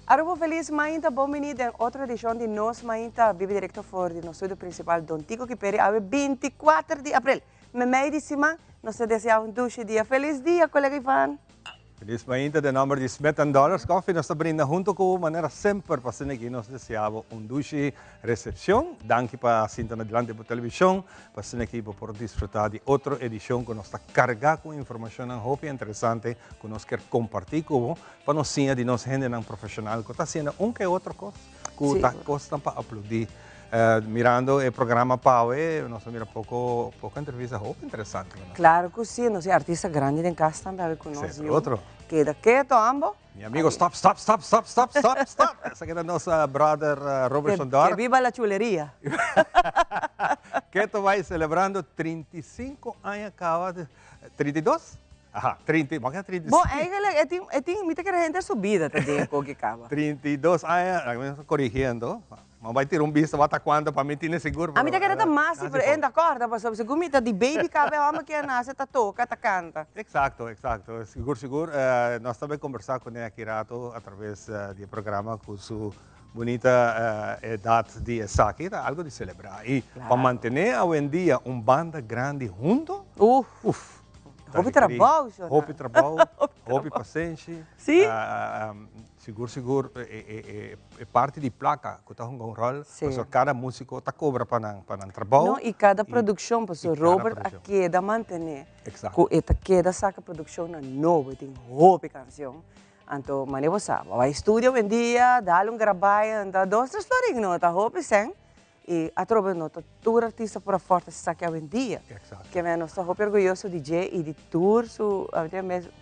Aruba Feliz Mainta, bon bini den otro edicion di Nos Mainta, bibi directo for di nos studio principal Don Tico Kiperi, awe 24 di april. Memey di siman, nos ta desea un dushi dia. Feliz dia, colega Ivan! Feliz mainta den nomber di Smith and Dollars Coffee nos ta brinda hunto cu manera semper pa asina aki nos desea bo un dushi recepcion. Danki pa sinta na dilanti bo television pa asina aki bo por disfruta di otro edicion cu nos ta carga cu informacionnan hopi interesante cu nos kier comparti cu bo pa nos siña di nos hendenan profesional cu ta haciendo un ke otro cos cu ta cosnan pa aplaudi. Mirando e programa pawe nos a mira poco poco entrevista hopi interesante. Claro cu si, nos tin artista grandi den cas tambe awe cu nos yu. Keda keto ambo. Mi amigo stop stop stop stop stop stop stop esaki ta nos brother Robertson Dor. Que viva la chuleria. Keto bay celebrando 35 aña caba 32? Aha, 30, bo a keda 35. Bon, eigenlijk e tin, e tin, mi ta kere henter su bida ta den koki kaba. 32 aña, laga mi korigiendo, mi bai tira un bista wak ta kuantu pa mi tine sigur. A mi ta kere ta mas si, pero e no ta kòrda pasobra segun mi ta di baby kaba e hòmber ke a nase ta toka, ta kanta. Eksakto, eksakto. Sigur, sigur. Nos ta bai kombersá kuné aki rato atraves di e programa ku su bunita edat di esaki ta algu di selebrá. I pa mantené awendia un banda grandi huntu, uf. Hopi trabou, shona. Hopi trabou, hopi pasenshi. Sí. Sigur, sigur, e parti di placa cu ta hunga un rol, pasobra cada musico ta cobra pa nan, pa nan trabou. No, y cada produccion, pasobra Robert a keda mantene cu e ta keda saca produccionnan nobo, e tin hopi cancion. Anto, mane bo sa, bo a bay studio awendia, dal un grabay, anto dos, tres florin, no ta hopi cen. Y atrobe no ta tur artista por a forte esaki awendia. Ke men nos ta hopi orguyoso di dje y di tur su,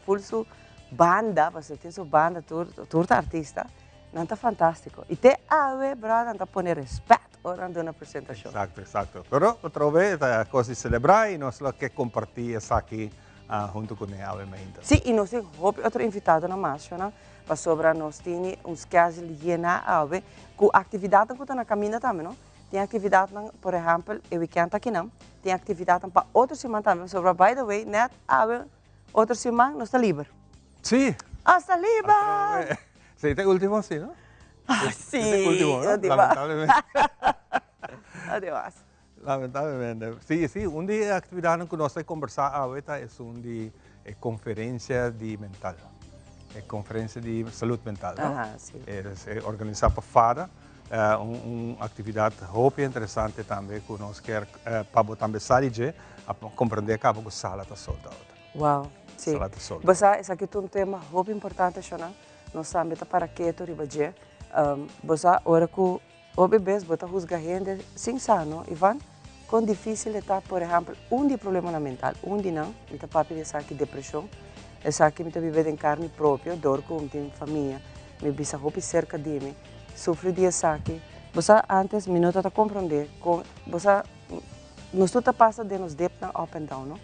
full su banda, pasobra tin su banda tur, tur ta artista. Nan ta fantastico. Y te awe, brother, nan ta pone respet ora nan duna presentacion. Exacto, exacto. Pero atrobe ta cos di celebra y nos lo ke comparti esaki hunto cu ne awe mainta. Si, y nos tin hopi otro invitadonan mas, shownan. Pasobra nos tini un schedule yena awe cu actividadnan cu ta na caminda tambe no. Tin actividadnan, por ehempel, e weekend akinan, tin actividadnan pa otro siman tambe, pasobra by the way, net awe otro siman nos ta liber. Sí. Nos ta liber! Sí, ta e ultimo sí, no? Ah, sí. Ta e ultimo, no? Lamentablemente. No tin mas. Lamentablemente. Sí, sí, un di e actividadnan cu nos ta conversa awe ta esun di e conferencia di mental. E conferencia di salud mental, no? Aha, sí. E organisa pa FADA, un un actividad hopi interesante tambe cu nos kier pa bo tambe sa di dje, a comprende caba cu sala ta sold out. Wow, sí. Sala ta sold Bo out. sa, esaki ta un tema hopi importante, Shona. Nos tambe ta para keto riba dje. Bo sa, ora cu Hopi bes bo ta husga hende sin sa, no, Ivan? Kon difísil e ta, por ehèmpel, un di e problemanan mental, un di nan, mi ta papia di esaki, depreshon. Esaki mi ta biba den karni propio, dor ku mi tin famia, mi bisa hopi serka di mi, sufri di esaki. Bo sa, ántes mi no tabata komprondé kon, bo sa, nos tur ta pasa den nos depnan up and down, no?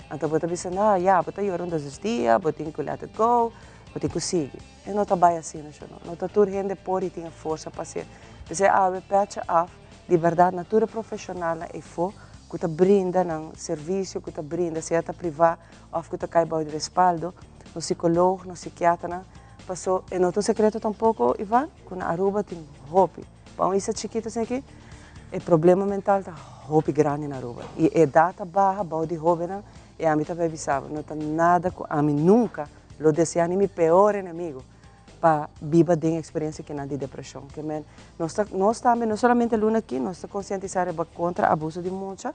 Anto bo ta bisa, no, ya, bo ta yora un dos tres dia, bo tin ku let it go, bo tin ku sigui. E no ta bai asina, sho no. No ta tur hende por i tin e forsa pa hacié. P'esei awe pecha af di berdad na tur e profesionalnan eyfo cu ta brinda nan servicio, cu ta brinda sea ta priva of cu ta cay bao di respaldo, nos psicoloog, nos psiquiaternan, paso e no ta un secreto tampoco, Ivan, cu na Aruba tin hopi. Pa un isla chikito asina aki, e problema mental ta hopi grandi na Aruba y e edad ta baha bao di hobennan y ami ta bay bisa bo, no ta nada cu ami nunca Lo desea ni mi peor enemigo pa biba den experiencia kinan di depresion. Ke men, nos ta, nos tambe, no solamente luna aki, nos ta concientisa riba contra abuso di mucha,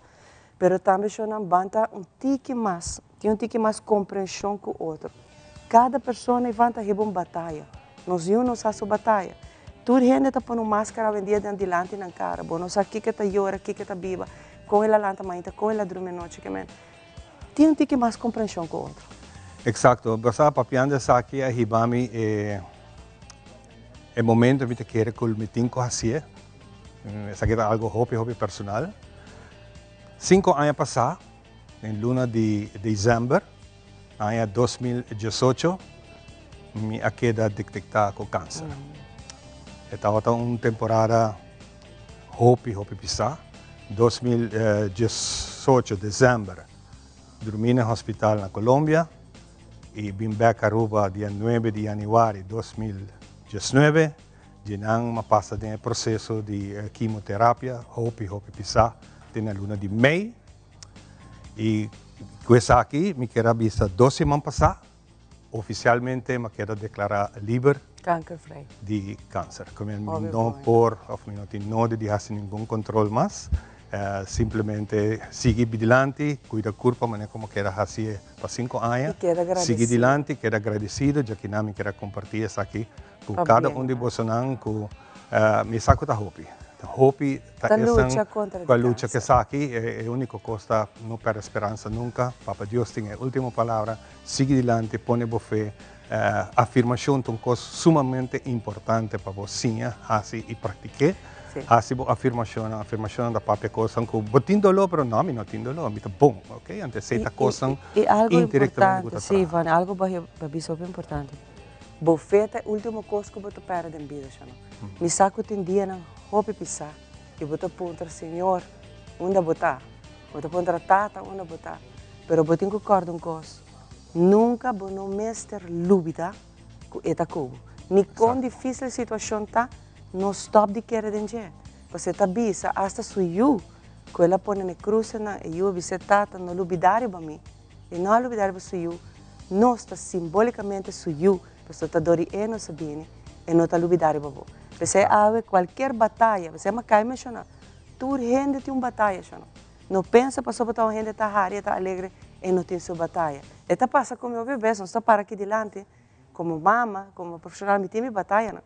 pero tambe shownan ban ta un tiki mas, tin un tiki mas comprension cu otro. Cada persona Ivan ta hiba un bataya. Nos yu no sa su bataya. Tur hende ta pone un mascara awendia den dilanti nan cara. Bo no sa kiko e ta yora, kiko e ta biba, con el a lanta mainta, con el a drumi anochi. Ke men, Tin un tiki mas comprension cu otro. Exacto. Bo sa papiando esaki a hiba mi e e momento mi ta kere cu mi tin cu hacié. Esaki ta algo hopi hopi personal. Cinco aña pasa, den luna di december, aña 2018, mi a keda detecta cu cancer. E tabata un temporada Hopi hopi pisá. 2018 december drumí na hospital na Colombia y bin bek Aruba dia 9 di januari 2019. 19, dje nan m'a pasa den e proseso di kimoterapia, hopi hopi pisá, te na luna di mei. I ku esaki mi kier a bisa dos siman pasá, ofisialmente m'a keda deklará liber Kankervrij. di kanser. Ku mi Hopi no bon. por òf mi no tin nodi di hasi ningun kontrol mas. Simplemente sigui dilanti, kuida kurpa manera ku mi keda hasié pa sinku aña. I keda Sigui gradesido. dilanti, keda gradesido, djakinan mi kier a kompartí esaki ku Pa kada bien, un di ah. bosonan ku mi sa ku ta hopi. Ta hopi ta Ta esan lucha kontra ku a di lucha ku kanser. esaki. E úniko kos ta no pèrdè speransa nunka. Papa Dios tin e último palabra. Sigui dilanti, pone bo fe. Afirmashon ta un kos sumamente importante pa bo siña, hasi i praktik'é. Hasi bo afirmashonnan. Afirmashonnan ta papia kosnan ku bo tin doló, pero no, mi no tin doló, mi ta bon, ok? Anto esei ta kosnan indirektamente ku ta traha. I algu importante, si, Iván, algu bo a bisa hopi importante. Bo fe ta e último kos ku bo ta pèrdè den bida, shano. Mi sa ku tin dianan hopi pisá i bo ta puntra, Señor, unda bo ta? Bo ta puntra, Tata, unda bo ta? Pero bo tin ku kòrda un kos, Nunka bo no mester lubida ku e ta ku bo. Ni kon difísil situashon ta, no stòp di kere den dje. Pasobra e ta bisa asta su yu ku el a pone na e krusenan, e yu a bis'é, Tata, no lubidá riba mi. E no a lubidá riba su yu. Nos ta simbolikamente su yu, pasobra ta dor di e nos a bini. E no ta lubidá riba bo. P'esei awe kualkier bataya, p'esei mi a kai menshoná, tur hende tin un bataya, shòno. No pensa pasobra ta un hende ta hari e ta alegre e no tin su bataya. E ta pasa ku mi hopi bes, nos ta para aki dilanti komo mama, komo profeshonal mi tin mi batayanan.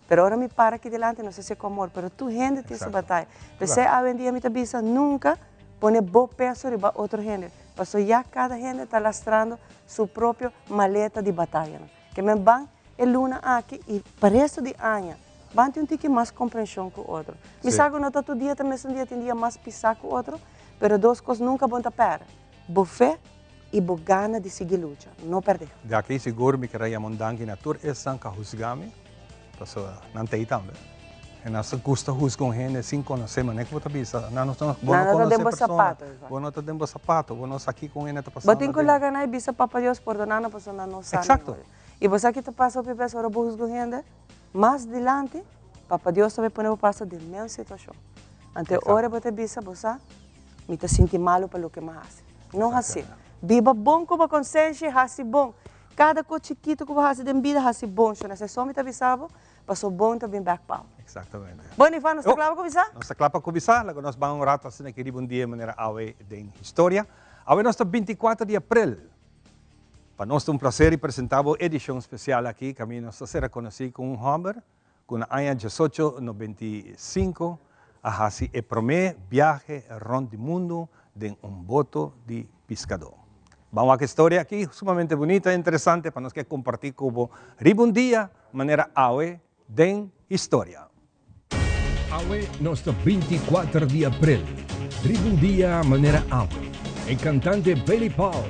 Pero ora mi para aki dilanti nos ta hasi ku amor, pero tur hende tin su bataya. P'esei awendia mi ta bisa nunka pone bo peso riba otro hende, pasobra ya kada hende ta lastrando su propio maleta di batayanan. Ke men ban e luna aki i pa resto di aña ban tin un tiki mas komprenshon ku otro. Mi sa ku no ta tur dia ta mesun dia, tin dia mas pisá ku otro, pero dos kos nunka bon ta pèrdè, bo fe i bo gana di sigui lucha. No pèrdè. Di aki sigur mi kier a yama un danki na tur esnan ku a husga mi, pasobra nan ta ei tambe. E nan sa gusta husga un hende sin konosé, manera ku bo ta bisa, nan no ta, bo no Nan no ta konosé den bo persona, sapato, Ivan. bo no ta den bo sapato, bo no sa kiko un hende ta Bo pasando tin ku aden. laga nan i bisa Papa Dios pordoná nan pasobra nan no sa Exacto. mihor. I bo sa ki ta pasa hopi bes ora bo husga un hende? Mas dilanti, Papa Dios ta bai pone bo pasa den mes situashon. Anto e ora bo ta bisa, bo sa, mi ta sinti malu pa loke mi a hasi. No hasié. Biba bon ku bo konsenshi, hasi bon. Kada kos chikitu ku bo hasi den bida, hasi bon. Shon, esei so mi ta bisa bo, paso bon ta bin bèk pa bo. Exactamente. Bon, Ivan, nos ta kla pa kuminsá? Nos ta kla pa kuminsá. Laga nos ban un ratu asina aki riba un dia manera awe den historia. Awe nos ta 24 di aprel. Pa nos ta un placer di presenta bo edicion special aki caminda nos ta ser reconoci cu un homber cu na aña diesocho nobenta i sinku a haci e prome biahe rond di mundo den un boto di piscador. Ban wak e storia aki sumamente bunita y interesante pa nos ke comparti cu bo riba un dia manera awe den historia. Awe nos ta 24 di april. Riba un dia manera awe, e kantante Billy Paul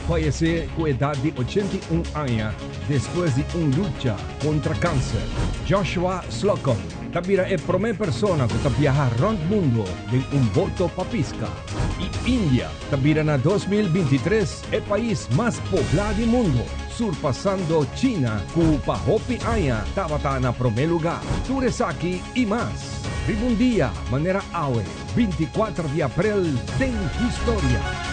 fayesé ku edat di 81 aña despues di un lucha kontra kanser. Joshua Slocum ta bira e promé persona ku ta biaha rònt mundu den un boto pa piska. I India ta bira na 2023 e pais mas poblá di mundu, surpasando China ku pa hopi aña tabata na promé lugá. Tur esaki i mas riba un dia manera awe, 24 di aprel den historia.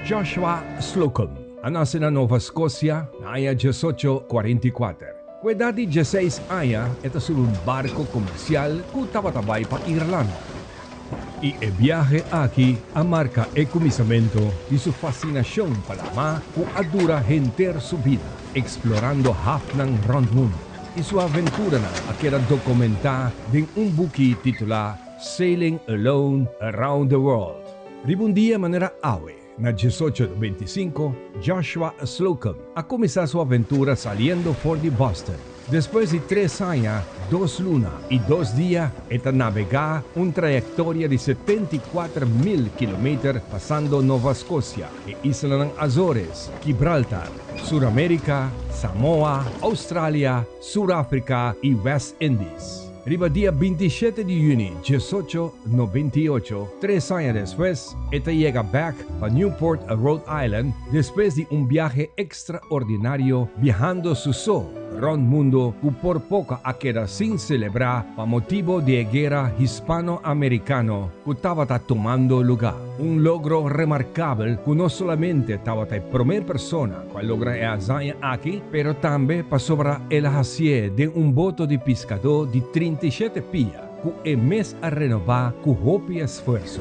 Joshua Slocum a nase na Nova Scotia na aña 1844. Ku edat di dieseis aña e ta subi un barko komersial ku tabata bai pa Irlanda. I e biahe aki a marka e kuminsamentu di su fasinashon pa lamá ku a dura henter su bida, eksplorando hafnan rònt mundu. I su aventuranan a keda dokumentá den un buki titulá Sailing Alone Around the World. Riba un dia manera awe, na 1895, Joshua Slocum a kuminsá su aventura saliendo for di Boston. Despues di tres aña, dos luna i dos dia e ta nabegá un trayektoria di 74.000 kilometer pasando Nova Scotia, e islanan Azores, Gibraltar, Sur Amérika, Samoa, Australia, Sur Afrika i West Indies. Riba dia 27 di yüni 1898, 3 aña despues, e ta yega bèk pa Newport, Rhode Island, despues di un biahe ekstraordinario biahando su so rònt mundu ku por poko a keda sin selebrá pa motibu di e guera hispano-amerikano ku tabata tumando lugá. Un logro remarkabel ku no solamente tabata e promé persona ku a logra e hazaña aki, pero tambe pasobra el a hasié den un boto di piskadó di 37 pia ku e mes a renobá ku hopi esfuerso.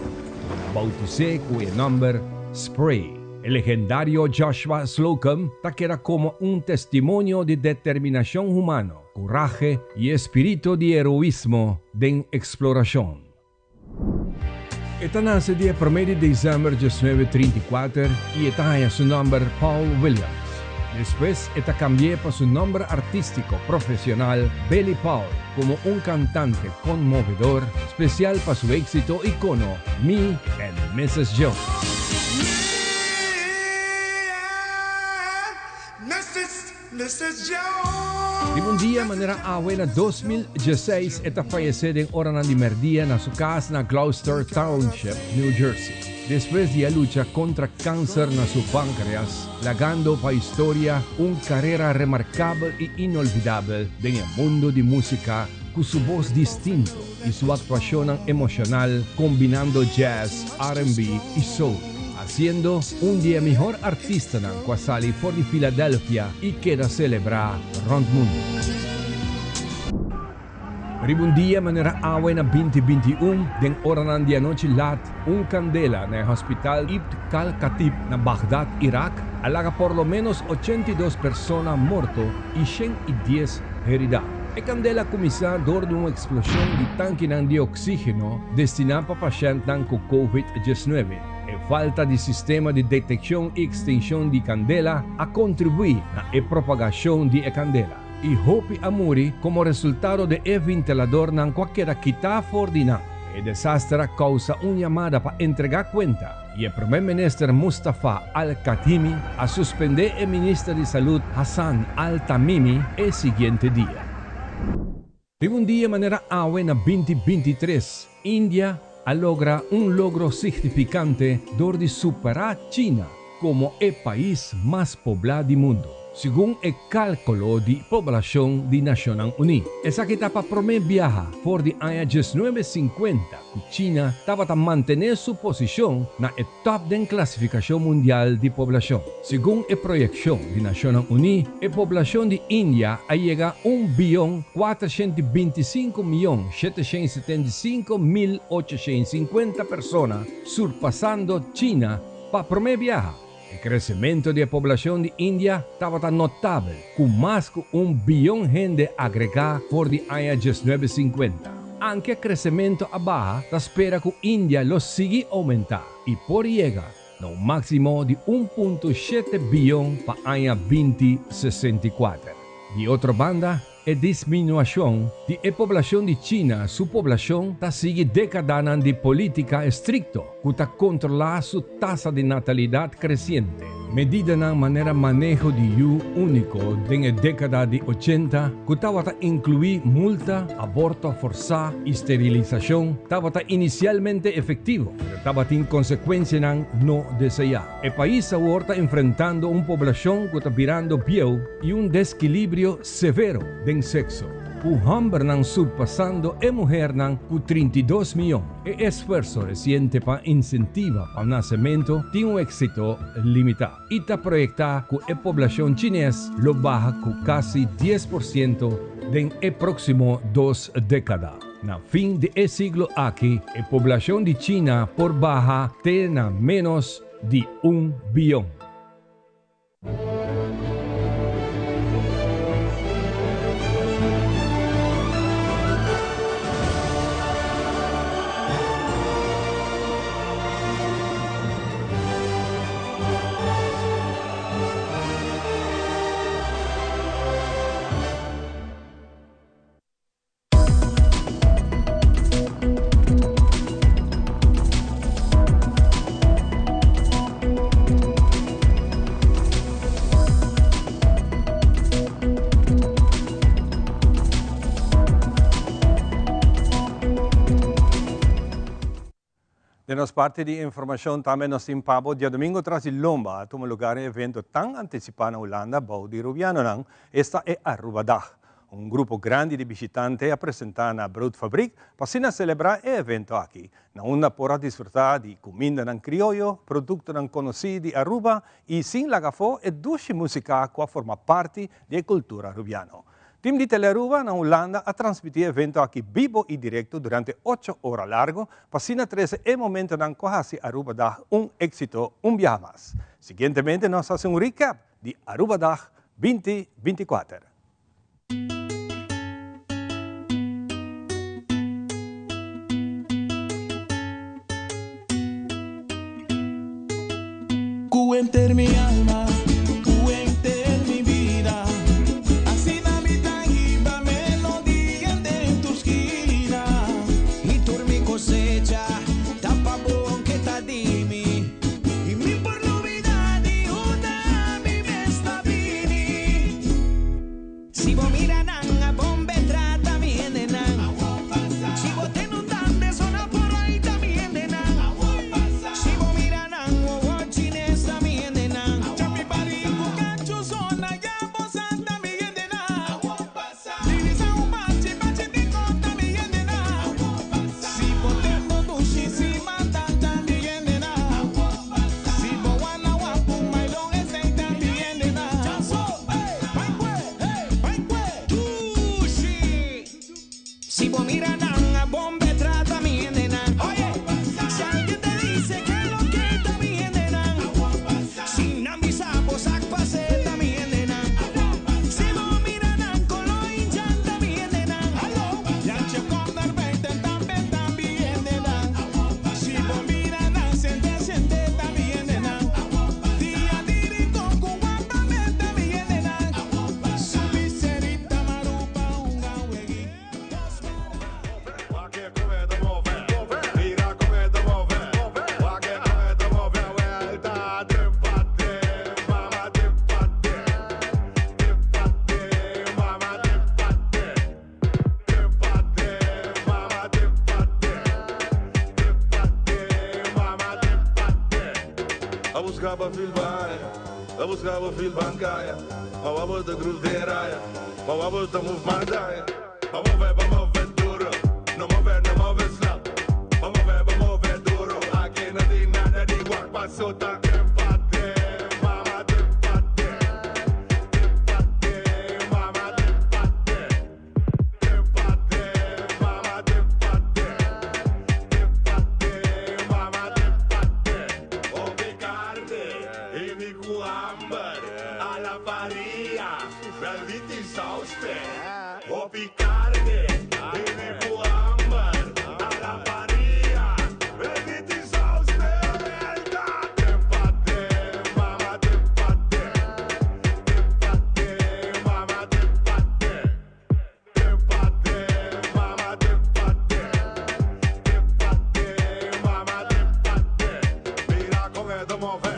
Boutis'é ku e nòmber Spray. E legendario Joshua Slocum ta keda komo un testimonio di determinashon humano, kurahe i espíritu di heroismo den eksplorashon. E ta nase dia 1 di desèmber 1934 i e ta haña su nòmber Paul Williams. Despues e ta kambi'é pa su nòmber artístiko profeshonal Billy Paul komo un kantante konmovedor, spesial pa su éksito ikono Me and Mrs. Jones. Mrs. Mrs. Jones. Riba un dia manera awe na 2016 e ta fayesé den oranan di mèrdia na su kas na Gloucester Township, New Jersey, despues di a lucha kontra kanser na su pánkreas, lagando pa historia un karera remarkabel i inolvidabel den e mundu di músika ku su bos distinto i su aktuashonnan emoshonal kombinando jazz, R&B i soul, hasiendo un di e mihor artistanan ku a sali for di Philadelphia i keda selebrá rònt mundu. Riba un dia manera awe na 2021, den oranan di anochi lat, un kandela na e hospital Ibn Al-Khatib na Baghdad, Irak, a laga por lo ménos 82 persona morto i 110 heridá. E kandela a kuminsá dor di un eksploshon di tankinan di oksígeno destiná pa pashèntnan ku Covid-19. E falta di sistema di detekshon i ekstinshon di kandela a kontribuí na e propagashon di e kandela. I hopi a muri komo resultado di e ventiladornan ku a keda kitá for di nan. E desaster a kousa un yamada pa entregá kuenta i e promé minister Mustafa Al-Kadhimi a suspendé e minister di salud Hassan Al-Tamimi e siguiente dia. Riba un dia manera awe na 2023, India a logra un logro signifikante dor di superá China komo e pais mas poblá di mundu, segun e kálkulo di poblashon di Nashonnan Uní. Esaki ta pa promé biaha for di aña 1950 ku China tabata mantené su posishon na e tòp den klasifikashon mundial di poblashon. Segun e proyekshon di Nashonnan Uní, e poblashon di India a yega 1 bion 425 mion 775 mil 850 persona, surpasando China pa promé biaha. E kresementu di poblashon di India tabata notabel, ku mas ku 1 bion hende agregá for di aña 1950. Aunke kresementu a baha, ta spera ku India lo sigui oumentá i por yega na un máksimo di 1.7 bion pa aña 2064. Di otro banda, e disminushon di e poblashon di China, su poblashon ta sigui dékadanan di polítika estrikto, ku ta kontrolá su tasa di natalidat kresiente. Medidanan manera maneho di yu úniko den e dékada di 80, ku tabata inkluí multa, aborto forsá i sterilisashon, tabata inisialmente efektivo, pero tabatin konsekuensianan no deseá. E pais awor ta enfrentando un poblashon ku ta birando bieu i un desekilibrio severo den sekso, ku hòmbernan surpasando e muhernan ku 32 mion. E esfuerso resiente pa insentivá pa nasementu tin un éksito limitá. I ta proyektá ku e poblashon chines lo baha ku kasi 10% den e próksimo 2 dékada. Na fin di e siglo aki, e poblashon di China por baha te na ménos di 1 bion. Den nos parti di informacion tambe nos tin pa bo, diadomingo tras di lomba a tuma lugar e evento tan anticipa na Hulanda bou di Rubianonan, esta e Arubadag. Un grupo grandi di bishitante a presenta na Broodfabriek pa asina celebra e evento aki, na unda por a disfruta di cumindanan crioyo, productonan conoci di Aruba y sin laga afo e dushi musica cu a forma parti di e cultura Rubiano. Team di Telearuba na Hulanda a transmiti e evento aki bibo y directo durante ocho ora largo pa asina trece e momentonan cu a haci Arubadag un exito un biaha mas. Siguientemente nos haci un recap di Arubadag 2024. Ku henter mi alma, ku henter mi bida, asina mi ta hiba melodia den tur skina. I tur mi kosecha ta pa bo ke ta di mi, i mi por lubida di unda mi mes ta bini. Si bo mira nan a bon be trata mi hendenan. Si bo ten un dande zona por ahí ta mi hendenan. Si bo mira nan wowo chines ta mi hendenan. Chapi bari ku kachu zona ya bo sa ta mi hendenan. Divisa un bachi bachi di kon ta mi hendenan. Si bo ten bo dushi si mata ta mi hendenan. Si bo wana wapu mailon esei ta mi hendenan. Si bo mira nan a bon be trata mi hendenan. Si alguien te dice que lo que ta mi hendenan. Si nan bisa bo sak pase ta mi hendenan. Si bo mira nan kolo inchan ta mi hendenan. Yanche corner beiten tambe ta mi hendenan. Si bo mira nan sente sente ta mi hendenan. Dia di rincon cu guapa meta mi hendenan. Subi serita marupa hunga wegui dos A busca pa fil baña, a busca pa fil bancaya. Ma wabo ta groove den raya, ma wabo ta move mandaya. Ba move, ba move duro, no move, no move slap. Ba move, ba move duro, aki no tin nada di wak paso ta. Trepate, mama, trepate. Trepate, mama, trepate. Trepate, mama, trepate. Trepate, mama, trepate. Hopi carne y mi cu hamber a la parilla, wel di tin saus pe. Hopi carne y mi cu hamber a la parilla, wel di tin saus pe. Trepate, mama, trepate. Trepate, mama, trepate. Trepate, mama, trepate. Trepate, mama, trepate. Mira con e ta move,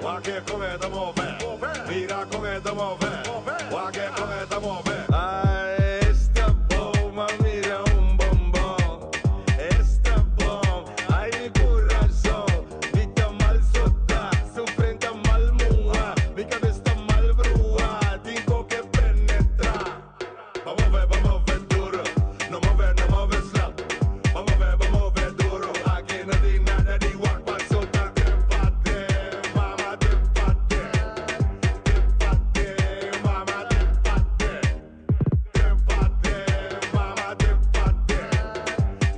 wak con e ta move. Mira con e ta move, wak con e ta move. Ay, esta bon, m'a mira un bonbon. Esta bon, ay mi corazon. Mi ta mal sota, su frente mal muha. Mi cabes ta mal bruha, tin con ke penetra. Ba move, ba move duro, no move, no move slap. Ba move, ba move duro, aki no tin nada di wak paso ta. Trepate, mama, trepate. Trepate, mama, trepate. Trepate, mama, trepate.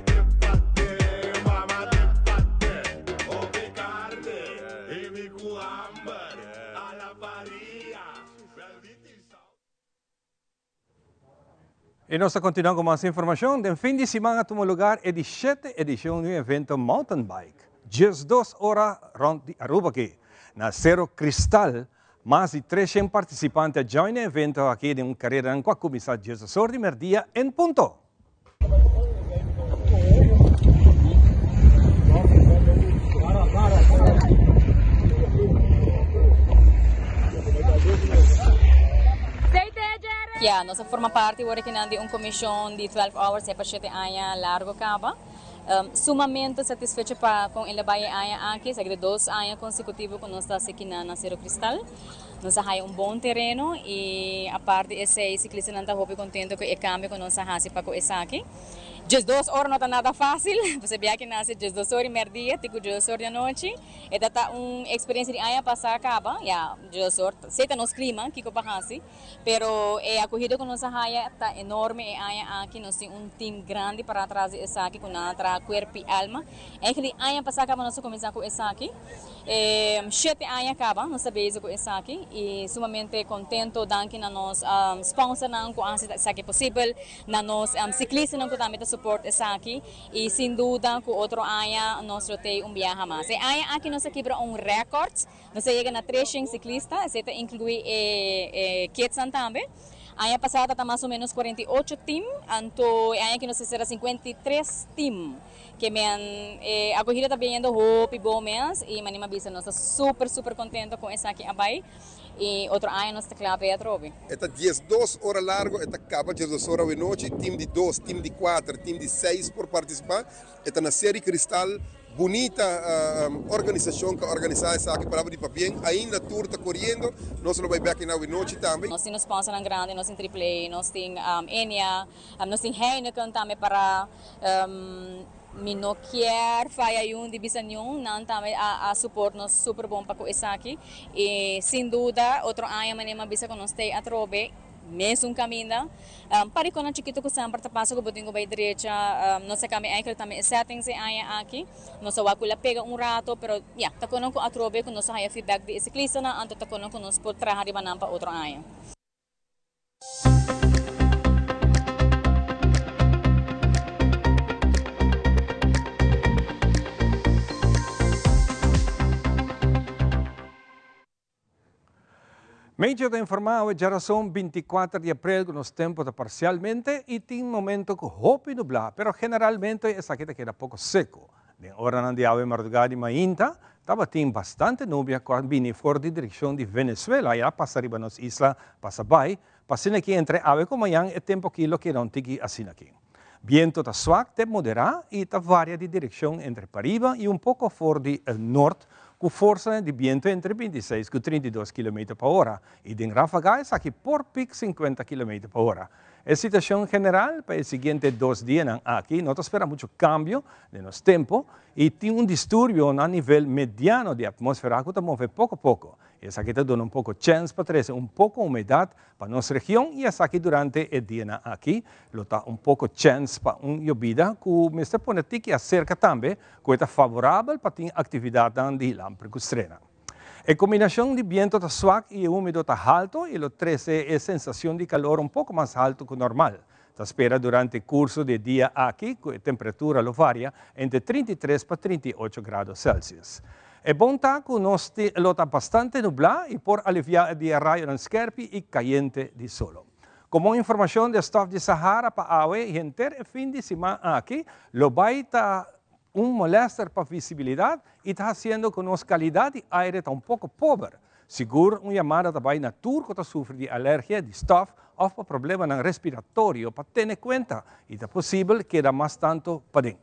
Trepate, mama, trepate. Hopi carne y mi cu hamber a la parilla, wel di tin saus. Y nos ta continua cu mas informacion. Den fin di siman a tuma lugar e di shete edicion di un evento mountain bike. 12 ora rond di Aruba aki. Na Cero Cristal, mas di 300 participante a join e evento aki den un careranan cu a cuminsa 12 or di merdia en punto. Ya, nos a forma parti awor akinan di un komishon di 12 hours ya pa shete aña largo kaba. Sumamente satisfecho pa con el a bay e aña aki, esaki ta dos aña consecutivo cu nos ta haci aki na Cero Cristal. Nos a haya un bon tereno y apart di esey ciclistanan ta hopi contento cu e cambio cu nos a haci pa cu esaki. 12 ora no ta nada facil, pasobra bia aki nace 12 ora y merdia te cu 12 ora di anochi. E ta ta un experiencia di aña pasa caba, ya 12 ora, esey ta nos clima, kico pa haci. Pero e acogida cu nos a haya ta enorme e aña aki. Nos tin un team grandi para atras di esaki cu nan a traha cuerpo y alma. Eigenlijk aña pasa caba nos a cuminsa cu esaki. E shete aña caba nos ta bezig cu esaki y sumamente contento danki na nos sponsornan cu a haci esaki posibel, na nos ciclistanan cu tambe ta support esaki y sin duda cu otro aña nos lo tey un biaha mas. E aña aki nos a kibra un record. Nos a yega na 300 siklista, esei ta inkluí e kidsnan tambe. Aña pasá tabata mas o ménos 48 tim, anto e aña aki nos a sera 53 tim. Ke men e akohida ta biniendo hopi bon mes i manera mi a bisa nos ta super super kontento kon esaki a bai i otro aña nos ta kla p'e atrobe. E ta 12 ora largo, e ta kaba 12 ora awenochi. Tim di dos, tim di kuater, tim di seis por partisipá. E ta na Seri Cristal. Bunita organisacion cu a organisa esaki palabra di pabien. Ainda tur ta coriendo. Nos lo bay bek en awe nochi tambe. Nos tin nos sponsornan grandi, nos tin Triple A, nos tin Enea, nos tin Heineken tambe para mi no kier faya ayun di bisa niun, nan tambe a support nos super bon pa cu esaki. Y sin duda otro aña manera mi a bisa cu nos stay atrobe. Mesun caminda. Pa riconan chikito cu semper ta pasa cu bo tin cu bay drecha. Nos a cambia eigenlijk tambe e settings e aña aki. Nos a wak cu la pega un rato, pero ya, ta conan cu atrobe cu nos a haya feedback di e ciclistanan, anto ta conan cu nos por traha riba nan pa otro aña. Medio ta informá awe djarason 24 di aprel ku nos tempu ta parsialmente i tin momento ku hopi nublá, pero generalmente esaki ta keda poko seku. Den oranan di awe mardugá di mainta tabatin bastante nubia ku a bini for di direkshon di Venezuela i a pasa riba nos isla pasa bai, pa asina ki entre awe ku mañan e tempu aki lo keda un tiki asina aki. Biento ta swak te moderá i ta varia di direkshon entre pariba i un poko for di nort ku forsa di biento entre 26 ku 32 kilometer pa ora i den ráfaga esaki por pik 50 kilometer pa ora. E situashon general pa e siguiente dos dianan aki no ta spera muchu kambio den nos tempu i tin un disturbio na nivel mediano di atmósfera ku ta move poko poko. Esaki ta duna un poko chèns pa trese un poko humedat Pa nos region y esaki durante e dianan aki lo ta un poco chens pa un yobida cu mester pone tiki acerca tambe cu e ta favorabel pa tin actividadnan di lamper cu strena. E combinacion di biento ta swak y e humido ta halto y lo trece e sensacion di calor un poco mas halto cu normal. Ta spera durante curso di e dia aki cu e temperatura lo varia entre 33 pa 38 grado Celsius. E bon ta cu nos lo ta bastante nublá y por aliviá e dia rayonan skerpi y cayente di solo. Como informacion di e stof di Sahara pa awe y henter e fin di siman aki lo bay ta un molester pa visibilidad y ta haciendo cu nos calidad di aire ta un poco pober. Sigur un yamada ta bai na tur ku ta sufri di alergia di stòf òf pa problemanan respiratorio pa tene kuenta i ta posibel keda mas tantu paden.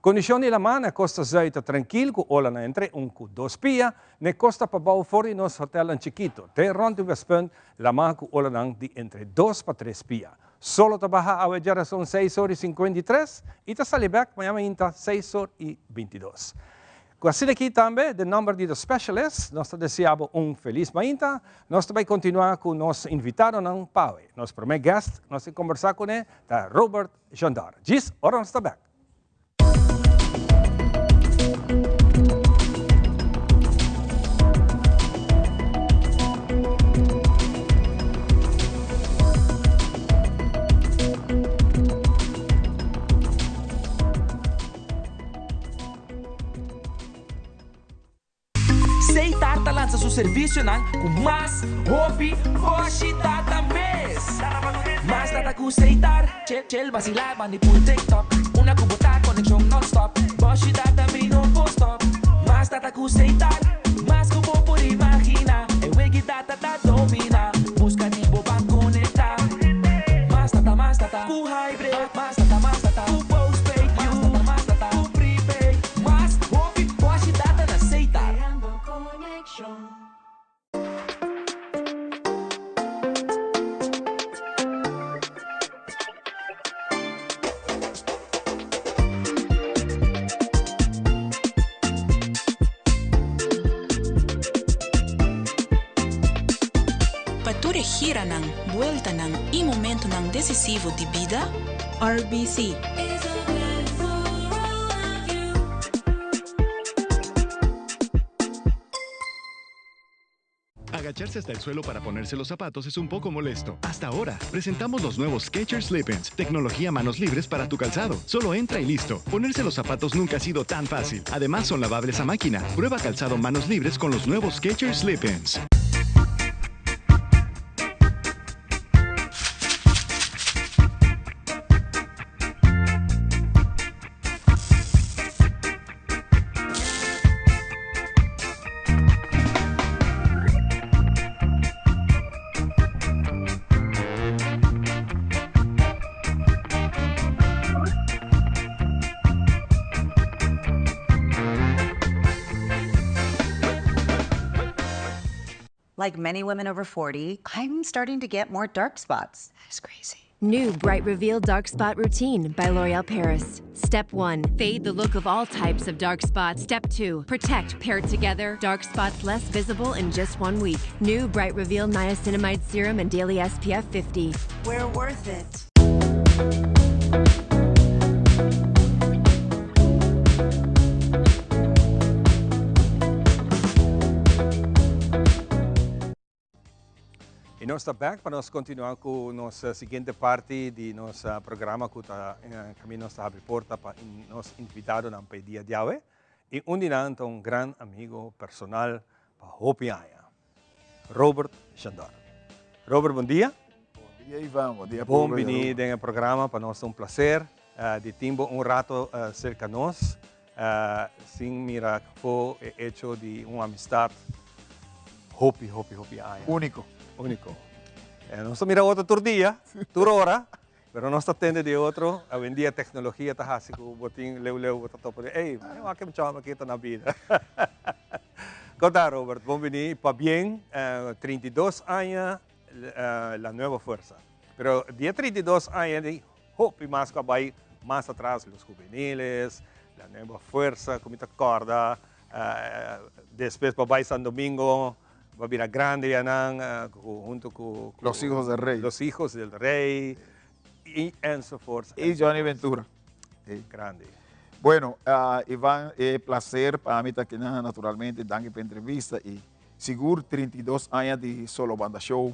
Kondishon di laman na kosta zùit ta trankil ku olanan entre un ku dos pia, na e kosta pabou for di nos hotèlnan chikitu te rònt di Westpunt laman ku olanan di entre dos pa tres pia. Solo ta baha awe djarason seis or i 53 i ta sali bèk mañana mainta seis or i 22. Ku asina aki tambe den nomber di The Specialist nos ta desea bo un felis mainta. Nos ta bai kontinuá ku nos invitadonan pa awe. Nos promé guest nos tin kombersá kuné ta Robert Jandar. Djis ora nos ta bèk. Seitar ta lansa su servisionan ku mas hopi boshi data mes. Mas data ku Seitar, chel basilá bandi pul TikTok. Una ku bo ta konekshon nònstòp, boshi data mi no por stòp. Mas data ku Seitar, mas ku bo por imaginá. E wegi data ta dominá, buska di bo ban konektá. Mas data, mas data ku Hybrid, mas data, mas data ku postpaid, mas data, mas data. Giranan, bueltanan y momentonan decisivo di bida, RBC. Agacharse hasta el suelo para ponerse los zapatos es un poco molesto. Hasta ahora, presentamos los nuevos Skechers Slip-ins, tecnología manos libres para tu calzado. Solo entra y listo. Ponerse los zapatos nunca ha sido tan fácil. Además, son lavables a máquina. Prueba calzado manos libres con los nuevos Skechers Slip-ins. Like many women over 40, I'm starting to get more dark spots. That's crazy. New Bright Reveal Dark Spot Routine by L'Oreal Paris. Step 1 Fade the look of all types of dark spots. Step 2 Protect paired together, dark spots less visible in just one week. New Bright Reveal Niacinamide Serum and Daily SPF 50. We're worth it. Y nos ta back pa nos continua cu nos siguiente parti di nos programa cu ta caminda nos ta habri porta pa nos invitadonan pa e dia di awe. Y un di nan ta un gran amigo personal pa hopi aña, Robert Jandor. Robert, bon dia. Bon dia Ivan, bon dia Bon bini den e programa, pa nos ta un placer di tin bo un rato cerca nos. Sin mira for e hecho di un amistad hopi, hopi, hopi aña. Unico. Unico. Nos ta mira otro tur dia, tur ora, pero nos ta tende di otro. Awendia tecnologia ta haci cu bo tin leu leu bo ta topa di, ey, mi wak e muchacho aki ta na bida. Con ta Robert? Bon bini. Pabien, 32 aña La Nueva Fuerza. Pero di e 32 aña di Hopi mas cu a bay mas atras, Los Juveniles, La Nueva Fuerza, cu mi ta corda, despues pa bay San Domingo, pa bira grandi ya nan, hunto cu Los Hijos del Rey. Los Hijos del Rey, y enzovoorts. Y Johnny Ventura. Grandi. Bueno, Ivan, e placer pa mi ta aki nan, naturalmente, danki pa e entrevista y sigur 32 aña di Solo Banda Show.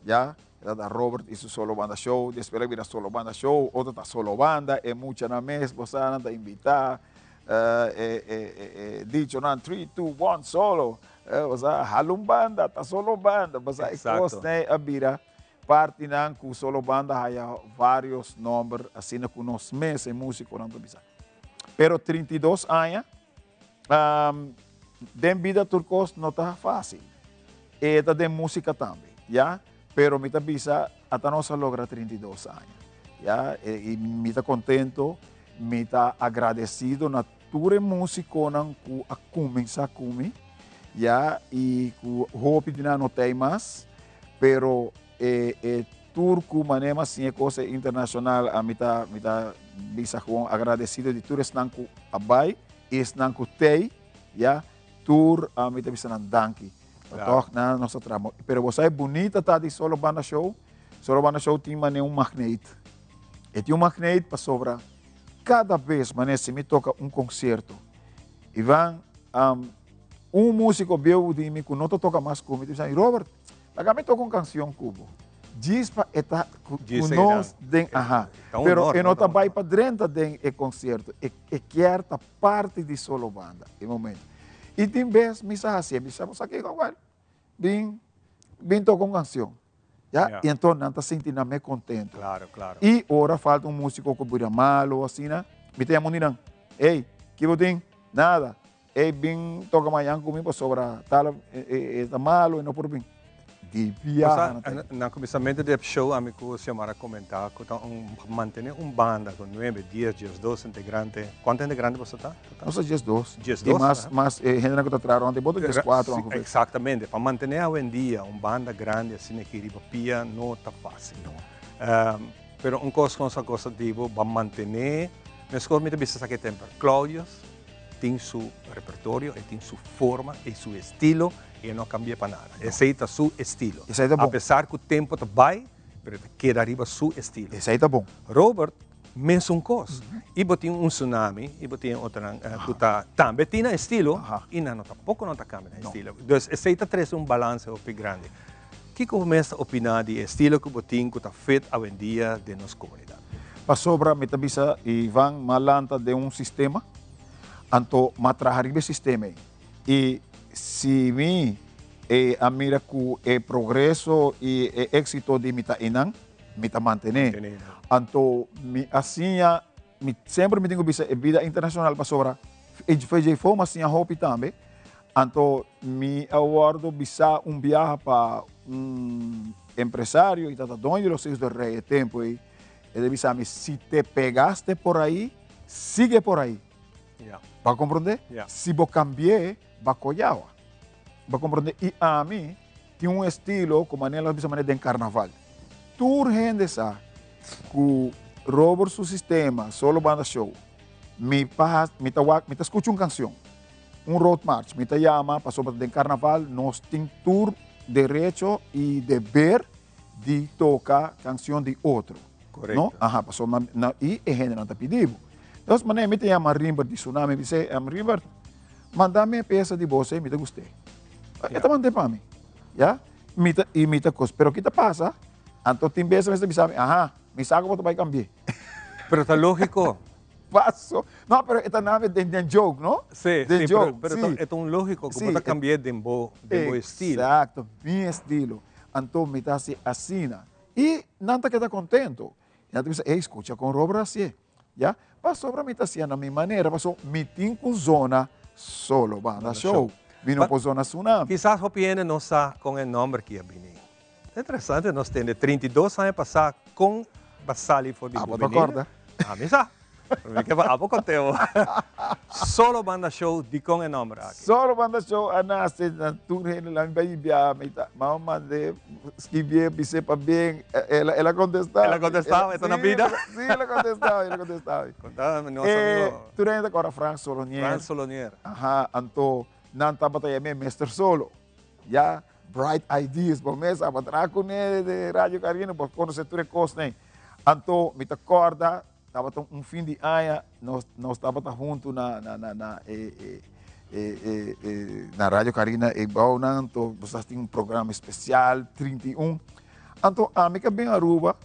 Ya, e ta Robert y su Solo Banda Show, despues a bira Solo Banda Show, otro ta Solo Banda, e muchanan mes bo sa nan ta invita, e e e dichonan three, two, one, solo, bo sa hala un banda, ta Solo Banda, bo sa e kosnan a bira partinan ku Solo Banda haya varios nomber asina ku nos mes e musiconan ta bisa. Pero 32 aña, Den bida tur kos no ta fácil. E ta den músika tambe, ya. Pero mi ta bisa ata nos a logra 32 aña, ya. I mi ta kontento, mi ta agradesido na tur e músikonan ku a kuminsá ku mi, ya, i ku hopi di nan no ta ei mas, pero e e tur ku manera mi a siña e kos internashonal, ami ta mi ta bisa gewoon agradesido di tur esnan ku a bai. Esnan ku tei, ya, tur mi ta bisa nan danki. Pa tòg nan nos ta traha. Pero bo sa e bunita ta di Solo Banda Show? Solo Banda Show tin manera un magneet. E tin un magneet pasobra kada bes manera si mi toka un konsierto, Ivan, un músiko bieu di mi ku no ta toka mas ku mi ta bisa mi, Robert, Laga mi toca un cancion cu bo. Djis pa e ta cu nos den aha. Pero e no ta bay pa drenta den e concierto. E e kier ta parti di Solo Banda e momento. Y tin bes mi sa hacié, mi sa bo sa kico wel bin bin toca un cancion. Ya? Y enton nan ta sinti nan me contento. Claro, claro. Y ora falta un musico cu bira malo o asina, mi ta yama un di nan, Ey, kibo tin? Nada. Ey bin toca mañan cu mi pasobra tal e ta malo e no por bin. Di biaha na ta. Na cuminsamento di e show ami cu Xiomara a comenta cu ta un mantene un banda cu nuebe, dies, diesdos integrante. Cuanto integrante boso ta? Nos ta diesdos. Diesdos? Y mas mas e hendenan cu ta traha rond e boto diescuatro ongeveer. Exactamente. Pa mantene awendia un banda grandi asina aki riba pia no ta facil. No. Pero un cos cu nos a gosa di bo, bo a mantene, mescos mi ta bisa esaki temper, Claudius, tin su repertorio, e tin su forma, e su estilo, E no cambia pa nada. Esey ta su estilo. Esey ta bon. A pesar cu tempo ta bay, pero e ta keda riba su estilo. Esey ta bon. Robert, mesun cos. Y bo tin un Tsunami, y bo tin otronan cu ta tambe tin nan estilo, y nan no tampoco no ta cambia nan estilo. Dus esey ta trece un balance hopi grandi. Kico bo mes ta opina di e estilo cu bo tin cu ta fit awendia den nos comunidad? Pasobra mi ta bisa Ivan, m'a lanta den un sistema, anto m'a traha riba e sistema ey. I si mi e a mira ku e progreso i e éksito di mi ta einan, mi ta mantené. Anto mi a siña, mi semper mi tin ku bisa e bida internashonal pasobra e FJFO mi a siña hopi tambe. Anto mi a wòrdu bisá un biaha pa un empresario i ta ta doño di Los Hijos del Rey e tempu ei, e ta bisa mi, si te pegaste por ahí, sigue por ahí. Bo a komprondé? Si bo kambi'é, bo a koyawa. Bo a komprondé? I ami tin un estilo ku manera nos bisa manera den karnaval. Tur hende sa ku Robert su sistema, Solo Banda Show, mi pa mi ta wak, mi ta skucha un kansion, un road march, mi ta yama pasobra den karnaval nos tin tur derecho i deber di toka kansion di otro. Korekto. No? Aha, pasobra na, i e hendenan ta pidi bo. Entonces manera mi ta yama Rimbert di Tsunami, mi bis'é, Rimbert, manda mi e piesa di bo esei, mi ta gust'é. E ta mand'é pa mi, ya. Mi ta, i mi ta kos. Pero ki ta pasa? Anto tin bes mester bisa mi, aha, mi sa ku bo ta bai kambi'é. Pero ta lógiko. Paso. No, pero e ta name den den joke, no? Sí, Den sí, joke, pero, sí. pero ta, e ta un lógiko ku bo ta kambi'é den bo, den bo estilo. Exacto, mi estilo. Anto mi ta hasi asina. I nan ta keda kontento. I nan ta bisa, ey, skucha kon Robert a hasié. Ya? Pasobra mi ta hasié na mi manera, paso mi tin ku zona Solo Banda Show. Mi no por zona Tsunami. Kisas hopi hende no sa kon e nòmber ki a bini. Ta interesante nos tende 32 aña pasá kon ba sali for di Abo ta juvenil. kòrda? Ami sa. Pero mi ke pa abo kont'é bo. Solo Banda Show, dikon e nòmber aki? Solo Banda Show a nase na tur hende la mi bai biaha mi ta mama mand'é skibié bis'é pabien el a kontestá. El a kontestá? E ta na bida? Sí, el a kontestá, el a kontestá. Kontá nos amigo. Tur hende ta kòrda Frans Solonier. Frans Solonier. Aha, anto nan tabata yam'é Mister Solo. Ya Bright Ideas bo mes a traha kuné de Radio Carino bo konosé tur e kosnan. Anto mi ta kòrda tabata un fin di aña nos nos tabata huntu na na na na e e e e e na Radio Carina e bounan anto bo sa tin un programa espesial 31. Anto ami ke bin Aruba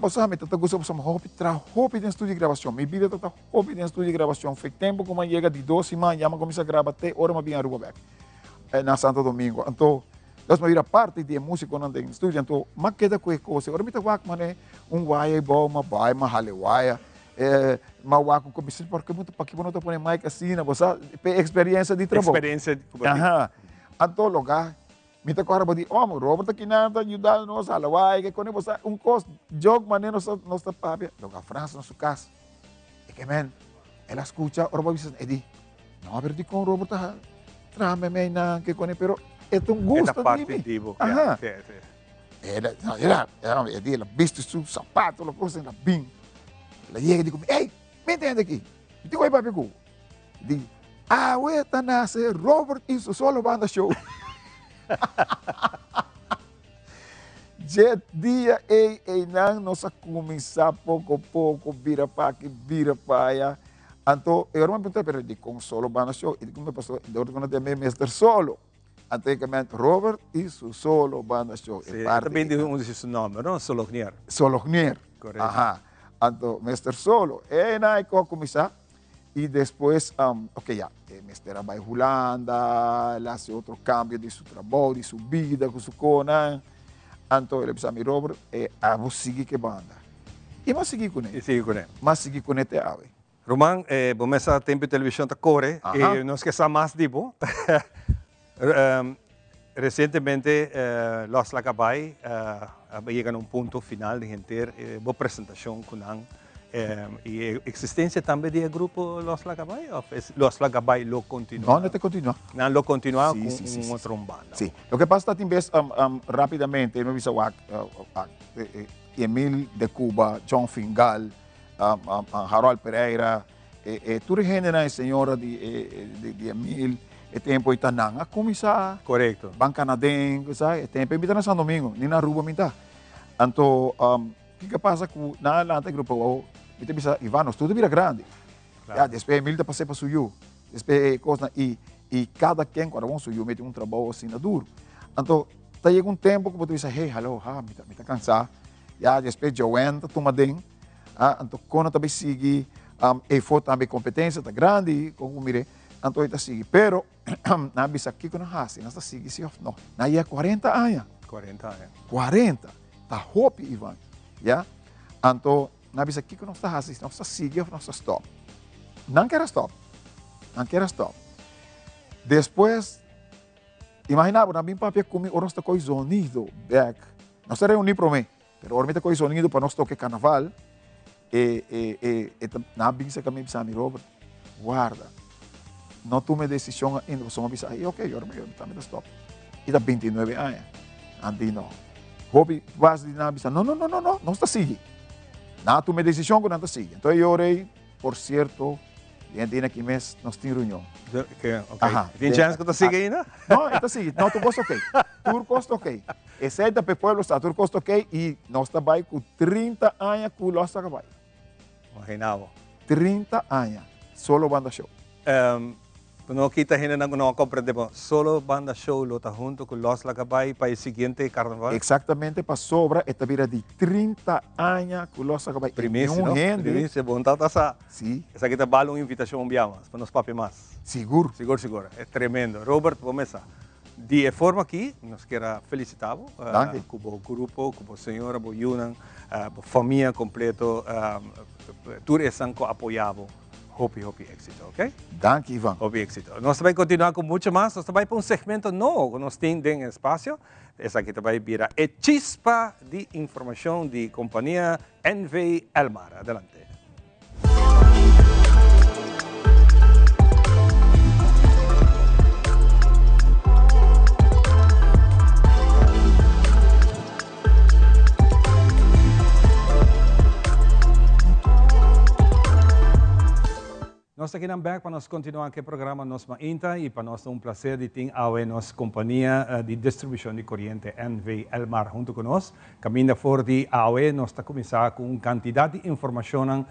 bo sa mi ta ta gusta pasobra mi hopi traha hopi den studio di grabashon mi bida ta ta hopi den studio di grabashon fe tempu ku mi a yega di dos siman ya mi a kuminsá graba te ora mi a bin Aruba bèk. na Santo Domingo. Anto, nos a bira parti di e musiconan den studio. Anto, m'a keda cu e cos. Ora mi ta wak mane un waya ebou, m'a bai, m'a hala e waya. Eh, m'a wak un cos. Mi porque bo, paki bo no ta pone mic asina? Bo sa, p'e experiencia di trabou. Experiencia cu bo tin. Aha. Anto, loga, mi ta corda bo di, oh, Robert ta kinan ta yuda nos hala waya, ke cone. Bo sa, un cos, joke mane nos ta, nos ta papia. Loga Frans na su cas. E ke men, el a scucha ora bo a bisa, e di, No, pero dikon Robert ta traha mei nan ke kone, pero e ta un gusto E ta parti di bo. Aha. Sí, sí. El a, el a, el a, el a bisti su sapato, lo cosa, el a bin. El a yega y di ku mi, ey, mi tende aki, mi tin ku papia ku bo. Di, awe ta nase Robert y su solo banda show. Dje dia ey, eynan nos a kuminsá poko poko bira pa aki, bira pa aya. Anto e ora mi puntra, pero dikon solo banda show? I dikon mi pasó dor ku no tin mi mester solo. Anto e kament Robert i su solo banda show. Sí, e ta bin di un di su nomber, no? Solognier. Solognier. Korekto. Aha. Anto mester solo. E na e ko kuminsá i despues, oke ya, e mester a bai Hulanda, el a hasi otro kambio di su trabou, di su bida ku su konan. Anto el a bisa mi, Robert, e abo sigui ku e banda. I m'a sigui kuné. I sigui kuné. M'a sigui kuné te awe. Ruman, bo mes sa tempu televishon ta kore i nos ke sa mas di bo. Resientemente Los Laga Bai a yega na un punto final di henter bo presentashon ku nan i e eksistensia tambe di e grupo Los Laga Bai òf Los Laga Bai lo kontinuá? No, nan ta kontinuá. Nan lo kontinuá ku un otro banda. Si. Loke pasa ta tin bes rápidamente mi bisa wak Emil de Cuba, John Fingal, Harold Pereira, tur e hendenan, e señora di Emil. E tempo ei ta nan a kuminsá. Korekto. Ban Kanaden, sa, e tempo ei mi ta na San Domingo, ni na Aruba mi ta. Anto, kiko a pasa ku nan a lanta e grupo awor, mi ta bisa, Ivan, nos tur ta bira grandi. Ya, despues Emil ta pas'é pa su yu, despues e kosnan, i i kada ken ku a bon su yu mete un trabou asina duru. Anto, ta yega un tempo ku bo ta bisa, hey, hallo, ha, mi ta mi ta kansá. Ya, despues Joanne ta tuma den, ah, anto kon nan ta bai sigui, efo tambe kompetensia ta grandi, kon ku mir'é. Anto e ta sigui. Pero nan a bisa kiko nan hasi, nan ta sigui si of no. Nan yega 40 aña. 40 aña. 40. Ta hopi, Ivan. Ya? Anto nan a bisa kiko nos ta hasi, nos ta sigui of nos ta stop. Nan kier a stop. Nan kier a stop. Despues, imagina bo, nan bin papia ku mi ora nos ta koi zonido bek. Nos ta reuni prome, pero ora mi ta koi zonido pa nos toke karnaval, E, e, e, e ta, nan a bisa kami bisa mi, Robert, warda. No tuma e desishon ainda, pasobra mi a bisa, ay, ok, ora mi, mi ta stop. I ta 29 aña. Nan di no. Hopi bas di nan a bisa, no, no, no, no, no, nos ta sigui. Nan a tuma e desishon ku nan ta sigui. Entonces e ora ei, por sierto, Den dina ki mes nos tin reunion. Ok, ok. Aha. Tin chance ku ta sigui ainda? No, e ta sigui. No, tur kos ta ok. Tur kos ta ok. Esei ta pa e pueblo sa, tur kos ta ok i nos ta bai ku 30 aña ku los ta bai. Imagina bo. 30 aña, solo banda show. No kita hendenan ku no a komprende bo. Solo banda show lo ta hunto ku Los Laga Bai pa e siguiente karnaval? Eksaktamente pasobra e ta bira di 30 aña ku Los Laga Bai. Primisi no? Primisi, bo no ta sa. Si. Esaki ta bal un invitashon un bia mas, pa nos papia mas. Sigur. Sigur sigur. E tremendo. Robert, bo mesa. Di e forma aki nos kier a felisita bo. Danki. Ku bo grupo, ku bo señora, bo yunan, bo famia kompleto, tur esnan ku a apoya bo. Hopi hopi éxito, ok? Danki Ivan. Hopi éxito. Nos ta bai continua cu mucho mas. Nos ta bai pa un segmento nobo cu nos tin den espacio. Esaki ta bai bira e chispa di informacion di compania NV Elmar. Adelante. Nos ta kinan bek pa nos kontinuá ku e programa Nos Mainta i pa nos ta un plaser di tin awe nos kompania di distribushon di koriente NV Elmar huntu ku nos. Kaminda for di awe nos ta kuminsá ku un kantidat di informashonnan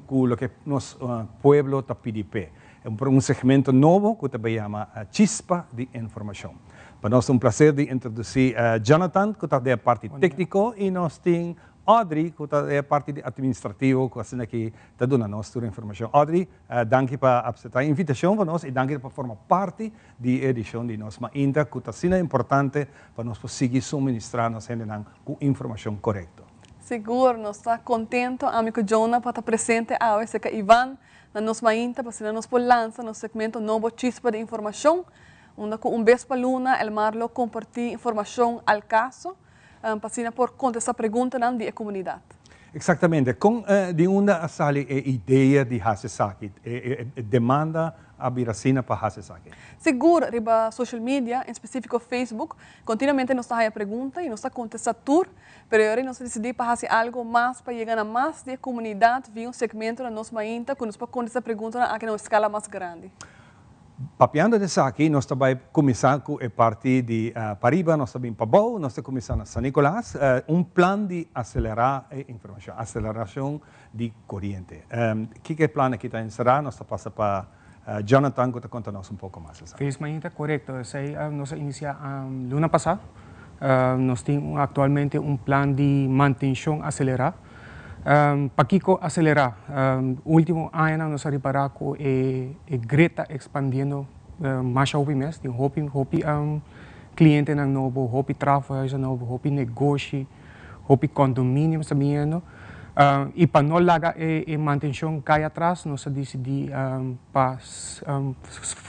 ku loke nos pueblo ta pidi p'e. Un segmento nobo ku ta bay yama Chispa di Informashon. Pa nos ta un placer di introduci Jonathan cu ta den e parti tecnico y nos tin Audrey cu ta den e parti di administrativo cu asina aki ta duna nos tur informacion. Audrey, danki pa acepta e invitacion pa nos y danki pa forma parti di e edicion di nos mainta cu ta asina importante pa nos por sigui suministra nos hendenan cu informacion corecto. Sigur, nos ta contento ami cu Jonah pa ta presente awe cerca Ivan na nos mainta pa asina nos por lansa nos segmento nobo Chispa di Informacion. Unda ku un bes pa luna Elmar lo kompartí informashon al kaso pa asina por kontestá preguntanan di e komunidat. Eksaktamente. Kon di unda a sali e idea di hasi esaki? E demanda a bira asina pa hasi esaki? Sigur riba social media, en spesífiko Facebook, kontinuamente nos ta haya pregunta i nos ta kontestá tur, pero e ora nos a disidí pa hasi algu mas pa yega na mas di e komunidat via un segmento na Nos Mainta ku nos por kontestá preguntanan aki na un eskala mas grandi. Papiando di esaki, nos ta bai kuminsá ku e parti di pariba, nos ta bin pabou, nos ta kuminsá na San Nicolas, un plan di aselerá e informashon, aselerashon di koriente. Kiko e plan aki ta enserá? Nos ta pasa pa Jonathan ku ta konta nos un poko mas esaki. Felis mainta, korekto. Esei nos a inisiá luna pasá. Nos tin aktualmente un plan di mantenshon aselerá. Pakiko aselerá? Último añanan nos a ripará ku e grid ta ekspandiendo masha hopi mes. Tin hopi hopi klientenan nobo, hopi trafohuizen nobo, hopi negoshi, hopi kondominiums ta biniendo. I pa no laga e mantenshon kai atras nos a disidí pa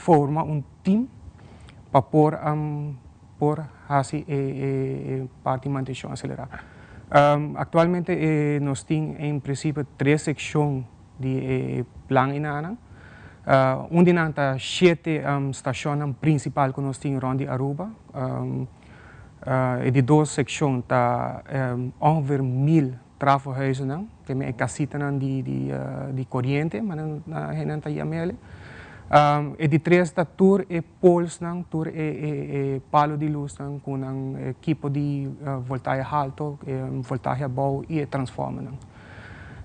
forma un tim pa por por hasi e parti mantenshon aselerá. Aktualmente nos tin en prinsipio tres sekshon di e plan enanan. Un di nan ta shete stashonnan prinsipal ku nos tin rònt di Aruba. E di dos sekshon ta ongeveer mil trafohuizennan, te men e kasitanan di koriente, manera nan ta yam'el. E di tres ta tur e polesnan, tur e palo di lusnan ku nan ekipo di voltahe halto, voltahe abou i e transformernan.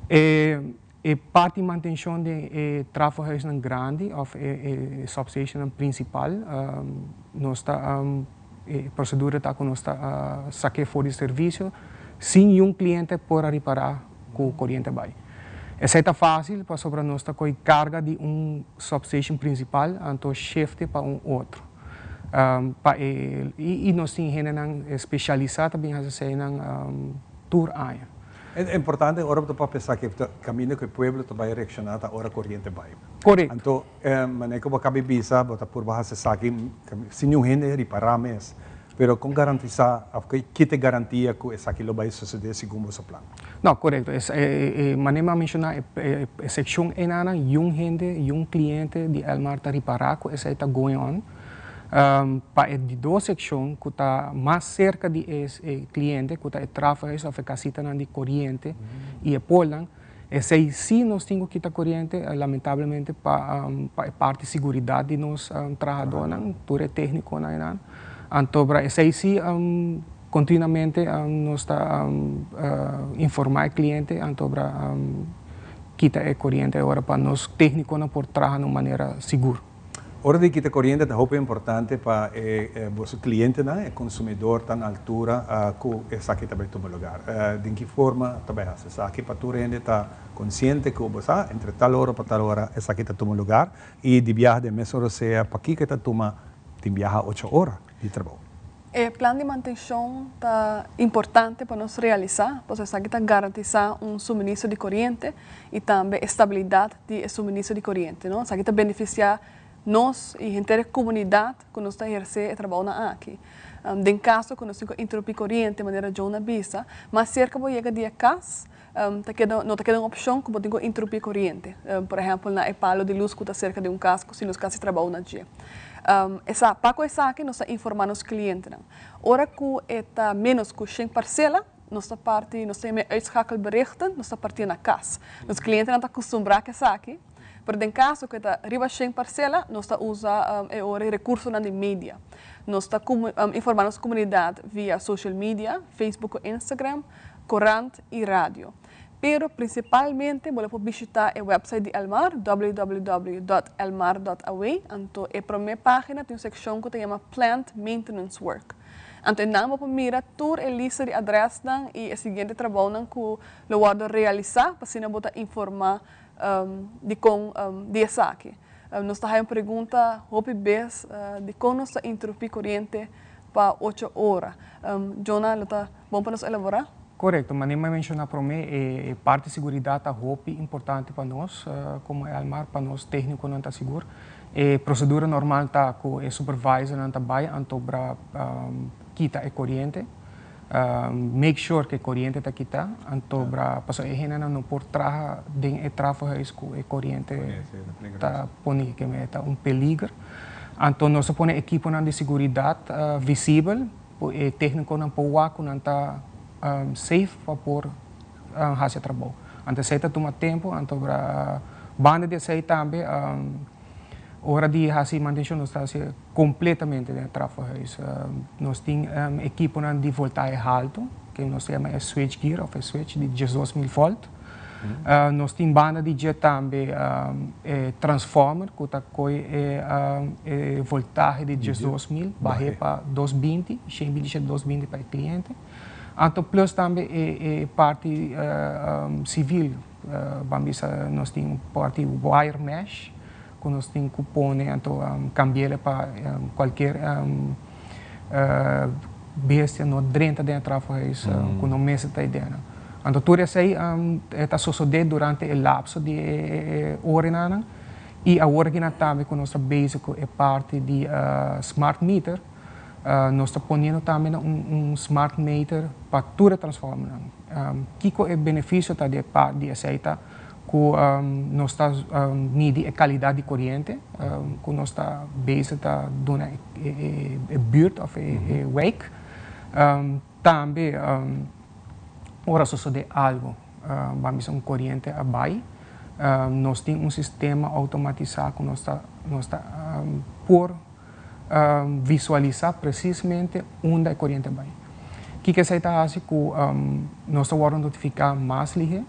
E parti mantenshon den e trafohuisnan grandi òf e substationnan prinsipal, nos ta e prosedura ta ku nos ta sak'é for di servisio sin niun kliente por a ripará ku koriente bai. Esei ta fásil pasobra nos ta kohe karga di un substation prinsipal anto shift'e pa un otro. Pa e i nos tin hendenan spesialisá ta bin hasi eseinan tur aña. E importante ora bo ta papia esaki ta kaminda ku e pueblo ta bai reakshoná ta ora koriente bai. Korekto. Anto manera ku bo a kabi bisa bo ta purba hasi esaki sin niun hende ripará mes. Pero kon garantisá òf ki ta e garantia ku esaki lo bai sosodé segun boso plan? No, korekto. E manera mi a menshoná e sekshon einan yun hende, yun kliente di Elmar ta ripará ku esei ta going on. Pa e di dos sekshon ku ta mas serka di e kliente, ku ta e trafohuis òf e kasitanan di koriente i e polnan, esei sí nos tin ku kita koriente, lamentablemente pa pa e parti siguridat di nos trahadónan, tur e téknikonan einan. Anto bra esei sí kontinuamente nos ta informá e kliente anto bra kita e koriente ora pa nos téknikonan por traha na un manera sigur. Ora di kita koriente ta hopi importante pa e boso klientenan, e konsumidor ta na altura ku esaki ta bai tuma lugar. Den ki forma ta bai hasi esaki pa tur hende ta konsiente ku bo sa entre tal ora pa tal ora esaki ta tuma lugar i di biaha den mes ora sea pakiko e ta tuma tin biaha ocho ora di trabou. E plan di mantenshon ta importante pa nos realisá, pasobra esaki ta garantisá un suministro di koriente i tambe e stabilidat di e suministro di koriente, no. Esaki ta benefisiá nos i henter e komunidat ku nos ta ehersé e trabounan aki. Den kaso ku nos tin ku interumpí koriente, manera John a bisa, mas serka bo yega di e kas, ta keda, no ta keda un opshon ku bo tin ku interumpí koriente. Por ehèmpel na e palo di lus ku ta serka di un kas ku si nos kasi trabou na dje. Esa, pa ku esaki nos ta informá nos klientenan. Ora ku e ta ménos ku shen parsela, nos ta parti, nos ta yama e uitschakelberichten, nos ta partié na kas. Nos klientenan ta kustumbrá ku esaki, pero den kaso ku e ta riba shen parsela, nos ta usa e ora e rekursonan di media. Nos ta informá nos komunidat via social media, Facebook ku Instagram, korant i radio. Pero prinsipalmente bo lo por bishitá e wèpsait di Elmar, www.elmar.aw, anto e promé página tin un sekshon ku ta yama Plant Maintenance Work. Anto einan bo por mira tur e lista di adrèsnan i e siguiente trabounan ku lo wòrdu realisá pa asina bo ta informá dikon di esaki. Nos ta haña un pregunta hopi bes dikon nos ta interupí koriente pa ocho ora. Jonah, lo ta bon pa nos elaborá? Korekto, manera mi a menshoná promé, e parti seguridat ta hopi importante pa nos komo Elmar, pa nos téknikonan ta sigur. E prosedura normal ta ku e supervisornan ta bai anto bra kita e koriente, make sure ku e koriente ta kitá, anto bra pasobra e hendenan no por traha den e trafohuis ku e koriente ta poni, ke ta un peliger. Anto nos a pone ekiponan di seguridat visibel ku e téknikonan por wak ku nan ta safe pa por hasi e trabou. Anto esei ta tuma tempu, anto banda di esei tambe ora di hasi mantenshon nos ta hasi kompletamente den e trafohuis. Nos tin ekiponan di voltahe haltu, ke nos ta yama e switchgear òf e switch di diesdos mil volt. Nos tin banda di dje tambe e transformer ku ta kohe e voltahe di 12.000 bah'é pa 220, 127 220 pa e kliente. Anto plus tambe e parti sivil, ban bisa nos tin un parti wire mesh ku nos tin ku pone anto kambi'el pa kualkier bestia no drenta den e trafohuis ku no mester ta eidenan. Anto tur esei ta sosodé durante e lapso di e oranan i awor aki nan tambe ku nos ta bezig ku e parti di smart meter, nos ta poniendo tambe na un smart meter pa tur e transformernan. Kiko e benefisio ta di di esei ta ku nos ta midi e kalidat di koriente ku nos ta bezig ta duna e buurt òf e wijk. Tambe ora sosodé algu, ban bisa un koriente a bai, Nos tin un sistema outomatisá ku nos ta nos ta por visualisá presismente unda e koriente bai. Kiko esei ta hasi ku nos ta wòrdu notifiká mas lihé,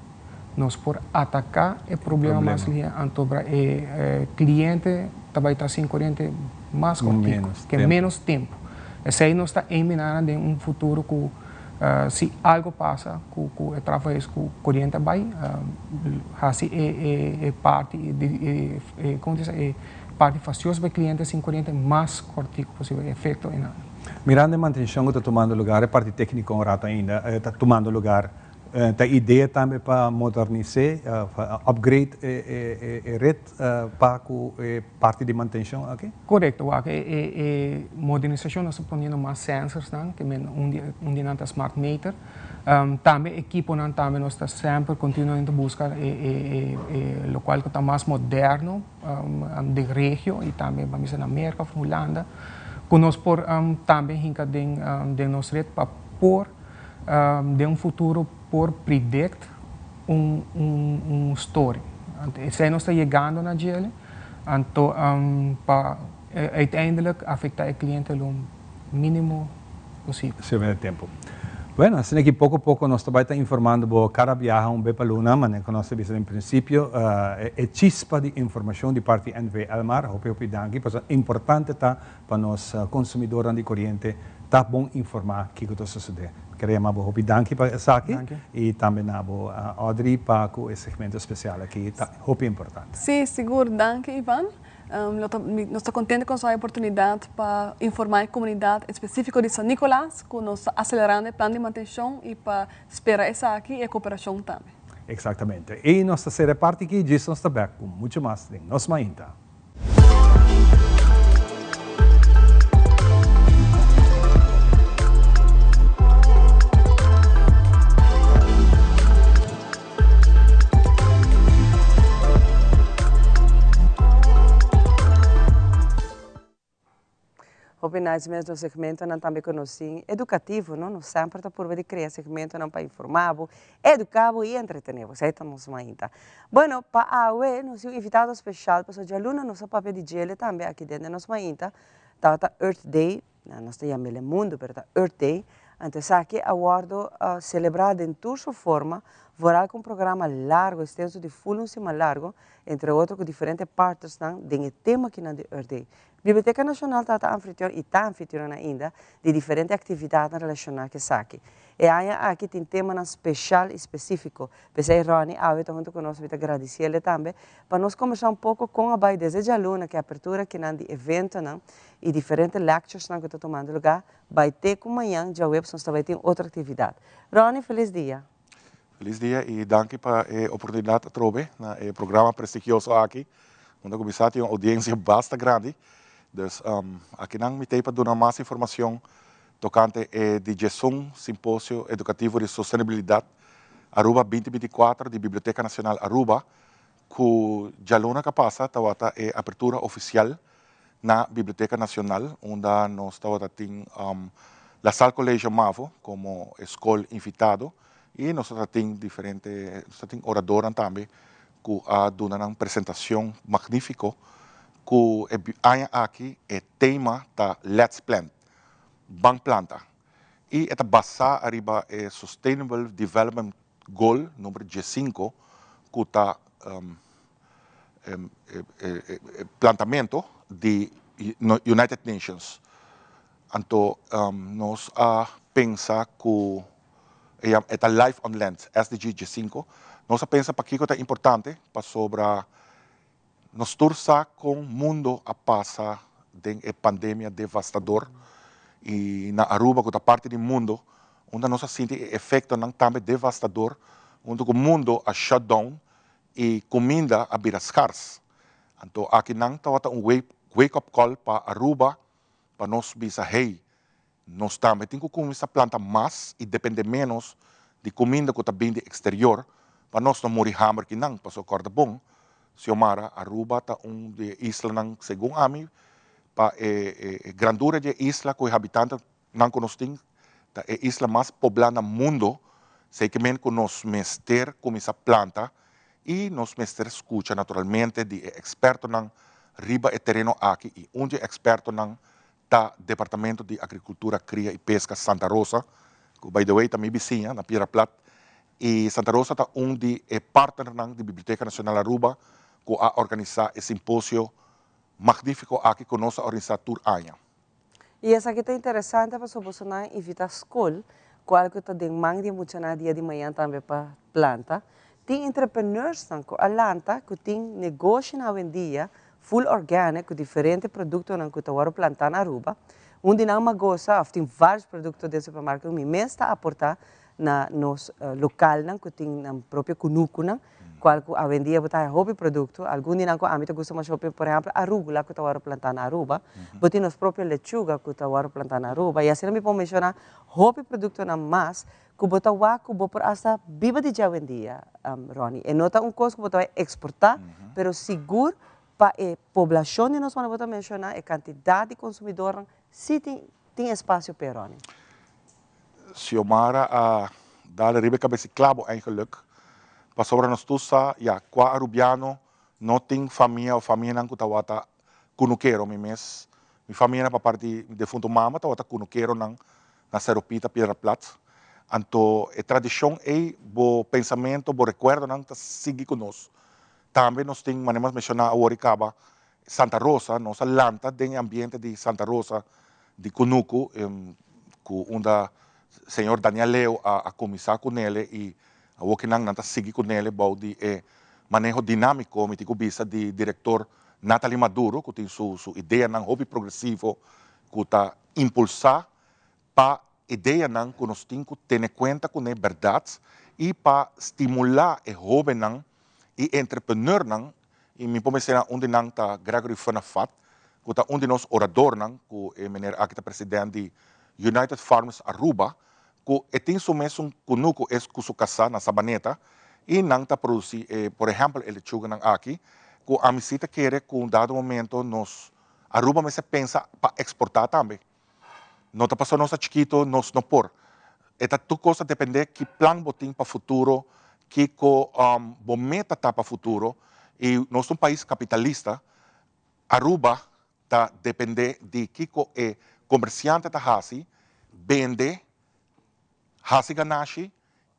nos por ataká e problema mas lihé, anto e kliente ta bai ta sin koriente mas kòrtiku, ke ménos tempu. Esei nos ta eminá den un futuro ku si algo pasa ku ku e trafo es ku koriente a bai, hasi e e parti e komo ta bisa e parti fastioso pa e kliente sin koriente mas kòrtiku posibel, e efekto einan. Mirando e mantenshon ku ta tumando lugar, e parti tékniko un rato ainda ta tumando lugar, ta idea tambe pa modernis'é, pa upgrade e ret pa ku e parti di mantenshon aki? Korekto, wak e modernisashon nos ta poniendo mas sensorsnan, ke men un di un di nan ta smart meter. Tambe ekiponan tambe nos ta semper kontinuamente buska e lokual ku ta mas moderno den regio i tambe ban bisa na Merka òf Hulanda ku nos por tambe hinka den den nos ret pa por den un futuro por predict un un storing. Anto esei nos ta yegando na djele anto pa uiteindelijk afecta e cliente lo minimo posibel. Sirve di tempu. Bueno, asina ki poko poko nos ta bai ta informando bo kada biaha un be pa luna, manera ku nos ta bisa den prinsipio, e chispa di informashon di parti NV Elmar. Hopi hopi danki, pasobra importante ta pa nos konsumidornan di koriente ta bon informá kiko ta sosodé. Mi kere yama bo hopi danki pa esaki i tambe na bo Audrey pa ku e segmento spesial aki ta hopi importante. Sí, sigur. Danki Ivan. Lo ta, nos ta contento cu nos a haya oportunidad pa informa e comunidad especifico di San Nicolas cu nos ta acelerando e plan di mantencion y pa spera esaki y e cooperacion tambe. Exactamente. Y nos ta cera e parti aki, djis nos ta bek cu mucho mas den Nos Mainta. Hopi nice mes nos segmentonan tambe ku nos tin edukativo no, nos semper ta purba di krea segmentonan pa informa bo, eduka bo i entretene bo, esei ta nos mainta. Bueno, pa awe nos tin un invitado speshal pasobra djaluna nos a papia di djele tambe aki den den nos mainta, tabata Earth Day, Nos ta yam'el e mundu, pero ta Earth Day. Anto esaki a wòrdu selebrá den tur su forma, vooral ku un programa largu, ekstenso di ful un siman largu, entre otro ku diferente partnersnan den e tema akinan di Earth Day. Biblioteka Nashonal tabata anfitrion i ta anfitrion ainda di diferente aktividatnan relashoná ku esaki. E aña aki tin temanan speshal i spesífiko. P'esei Ronnie awe ta huntu ku nos, mi ta gradisiel e tambe pa nos kombersá un poko kon a bai desde djaluna ku e apertura akinan di eventonan i diferente lecturesnan ku ta tumando lugá bai te ku mañan djaweps nos ta bai tin otro aktividat. Ronnie felis dia. Felis dia i danki pa e oportunidat atrobe na e programa prestigioso aki unda ku mi sa tin un oudiensia basta grandi. Dus akinan mi t'ei pa duna mas informashon tokante e di djesun Simposio Edukativo di Sostenibilidat Aruba binti 24 di Biblioteka Nacional Aruba ku djaluna ka pasa tabata e apertura ofisial na Biblioteca Nacional unda nos tabata tin La Salle Colegio Mavo como e scol invitado y nos tabata tin diferente, nos tabata tin oradornan tambe cu a duna nan presentacion magnifico cu e aña aki e tema ta Let's Plant, Ban Planta, y e ta basa ariba e Sustainable Development Goal number diesinco cu ta e plantamento di United Nations. Anto nos a pensa cu e ta Life on Land, SDG diesinco. Nos a pensa pakico ta importante pasobra nos tur sa con mundo a pasa den e pandemia devastador y na Aruba cu ta parti di mundo unda nos a sinti e efectonan tambe devastador hunto cu mundo a shut down y cuminda a bira scars. Anto aki nan tabata un wake up call pa Aruba pa nos bisa hey, nos tambe tin cu cuminsa planta mas y depende menos di cuminda cu ta bin di exterior pa nos no muri hamber ki nan, pasobra corda bon, Xiomara, Aruba ta un di e islanan segun ami pa e grandura di e isla cu e habitantenan cu nos tin ta e isla mas pobla na mundo, sey ke men cu nos mester cuminsa planta. I nos mester skucha naturalmente di e ekspertonan riba e tereno aki i un di e ekspertonan ta Departamento di Agrikultura, Kria i Peska Santa Rosa, ku by the way ta mi bisiña na Piedra Plat. I Santa Rosa ta un di e partnernan di Biblioteka Nacional Aruba ku a organisá e simposio magnífiko aki ku nos a organisá tur aña. I esaki ta interesante pasobra boso nan a invitá skol, kual ku ta den man di e muchanan dia di mañan tambe pa planta. Tin entrepreneursnan ku a lanta ku tin negoshinan awendia full organic ku diferente produktonan ku ta wòrdu plantá na Aruba. Un di nan magosa òf tin vários produkto den supermarket ku mi mes ta aportá na nos lokalnan ku tin nan propio kunukunan, kual ku awendia bo ta haya hopi produkto. Algun di nan ku ami ta gusta masha hopi, por ehèmpel arugula ku ta wòrdu plantá na Aruba. Bo tin nos propio lechuga ku ta wòrdu plantá na Aruba. I asina mi por menshoná hopi produktonan mas ku bo ta wak ku bo por asta biba di dje awendia, Ronnie. E no ta un kos ku bo ta bai eksportá, pero sigur pa e poblashon di nos manera bo ta menshoná, e kantidat di konsumidornan sí tin tin espasio p'e, Ronnie. Xiomara a dal riba e cabes di clabo eigenlijk, pasobra nos tur sa ya cua Arubiano no tin famia of famianan cu tawata cunukero, mi mes mi famianan pa parti di mi defunto mama tawata cunukeronan na Cerro Pita, Piedra Plat, anto e tradicion ey bo pensamento, bo recuerdonan ta sigui cu nos. Tambe nos tin, manera mi a menciona awor y caba, Santa Rosa, nos a lanta den e ambiente di Santa Rosa di Cunucu, cu unda señor Daniel Leo a a cuminsa cu nele y awor ki nan nan ta sigui cu nele bou di e maneho dinamico, mi tin cu bisa, di director Nathalie Maduro cu tin su su ideanan hopi progresivo cu ta impulsa pa ideanan cu nos tin cu tene cuenta cu ne berdad y pa stimula e hobennan y entrepreneurnan y mi por menciona un di nan ta Gregory Funafat cu ta un di nos oradornan cu e meneer aki ta president di United Farmers Aruba cu e tin su mesun cunucu es cu su casa na Sabaneta y nan ta produci e por ehempel e lechuganan aki cu ami si ta kere cu un dado momento nos Aruba mester pensa pa exporta tambe. No ta pasobra nos ta chikito nos no por. E ta tur cos ta depende ki plan bo tin pa futuro, kico bo meta ta pa futuro y nos ta un pais capitalista, Aruba ta depende di kico e comerciante ta haci, bende, haci ganashi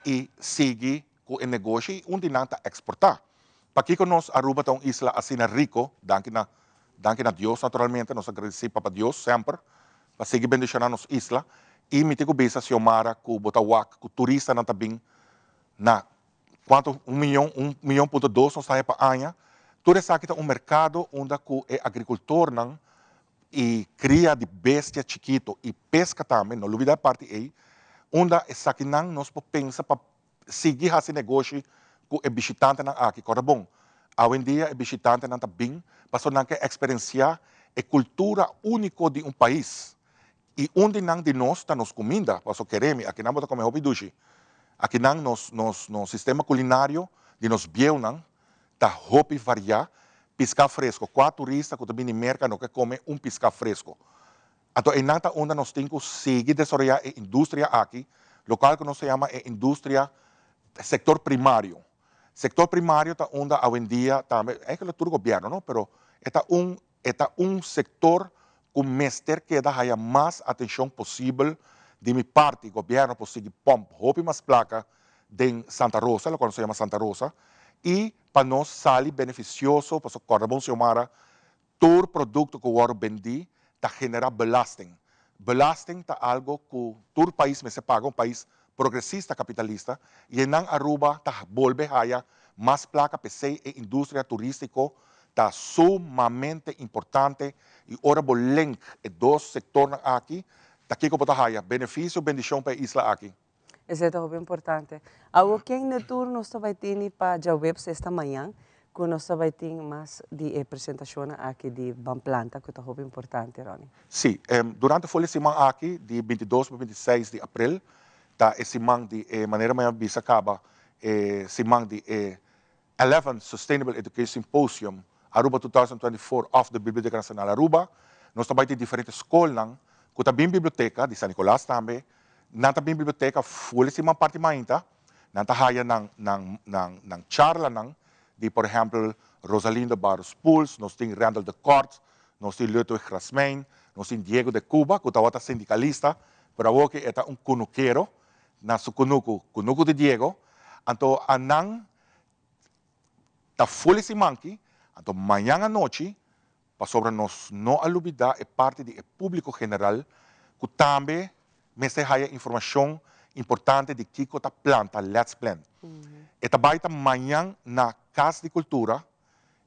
y sigui cu e negoshi y un di nan ta exporta. Pakico nos Aruba ta un isla asina rico, danki na danki na Dios naturalmente, nos ta agradeci Papa Dios semper pa sigui bendiciona nos isla y mi tin cu bisa Xiomara cu bo ta wak cu turistanan ta bin na cuanto un miyon, un miyon punto dos nos ta haya pa aña, tur esaki ta un mercado unda cu e agricultornan y cria di bestia chikito y pesca tambe, no lubida e parti ey, unda esakinan nos por pensa pa sigui haci negoshi cu e bishitantenan aki. Corda bon, awendia e bishitantenan ta bin pasobra nan ke experiencia e cultura unico di un pais y un di nan di nos ta nos cuminda, pasobra keremi, akinan bo ta come hopi dushi. Akinan nos nos nos sistema culinario di nos bieunan ta hopi variá. Piská fresko. Kua turista ku ta bini Merka no ke kome un piská fresko? Anto einan ta unda nos tin ku sigui desaroyá e industria aki, lokual ku nos ta yama e industria sektor primario. Sektor primario ta unda awendia tambe, eigenlijk tur gobièrnu no, pero e ta un e ta un sektor ku mester keda haya mas atenshon posibel di mi parti. Gobièrnu por sigui pòmp hopi mas plaka den Santa Rosa, lokual nos ta yama Santa Rosa, i pa nos sali benefisioso, pasobra kòrda bon Xiomara, tur produkto ku wòrdu bendí ta generá belasting. Belasting ta algo ku tur pais mester paga, un pais progresista kapitalista, i einan Aruba ta bolbe haya mas plaka, p'esei e industria turístiko ta sumamente importante i ora bo link e dos sektornan aki, ta kiko bo ta haya? Benefisio, bendishon pa e isla aki. Esei ta hopi importante. Awor ken ne tur nos ta bai tini pa djaweps esta mañan ku nos ta bai tin mas di e presentashonnan aki di Ban Planta ku ta hopi importante, Ronnie? Sí, durante for e siman aki di 22 pa 26 di april ta e siman di e manera mi a bisa kaba e siman di e 11th Sustainable Education Symposium Aruba 2024 of de Biblioteca Nacional Aruba. Nos ta bai tin diferente skolnan ku ta bin biblioteka di San Nicolas tambe. Nan ta bin biblioteka full e siman parti mainta. Nan ta haya nan nan nan nan charlanan. di por ehèmpel Rosalinda Barros Poels, nos tin Randall de Kort, nos tin Ludwig Rasmijn, nos tin Diego de Cuba ku tabata sindikalista pero awor ke e ta un kunukero na su kunuku, Kunuku di Diego, anto anan ta ful e simanki, anto mañan anochi pasobra nos no a lubida e parti di e publico general cu tambe mester haya informacion importante di kico ta planta Let's Plant. E ta bay ta mañan na Cas di Cultura,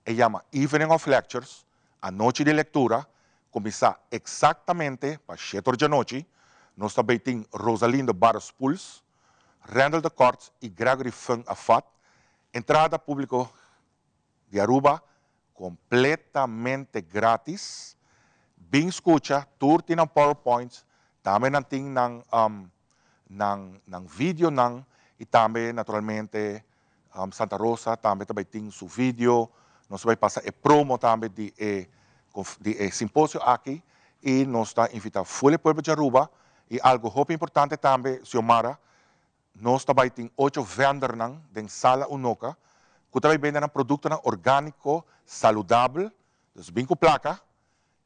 e yama Evening of Lectures, Anochi di Lectura, cuminsa exactamente pa shete or djanochi, nos ta bay tin Rosalindo Barros Poels, Randall de Kort y Gregory Fung Afat, entrada publico di Aruba completamente gratis. Bin scucha, tur tin nan powerpoints, tambe nan tin nan nan nan videonan y tambe naturalmente Santa Rosa tambe ta bay tin su video. Nos ta bay pasa e promo tambe di e di e simposio aki y nos ta invita full e pueblo di Aruba y algo hopi importante tambe Xiomara, Nos ta bai tin ocho vendernan den Sala Unoca cu ta bai bende nan productonan organico saludabel, dus bin cu placa,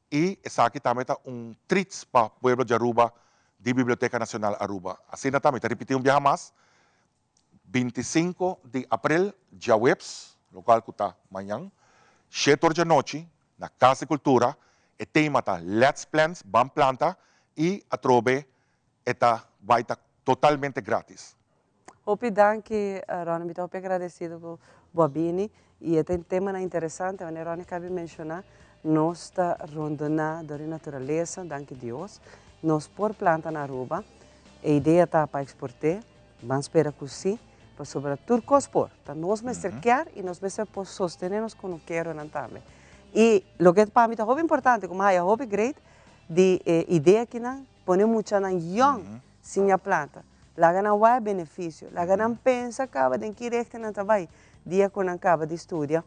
y esaki tambe ta un treats pa pueblo di Aruba di Biblioteca Nacional Aruba. Asina ta, mi ta ripiti un biaha mas, 25 di april, djaweps, locual cu ta mañan, shete or djanochi, na Cas di Cultura, e tema ta Let's Plants, Ban Planta, y atrobe E ta bai ta totalmente gratis. Hopi danki Ronnie, mi ta hopi agradecido cu bo a bini y e ta un temanan interesante, manera Ronnie caba di menciona, nos ta rondona door e naturalesa, danki Dios, nos por planta na Aruba, e idea ta pa exporte, ban spera cu si, pasobra tur cos por, ta nos mester kier y nos mester por sostene nos cunukeronan tambe. Y loke pa mi ta hopi importante, cu mi haya hopi great di e idea akinan, Pone muchanan yòn siña planta. Laga nan wak e benefisio. Laga nan pensa kaba den ki rekte nan ta bai. Dia ku nan kaba di studia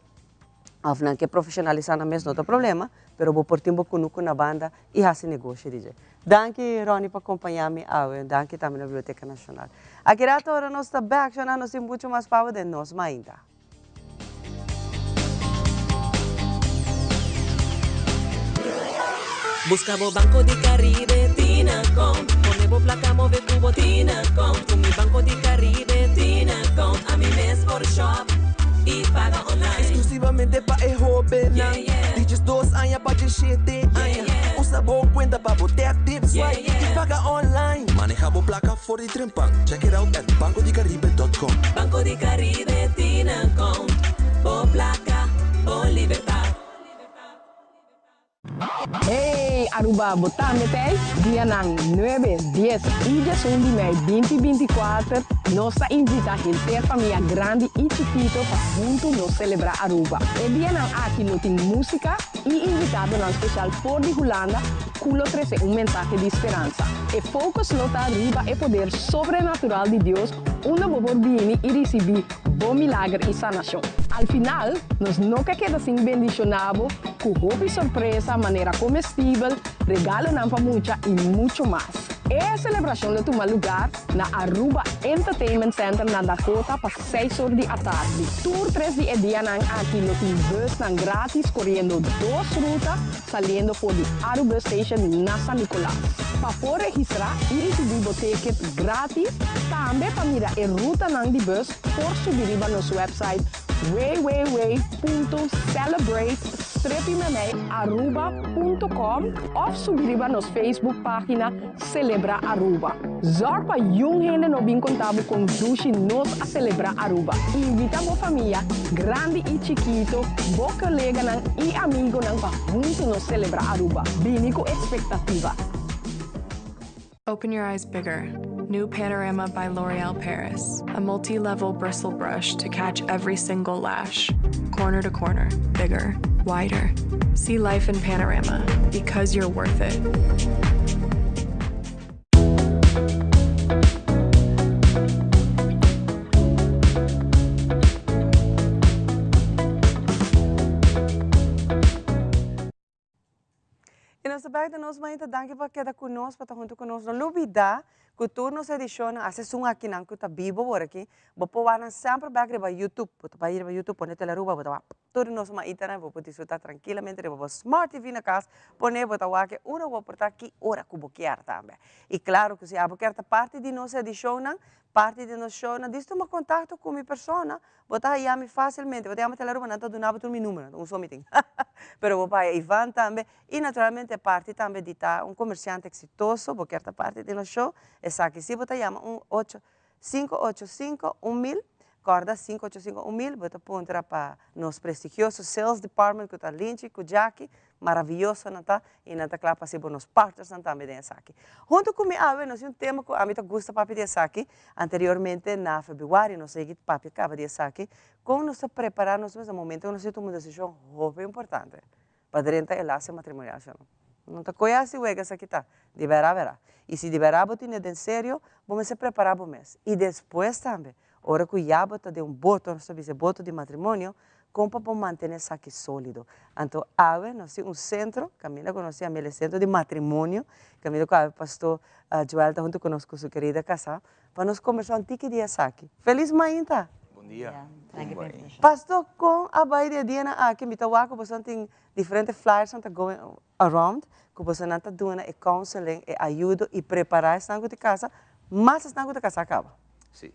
òf nan ke profeshonalisá nan mes no ta problema, pero bo por tin bo kunuku na banda i hasi negoshi di dje. Danki Ronnie pa kompañá mi awe. Danki tambe na Biblioteka Nashonal. Aki rato ora nos ta bèk, shona nos tin muchu mas pa bo den Nos Mainta. Busca bo Banco di Caribe Tinacom Pone bo placa move cu bo Tinacom Cu mi Banco di Caribe Tinacom Ami mes por shop y paga online. Exclusivamente pa e hobennan di 12 aña pa 17 aña. Usa bo cuenta pa bo tap, tip, swipe y paga online. Maneha bo placa for di trempan. Check it out at bancodicaribe dot com. Banco di Caribe tin account. Bo placa, bo libertad. Hey Aruba bo tambe t'ey? Dianan nuebe, dies y diesun di mei binti binti kuater nos ta invita henter famia grandi y chikito pa hunto nos celebra Aruba. E dianan aki lo tin musica y invitadonan special for di Hulanda ku lo trese un mensahe di speransa. E focus lo ta riba e poder sobrenatural di Dios unda bo por bini i risibí bo milager i sanashon. Al final, nos no ke keda sin bendishoná bo ku hopi sorpresa manera komestibel, regalonan pa mucha i mucho mas. E selebrashon lo tuma lugar na Aruba Entertainment Center na Dakota pa seis or di atardi. Tur tres di e dianan aki lo tin busnan gratis koriendo dos ruta saliendo for di Arubus Station na San Nicolas. Pa por registrá i risibí bo ticket gratis, tambe pa mira e rutanan di bus por subi riba nos website www.celebrate-aruba.com òf subi riba nos Facebook página Celebra Aruba. Zorg pa yun hende no bin conta bo con dushi nos a celebra Aruba. Invita bo famia, grandi y chikito, bo coleganan y amigonan pa hunto nos celebra Aruba. Bini cu expectativa. Open your eyes bigger. New Panorama by L'Oreal Paris. A multi-level bristle brush to catch every single lash. Corner to corner, bigger, wider. See life in panorama because you're worth it. Y nos ta bek den nos mainta. Danki pa keda cu nos, pa ta hunto cu nos. No lubida. Ku tur nos edishonnan, hasta esun akinan ku ta bibo awor aki, bo por wak nan semper bek riba YouTube. Bo ta bai riba YouTube pone Telearuba, bo ta wak tur di nos maitanan, bo por disfruta trankilamente riba bo smart TV na kas, pone bo ta wak e ora ku bo por ta ki ora ku bo kier tambe. I klaro ku si abo kier ta parti di nos edishonnan, parti di nos shownan, dis tuma kontakto ku mi persona, Bo ta haya mi fásilmente. Bo ta yama Telearuba, nan ta duna bo tur mi número, un so mi tin. Pero bo por haya Ivan tambe. I naturalmente e parti tambe di ta un komersiante eksitoso, bo kier ta parti di nos show, esaki si bo ta yama un ocho, sinku ocho sinku, un mil. Kòrda, sinku ocho sinku, un mil, bo ta puntra pa nos prestigioso sales department ku ta Linchi ku Jackie, Maraviyoso nan ta y nan ta cla pa haci bo nos partnersnan tambe den esaki. Hunto cu mi awe nos tin un tema cu ami ta gusta papia di esaki. Anteriormente na februari nos a yegi papia caba di esaki, con nos ta prepara nos mes na momento cu nos tin tuma un decision hopi importante pa drenta e lacio matrimonial si o no. No ta coy haci wega esaki ta, di bera bera. Y si di bera bo tine den serio, bo mester prepara bo mes. Y despues tambe, ora cu ya bo ta den un boto, nos ta bisa e boto di matrimonio, Kon pa por mantene esaki sólido? Anto awe nos tin un sentro, kaminda ku nos tin amel e sentro di matrimonio, kaminda ku awe Pastor Joel ta huntu ku nos ku su kerida kasá, pa nos kombersá un tiki di esaki. Felis mainta! Bon dia. Pastor, kon a bai di e dianan aki? Mi ta wak ku boso tin diferente flyers nan ta going around, ku bosonan ta duna e counseling, e ayudo i prepará esnan ku ta kasa, mas esnan ku ta kasá kaba. Sí.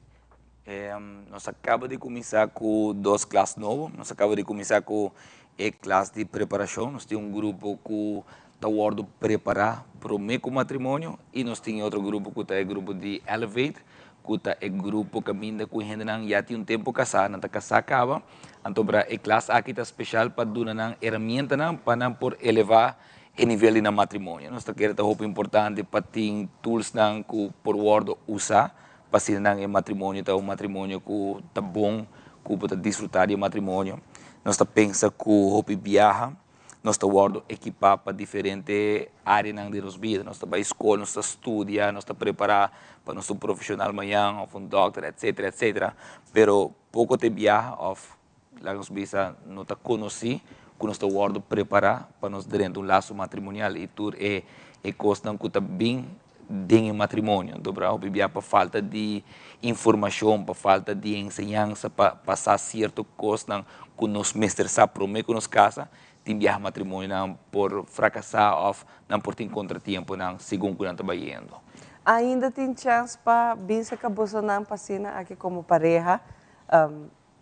Nos a kaba di kuminsá ku dos klas nobo. Nos a kaba di kuminsá ku e klas di preparashon. Nos tin un grupo ku ta wòrdu prepará promé ku matrimonio i nos tin e otro grupo ku ta e grupo di Elevate, ku ta e grupo kaminda ku hendenan ya tin un tempu kasá, nan ta kasá kaba. Anto bra e klas aki ta speshal pa duna nan heramientanan pa nan por elevá e nivel di nan matrimonio. Nos ta kere ta hopi importante pa tin toolsnan ku por wòrdu usá Pa asina nan e matrimonio ta un matrimonio ku ta bon, ku bo ta disfrutá di e matrimonio. Nos ta pensa ku hopi biaha nos ta wòrdu ekipá pa diferente áreanan di nos bida. Nos ta bai skol, nos ta studia, nos ta prepará pa nos ta un profeshonal mañan òf un dòkter etsetera etsetera. Pero poko te biaha òf Laga nos bisa no ta konosí ku nos ta wòrdu prepará pa nos drenta un laso matrimonial i tur e e kosnan ku ta bin den e matrimonio. Anto bra hopi bia pa falta di informashon, pa falta di enseñansa pa pa sa sierto kosnan ku nos mester sa promé ku nos kasa, tin biaha matrimonionan por frakasá òf nan por tin kontratiemponan segun ku nan ta bayendo. Ainda tin chèns pa bin serka bosonan pa asina aki komo pareha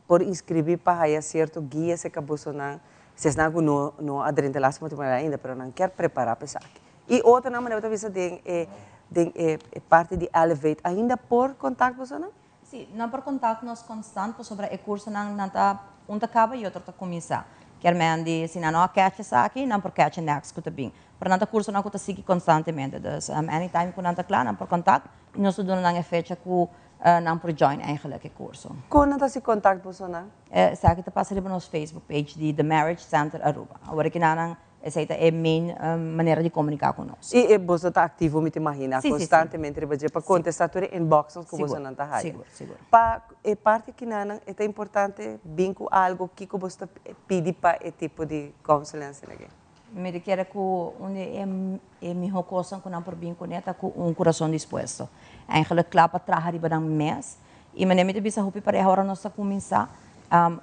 Por inscribi pa haya cierto guia cerca bosonan, si esnan cu no no a drenta laatste matrimonio ainda, pero nan kier prepara pa esaki. Y otronan manera bo ta bisa den e den e parti di Elevate, ainda por contact bosonan? Si, nan por contact nos constant pasobra e cursonan nan ta un ta caba y otro ta cuminsa. Kier men di si nan no a catch esaki, nan por catch e next cu ta bin. Pero nan ta cursonan cu ta sigui constantemente, dus anytime cu nan ta cla nan por contact y nos ta duna nan e fecha cu Nan por join eigenlijk e curso. Kon nan ta hasi contact bosonan? Esaki ta pasa riba nos Facebook page di The Marriage Center Aruba. Awor aki nan esei ta e main manera di comunica cu nos. I boso ta activo mi ta imagina constantemente riba dje pa contesta tur e inboxnan cu bosonan ta haya. Sigur, sigur. Pa e parti aki nan e ta importante bin cu algo kico boso ta pidi pa e tipo di counseling asina aki? Mi ta kere ku un di e e mihó kosnan ku nan por bin kuné ta ku un kurason dispuesto. Eigenlijk kla pa traha riba nan mes. I manera mi ta bisa hopi pareha ora nos ta kuminsá,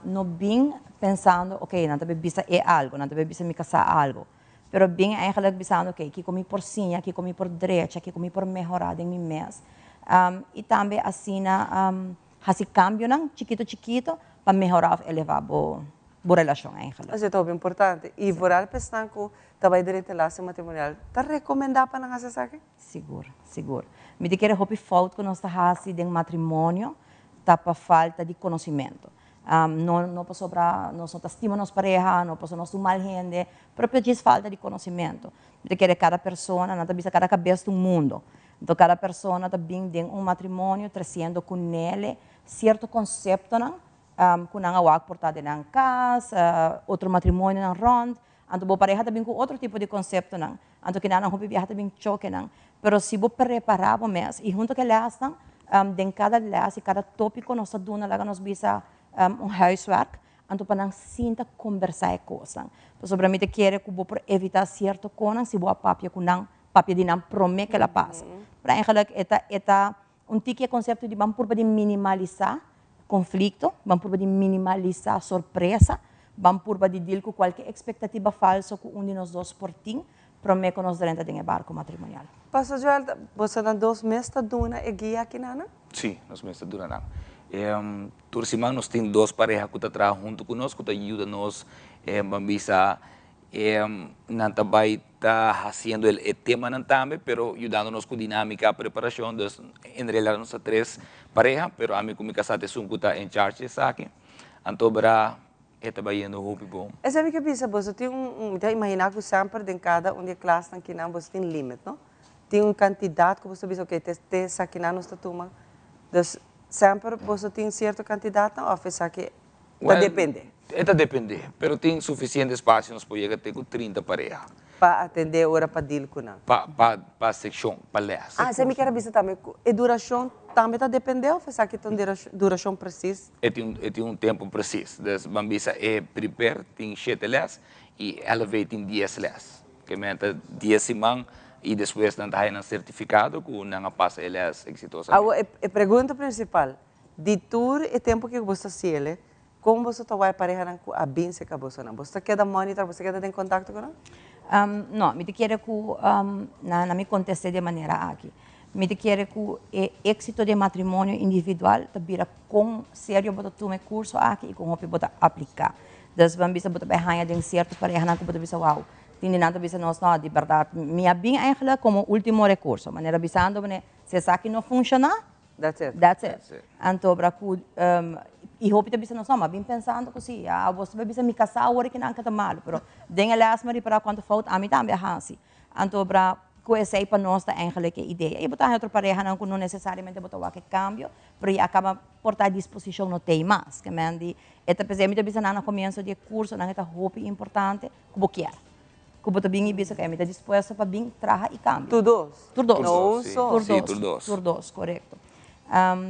no bin pensando, oke, nan ta bin bisa e algu, nan ta bin bisa mi kasá algu. Pero bin eigenlijk bisando, oke, kiko mi por siña, kiko mi por drecha, kiko mi por mehorá den mi mes. I tambe asina Hasi kambionan chikito chikito pa mehorá òf elevá bo bo relashon eigenlijk. Esei ta hopi importante. I vooral pa esnan ku ta bai den relatie matrimonial, ta rekomendá pa nan hasi esaki? Sigur, sigur. Mi ta kere hopi fout ku nos ta hasi den matrimonio ta pa falta di konosimentu. No no pasobra nos no ta stima nos pareha, no pasobra nos ta un mal hende, pero pa djis falta di konosimentu. Mi ta kere kada persona, nan ta bisa kada kabes ta un mundo. Enton kada persona ta bin den un matrimonio tresiendo ku nele sierto konseptonan ku nan a wak por ta den nan kas, otro matrimonionan rònt, anto bo pareha ta bin ku otro tipo di konseptonan, anto kinanan hopi biaha ta bin chokenan. Pero si bo prepará bo mes i hunto ku e lèsnan, den kada lès i kada tópiko nos ta duna laga nos bisa un huiswerk, anto pa nan sinta kombersá e kosnan. Pasobra mi ta kere ku bo por evitá sierto konan si bo a papia ku nan papia di nan promé ke el a pasa. Pero eigenlijk e ta e ta un tiki e concepto di ban purba di minimalisa conflicto, ban purba di minimalisa sorpresa, ban purba di deal cu cualke expectativa falso cu un di nos dos por tin prome cu nos drenta den e barco matrimonial. Pastor Joel, boso nan dos mes ta duna e guia aki nan? Sí, nos mes ta duna nan. Tur siman nos tin dos pareha cu ta traha hunto cu nos, cu ta yuda nos, ban bisa, nan ta bay ta haciendo e temanan tambe, pero yudando nos cu dinamica, preparacion. Dus, en realidad nos ta tres pareha, pero ami cu mi casa ta esun cu ta en charge di esaki. Anto bra e ta bayendo hopi bon. Esei mi ke bisa, boso tin un, mi ta imagina cu semper den cada un di e klasnan kinan boso tin limit, no? Tin un cantidad cu boso ta bisa, ok, te te esakinan nos ta tuma. Dus, semper boso tin cierto cantidadnan of esaki ta depende? E ta depende, pero tin suficiente espacio nos por yega te cu 30 pareha. Pa atende ora pa deal cu nan? Pa, pa, pa seccion, pa les. Ah, esei mi kier a bisa tambe, cu e duracion tambe ta depende of esaki ta un duracion precies? E tin, e tin un tempo precies. Dus ban bisa e Prepare tin shete les y Elevate tin dies les. Ke men ta dies siman y despues nan ta haya nan certificado cu nan a pasa e les exitosamente. Awor e, e pregunta principal, Di tur e tempu ki boso ta siele, kon boso ta wak e parehanan ku a bin serka bosonan? Boso ta keda monitor, boso ta keda den kontakto ku nan? No, mi ta kere ku na mi kontest'é di e manera aki. Mi ta kere ku e éksito di e matrimonio individual ta bira kon serio bo ta tuma e kurso aki i kon hopi bo ta apliká. Dus bo a bisa bo ta bai haña den sierto parehanan ku bo ta bisa wou, tin di nan ta bisa nos no, di bèrdat mi a bin eigentlik komo último rekurso, manera bisando bo si esaki no funshoná, That's it. That's it. Anto bra ku i hopi ta bisa nos no, ma bin pensando ku si ya bo ta bisa mi kasá awor ki nan ka ta malu, pero den e les mi a ripará kuantu fout ami tambe a hasi. Anto bra ku esei pa nos ta eigenlijk e idea. I bo ta haña otro parehanan ku no nesesariamente bo ta wak e kambio, pero ya kaba por ta disposishon no t'ei mas. Ke men di e ta p'esei mi ta bisa nan na komienso di e kursonan e ta hopi importante ku bo kier. Ku bo ta bin i bisa ku mi ta dispuesto pa bin traha i kambia. Tur dos? Tur dos. No un so. Tur Sí, dos. tur dos. Tur dos, korekto.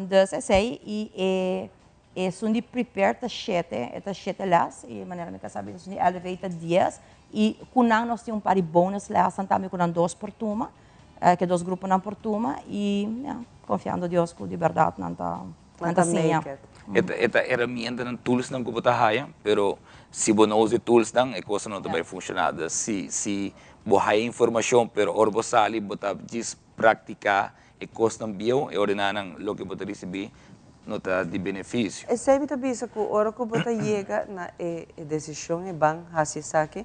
Dus esei i e esun di Prepare ta shete, e ta shete les i manera mi kasá bisa esun di Elevate ta dies i ku nan nos tin un par di bonus lesnan tambe ku nan dos por tuma, ke dos gruponan por tuma i ya, konfiando Dios ku di bèrdat nan ta Nan ta make it. E ta e ta herramientanan, toolsnan ku bo ta haya, pero si bo no usa e toolsnan e kosa no ta bai funshoná. Dus si si bo haya informashon pero ora bo sali bo ta djis praktiká e kosnan bieu, e ordenanan loke bo ta risibí no ta di benefisio. Esei mi ta bisa ku ora ku bo ta yega na e e desishon e ban hasi esaki,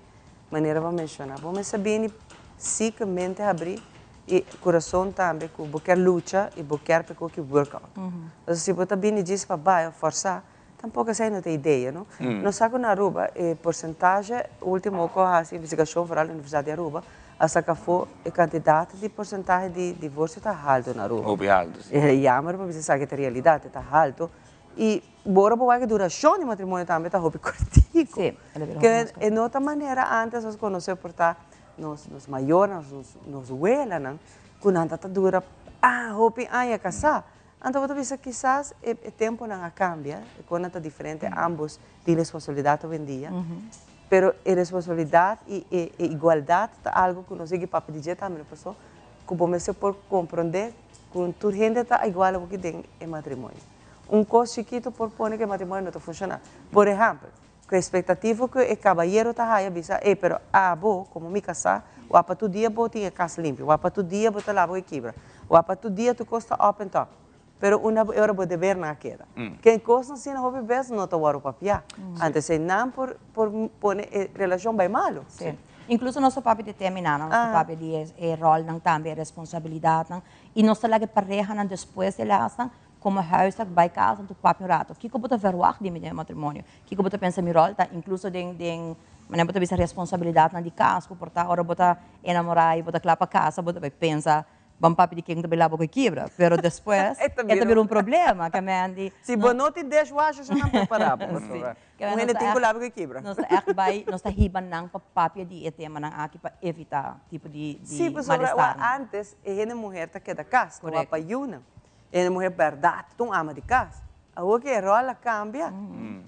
manera bo a menshoná, bo mester bini si ku mente habrí I kurason tambe ku bo kier lucha i bo kier pa e koki workout. Pasobra si bo ta bini djis pa bai of forsá, tampoko esei no ta e idea, no? Nos sa ku na Aruba e porsentahe ultimo ku a hasi investigashon foral Universidat di Aruba a saka afó e kantidat di porsentahe di divorsio ta haltu na Aruba. Hopi haltu, si. E jammer pa bisa esaki ta realidat, e ta haltu. I bo ora bo wak e durashon di matrimonio tambe ta hopi kortiku. Si, e ta bira hopi mas Ke e no ta manera antes nos konosé por ta Nos nos mayornan, nos nos welanan ku nan ta ta dura ah hopi aña kasá. Anto bo ta bisa kisas e e temponan a kambia, e konan ta diferente, ambos tin responsabilidat awendia, pero e responsabilidat i e e igualdat ta algu ku nos sigui papia di dje tambe paso ku bo mester por komprondé ku tur hende ta igual awoki den e matrimonio. Un kos chikitu por pone ku e matrimonio no ta funshoná. Por ehèmpel, Ku espektativa ku e kabayero ta haya bisa, Ey, pero abo, komo mi kasá, wak pa tur dia bo tin e kas limpio, wak pa tur dia bo ta laba ku e kibra, wak pa tur dia tur kos ta op en top. Pero unda bo e ora bo debernan a keda. Ken kosnan asina hopi bes no ta wòrdu papiá. Antes ei nan por por pone e relashon bai malu. Sí. Inkluso nos ta papia di tèminanan, nos ta papia di e ròlnan tambe, e responsabilidatnan, i nos ta laga e parehanan despues di e lèsnan Como huisarts bai casa anto papia un rato. Kico bo ta verwacht di mi den e matrimonio? Kico bo ta pensa mi rol ta? Incluso den den manera bo ta bisa responsabilidadnan di cas cu por ta ora bo ta enamora y bo ta cla pa casa bo ta bai pensa ban papia di ken ta bai laba cu e kibra. Pero despues e ta bira un problema ke men di. Si bo no tin dishwasher so nan prepara bo pasobra un hende tin cu laba cu e kibra. Nos ta echt bai nos ta hiba nan pa papia di e temanan aki pa evita tipo di di Si pasobra malestarnan. antes e hende muher ta keda cas ta wak pa yunan. E muher bèrdat ta un ama di kas. Awor ku e ròl a kambia,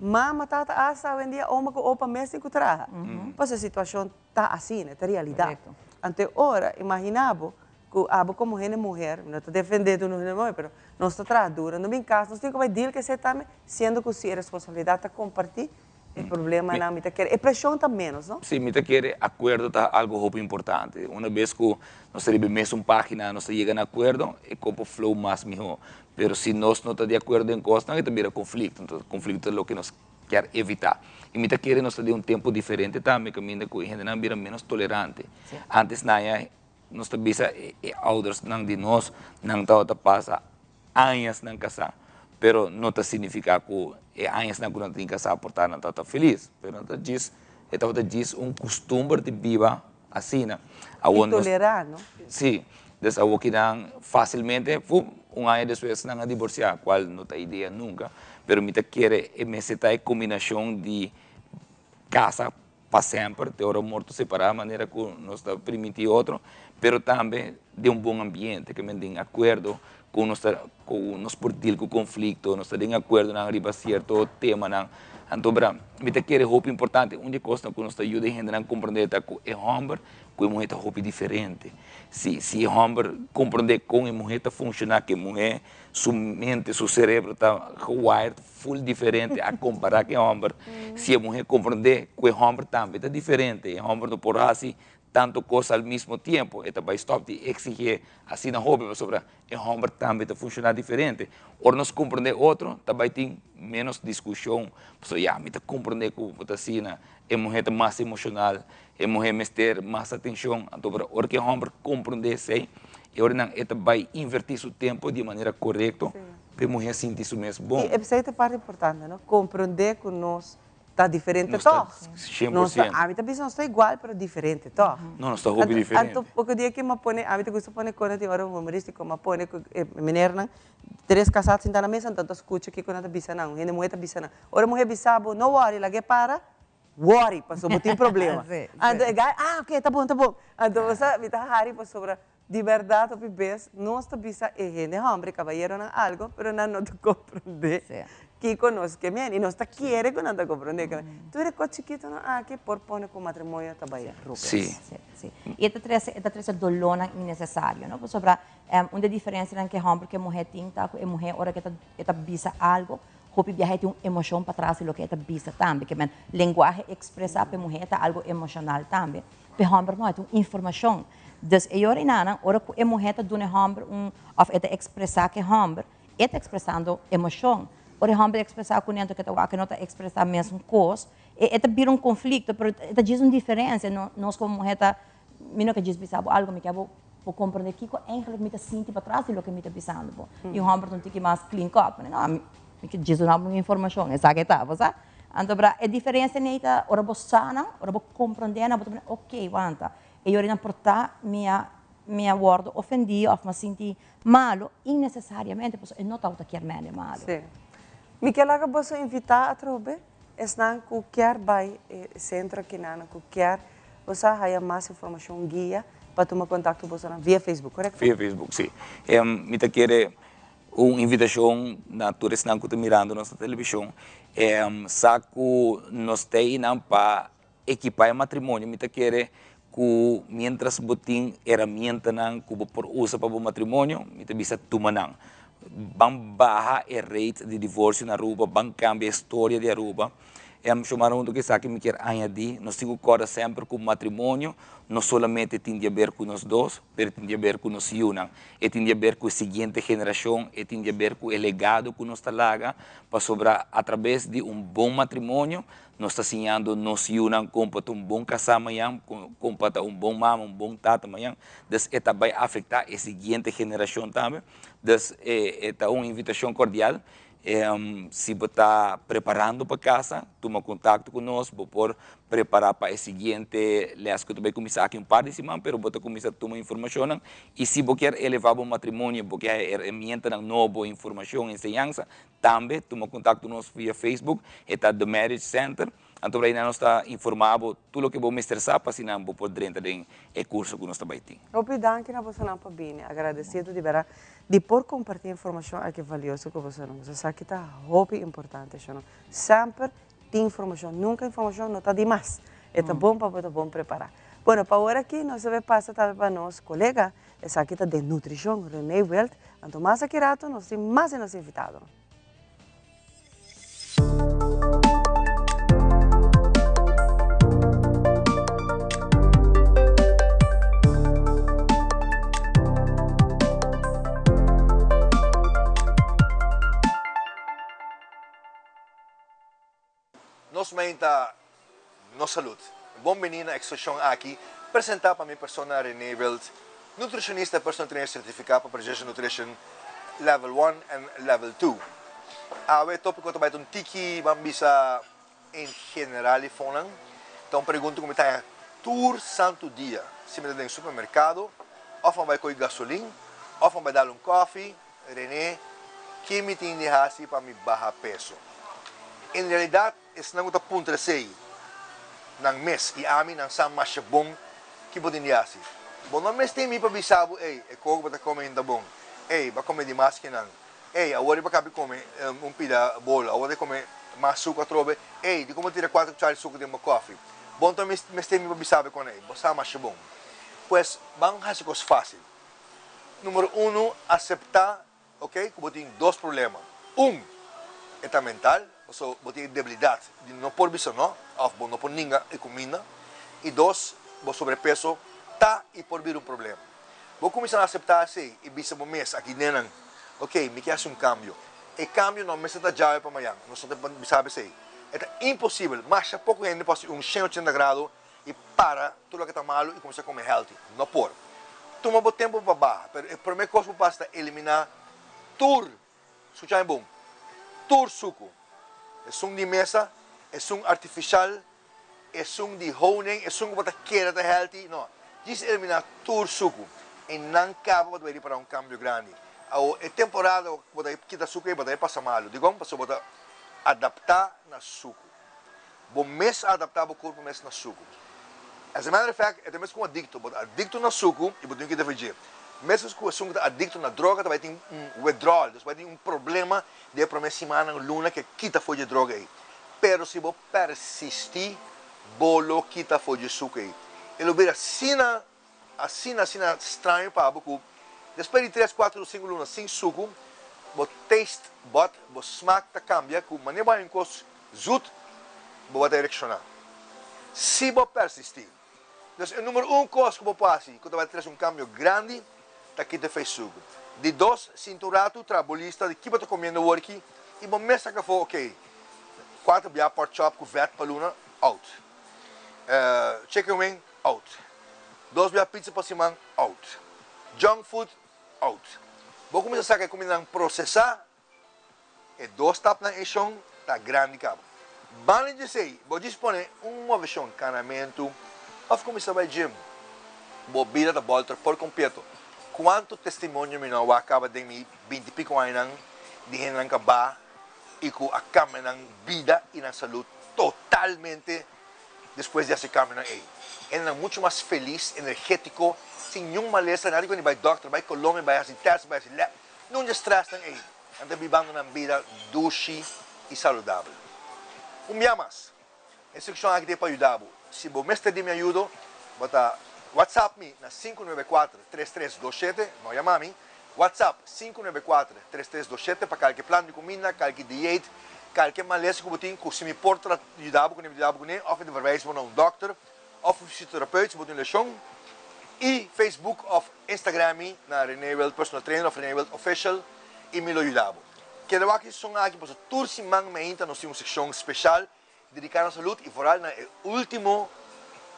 mama, tata asta awendia oma ku opa mes tin ku traha. Pasobra e situashon ta asina, e ta realidat. Anto e ora, imaginá bo, Ku abo komo hende muher, mi no ta defendé tur nos hende muher, pero nos ta traha duro, no bin kas, nos tin ku bai deal ku esei tambe, siendo ku si e responsabilidat ta kompartí, e problemanan mi ta kere, e preshon ta ménos, no? Sí, mi ta kere akuerdo ta algu hopi importante. Una bes ku nos ta riba e mesun página, nos ta yega na akuerdo, e kopo flow mas mihó. Pero si nos no ta di akuerdo den kosnan, e ta bira konflikto. Entonces, konflikto ta loke nos kier evitá. I mi ta kere nos ta den un tempu diferente tambe, kaminda ku e hendenan bira ménos tolerante. Antes nan ya Nos ta bisa e oudersnan di nos, nan tabata pasa añasnan kasá, pero no ta signifiká ku e añasnan ku nan tin kasá por ta nan tabata felis, pero nan ta djis, e tabata djis un kustumber di biba asina. I tolerá, no? Sí, des awor ki nan fásilmente, fup, un aña despues nan a diborsiá, kual no ta idea nunka, pero mi ta kere e mester ta e kombinashon di kasa pa semper, te ora morto separá, manera ku nos ta primintí otro, pero tambe den un bon ambiente, ke men den akuerdo ku nos ta ku nos por deal ku konflikto, nos ta den akuerdonan riba sierto temanan. Anto bra, mi ta kere hopi importante, un di e kosnan ku nos ta yuda e hendenan komprondé ta ku e hòmber ku e muhé ta hopi diferente. Si si e hòmber komprondé kon e muhé ta funshoná, ku e muhé su mente, su serebro ta gewired full diferente a compara cu e homber. Si e muher comprende cu e homber tambe ta diferente, e homber no por haci tanto cos al mismo tiempo, e ta bay stop di exige asina hopi pasobra e homber tambe ta funciona diferente. Ora nos comprende otro ta bay tin menos discusion, pasobra ya mi ta comprende cu bo ta asina, e muher ta mas emocional, e muher mester mas atencion, anto ora cu e homber comprende esey, e ora nan e ta bay inverti su tempo di manera corecto. Pa e muhé sinti su mes bon. I esei ta parti importante, no? Komprondé ku nos ta diferente tòg. Nos ta, ami ta bisa nos ta igual pero diferente tòg. No, nos ta hopi diferente. Anto poko dia ke mi a pone, ami ta gusta pone kos tin ora humorístiko, mi a pone ku e menernan, tres kasá sinta na mesa, anto nan ta skucha kiko nan ta bisa nan, un hende muhé ta bisa nan. Ora e muhé bisa bo, no wòri, lag'é para, wòri, pasobra bo tin problema. Anto e gai, ah, oke, ta bon, ta bon. Anto bo sa, mi ta hari pasobra Di berdad hopi bes nos ta bisa e hende homber, e cabayeronan algo, pero nan no ta comprende kico nos ke meen y nos ta kere cu nan ta comprende. Tur e cos chikitonan aki por pone cu matrimonio ta bay rupes. Sí. Sí. Y e ta trece, e ta trece dolornan innecesario, no? Pasobra un di e diferencianan cu e homber cu e muher tin ta cu e muher ora cu e ta, e ta bisa algo, hopi biaha e tin un emocion patras di loke e ta bisa tambe. Ke men lenguahe expresa pa e muher ta algo emocional tambe. Pa e homber no, e ta un informacion. Dus e yora enanan, ora ku e muhé ta duna e hòmber un, òf e ta ekspresá ku e hòmber, e ta ekspresando emoshon. Ora e hòmber ekspresá kuné anto ke ta wak e no ta ekspresá mesun kos, e e ta bira un konflikto, pero e ta djis un diferensia. No, nos komo muhé ta, mi no ke djis bisa bo algu, mi ke bo bo komprendé kiko eigentlik mi ta sinti patras di loke mi ta bisando bo. I un hòmber ta un tiki mas clean cut, no, mi mi ke djis duna bo un informashon, esaki e ta, bo sa. Anto bra, e diferensia nei ta ora bo sa nan, ora bo komprendé nan, bo ta pone, oké, wanta. E yorinan por ta mi a mi a wordo ofendi of mi a sinti malo innecesariamente pasobra e no tabata kier mende malo. Sí. Mi kier laga boso invita atrobe esnan cu kier bay e centro akinan cu kier bo sa haya mas informacion guia pa tuma contacto bosonan via Facebook, correcto? Via Facebook, sí. Mi ta kere un invitacion na tur esnan cu ta mirando nos na television sa cu nos ta einan pa Ekipá e matrimonio, mi ta kere ku miéntras bo tin heramientanan ku bo por usa pa bo matrimonio, mi ta bisa tuma nan. Ban baha e rate di divorsio na Aruba, ban kambia e storia di Aruba. Shomara huntu ku esaki mi kier añadí, nos tin ku kòrda semper ku matrimonio no solamente tin di aber ku nos dos, pero e tin di aber ku nos yunan, e tin di aber ku e siguiente generashon, e tin di aber ku e legado ku nos ta laga, pasobra atrabes di un bon matrimonio Nos ta siñando nos yunan kon pa ta un bon kasá mañan, kon pa ta un bon mama, un bon tata mañan. Dus e ta bai afektá e siguiente generashon tambe. Dus e ta un invitashon kordial. Si bo ta preparando pa kasa, tuma kontakto ku nos. Bo por prepará pa e siguiente lès ku ta bai kuminsá aki un par di siman, pero bo ta kuminsá tuma informashonnan. I si bo kier elevá bo matrimonio, bo kier haña herramientanan nobo, informashon, enseñansa, Tambe tuma contacto nos via Facebook, e ta The Marriage Center. Anto por ainan nos ta informa bo tur loke bo mester sa pa asina bo por drenta den e curso cu nos ta bay tin. Hopi danki na bosonan pa bini. Agradecido di bera di por comparti informacion aki valioso cu bosonan. Boso sa ki ta hopi importante shonnan. Semper tin informacion, nunca informacion no ta di mas. E ta bon pa bo ta bon prepara. Bueno, pa ora aki nos a bay pasa tambe pa nos colega. Esaki ta den nutrishon Rene Wild. Anto mas aki rato nos tin mas di nos invitadonan. Nos meinta nos salud. Bon bini na exposición aki, presenta pa mi persona Rene Wild, nutricionista y personal trainer certifica pa Precision Nutrition Level 1 and Level 2. Awe e topico ta bay ta un tiki, ban bisa en general y fonan. Ta un pregunta cu mi ta haña tur santo dia si mi ta den supermercado of mi a bay coy gasolin of mi a bay dal un coffee. Rene, Ki mi tin di hasi pa mi baha peso? En realidat, esnan ku ta puntra esei nan mes i ami nan sa masha bon ki bo tin di hasi. Bo no mester mi pa bisa bo, Ey, e koko bo ta kome hinta bon. Ey, bo a kome dimas ki nan. Ey, awor bo a kabi kome un pida bolo. Awor bo ta kome mas suku atrobe. Ey, dikon bo tira kuater kuchara di suku den bo kòfi? Bo no mester mi pa bisa bo kon ey. Bo sa masha bon. Pues, ban hasi kos fásil. Numero uno, aseptá, ok, ku bo tin dos problema. Un, e ta mental, pasobra bo tin e debilidat di no por bisa no, òf bo no por ninga e kuminda. I dos, bo sobrepeso ta i por bira un problema. Bo kuminsá aseptá esei i bisa bo mes aki nenan, ok, mi ke hasi un kambio. E kambio no mester ta djawe pa mañan, nos no ta bisa esei. E ta imposibel, masha poko hende por hasi un shen ochenta grado i para tur loke ta malu i kuminsá kome healthy. No por. Tuma bo tempu pa baha, pero e promé kos ku pasa ta eliminá tur, skucha mi bon, tur suku. Esun di mesa, esun artifishal, esun di honing, esun ku bo ta kere ta healthy, no. Djis eliminá tur suku i nan kaba bo ta bai ripará un kambio grandi. Awor e temporada ku bo ta kita suku ei bo ta bai pasa malu. Dikon? Pasobra bo ta adaptá na suku. Bo mes a adaptá bo kurpo mes na suku. As a matter of fact, e ta mes ku un adikto. Bo ta adikto na suku i bo tin ku defendé. Meskos ku esun ku ta adikto na droga ta bai tin un withdrawal, dus bai tin un problema den e promé simannan, luna ku e kita for dje droga ei. Pero si bo persistí, bo lo kita for dje suku ei. E lo bira asina Asina asina straño pa bo ku despues di tres, kuater o sinku luna sin suku, bo taste bud, bo smak ta kambia ku manera bo haña un kos zut, bo bo ta reakshoná. Si bo persistí. Dus e numero un kos ku bo por hasi ku ta bai trese un kambio grandi ta kita fe suku. Di dos, sinta un ratu, traha bo lista di ki bo ta komiendo awor aki i bo mes saka afó, okey, kuater bia pork chop ku vèt pa luna, out. Chicken wing, out. Dos bia pizza pa siman, out. Junk food, out. Bo kuminsá saka e kumindanan prosesá, e dos stapnan ei shon ta grandi kaba. Banda di esei, bo djis pone un moveshon, kanamentu òf kuminsá bai gym. Bo bida ta bòlter por kompleto. Kuantu testimonio mi no a wak kaba den mi binti piko añanan di hendenan kabá i ku a kambia nan bida i nan salud totalmente Despues di hasi kambionan ei, hendenan muchu mas felis, energétiko, sin niun malesa, nan a di bai dòkter, bai Colombia, bai hasi tèst, bai hasi lèp, niun di e strèsnan ei. Nan ta bibando nan bida dushi i saludabel. Un bia mas, e instrukshon aki ta e pa yuda bo. Si bo mester di mi ayudo, bo ta WhatsApp mi na 594 3327, no yama mi, WhatsApp 594 3327 pa kalke plan di kuminda, kalke dieet, kalke malesa ku bo tin ku si mi por tra yuda bo kuné mi ta yuda bo kuné òf mi ta verwijs bo na un dòkter òf un fisioterapeut si bo tin leshon i Facebook òf Instagram mi na Rene Wild Personal Trainer òf Rene Wild Official i mi lo yuda bo. Keda wak e seshon aki pasobra tur siman meinta nos tin un sekshon speshal Dediká na salud i foral na e último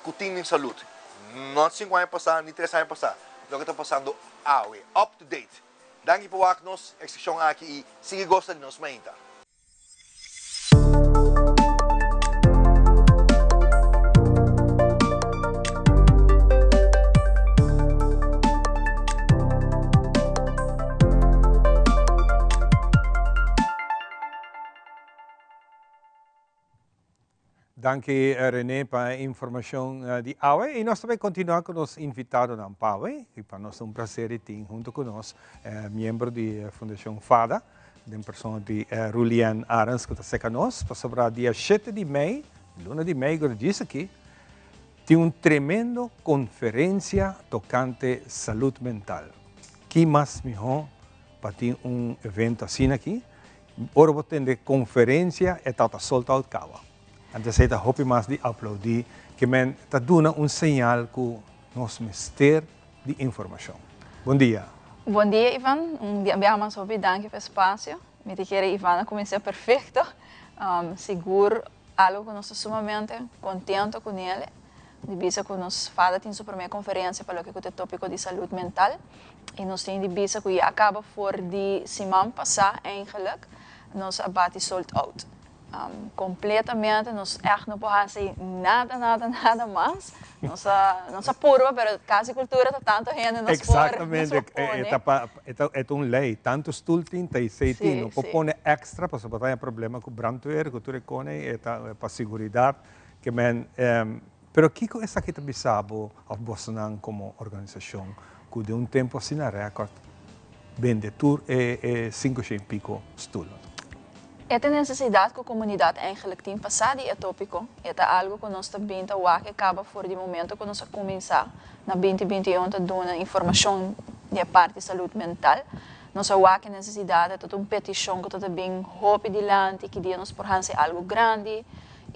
ku tin den salud. No sinku aña pasá ni tres aña pasá, loke ta pasando awe. Up to date. Danki pa wak nos e sekshon aki i sigui gosta di nos mainta. Danki Rene pa e informacion di awe y nos ta bay continua cu nos invitadonan pa awe y pa nos ta un placer di tin hunto cu nos miembro di Fundacion fada den persona di Rulien Arends cu ta seca nos pasobra dia shete di mei, luna di mei cu ta djis aki. Tin un tremendo conferencia tocante salud mental. Ki mas miho pa tin un evento asina aki? Ora bo tende conferencia e ta ta sold out caba. Anto esey ta hopi mas di aplaudi ke men ta duna un señal cu nos mester di informacion. Bon dia. Bon dia Ivan, un dia biaha mas hopi danki pa e spacio. Mi ta kere Ivan a cuminsa perfecto. Sigur algo cu nos ta sumamente contento cu nele, di bisa cu nos fada tin su prome conferencia pa loke cu ta e topico di salud mental y nos tin di bisa cu ya a caba for di siman pasa eigenlijk nos a bati sold out. Completamente nos echt no por haci nada nada nada mas. Nos a nos a purba pero Cas di Cultura ta tanto hende nos por nos por Exactamente, pone. e ta pa e ta e ta un ley, tanto stoel tin ta esey tin, no por pone extra pasobra bo ta haña problema cu brandweer cu tur e cone e ta pa seguridad ke men pero kico esaki ta bisa bo of bosonan como organisacion cu den un tempo asina record bende tur e e cinco shen pico stoelnan? E ta nesesidat ku komunidat eigenlik tin pa sa di e tópiko. E ta algu ku nos ta bin ta wak e kaba for di momento ku nos a kuminsá na 2021 ta duna informashon di e parti salud mental. Nos a wak e nesesidat, e ta un petishon ku ta ta bin hopi dilanti ki dia nos por hasi algu grandi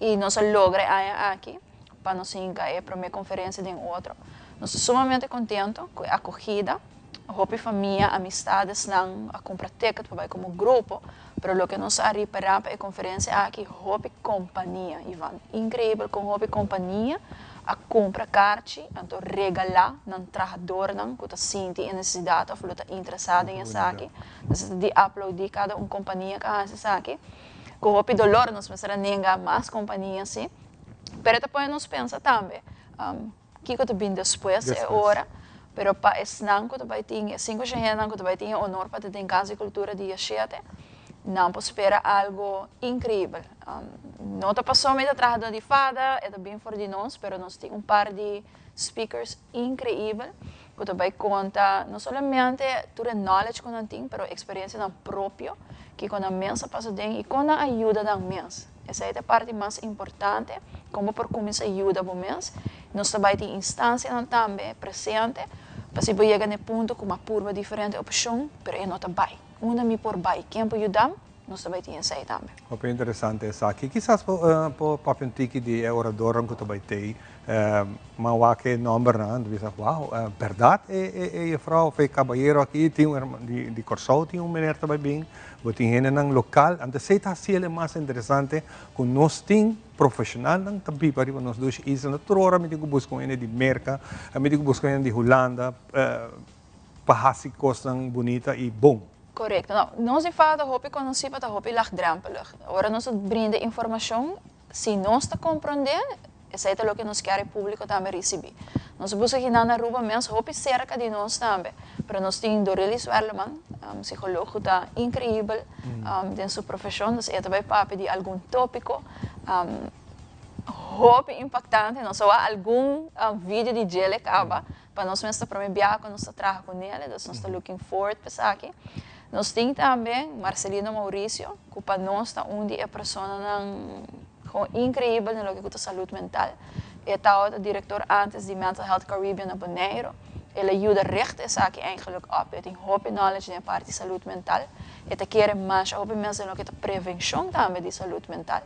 i nos a logra e aña aki pa nos hinka e promé konferensia den otro. Nos ta sumamente kontento ku e akogida. Hopi famia, amistadesnan a kumpra ticket pa bai komo grupo, pero loke nos a ripará pa e konferensia aki, hopi kompania, Ivan, inkreibel kon hopi kompania a kumpra karchi anto regalá nan trahadornan ku ta sinti e nesesidat òf lo ta interesá den esaki. Nos ta di aplaudí kada un kompania ku a hasi esaki. Ku hopi dolor nos mester a nenga mas kompania si, pero e ta pone nos pensa tambe. Kiko ta bin despues e ora, pero pa esnan ku ta bai tin, e sinku shenhennan ku ta bai tin e honor pa ta den Kas di Kultura dia shete, nan por spera algo inkreibel. No ta pasobra mi ta trahadó di fada, e ta bin for di nos, pero nos tin un par di speakers inkreibel ku ta bai konta no solamente tur e knowledge ku nan tin, pero eksperensianan propio, kiko nan mes a pasa den i kon nan a yuda nan mes. Esei ta e parti mas importante, kon bo por kuminsá yuda bo mes. Nos ta bai tin instansianan tambe presente pa si bo yega na e punto ku bo a purba diferente opshon, pero e no ta bai. Unda mi por bai? Ken por yudam? Nos ta bai tin esei tambe. Hopi interesante esaki. Kisas bo por papia un tiki di e oradornan ku ta bai tei. M'a wak e nòmbernan, ta bisa, wou, bèrdat e jefrou òf e kabayero aki tin un di Kòrsou tin un meneer ta bai bin. Bo tin hendenan lokal, anto esei ta hasi el e mas interesante ku nos tin profeshonalnan ta biba riba nos dushi isla. Tur ora mi tin ku buska un hende di Merka, mi tin ku buska un hende di Hulanda pa hasi kosnan bunita i bon. Korekto. No, nos di fada ta hopi konosí pa ta hopi lagdrempelig. Ora nos ta brinda informashon, si nos ta komprondé, Esei ta loke nos kier e públiko tambe risibí. Nos a buska kinan na Aruba mes hopi serka di nos tambe, pero nos tin Dorelis Werleman, psikólogo ku ta inkreibel den su profeshon, dus e ta bai papia di algun tópiko hopi impaktante. Nos a wak algun video di djele kaba pa nos mes ta promé biaha ku nos ta traha ku nele, dus nos ta looking forward pa esaki. Nos tin tambe Marcelino Mauricio, ku pa nos ta un di e personanan Gewoon increibel den loke cu ta salud mental. E tabata director antes di Mental Health Caribbean na Bonaire. El a yuda richt esaki eigenlijk op. E tin hopi knowledge den e parti salud mental. E ta kere masha hopi mes den loke ta prevencion tambe di salud mental.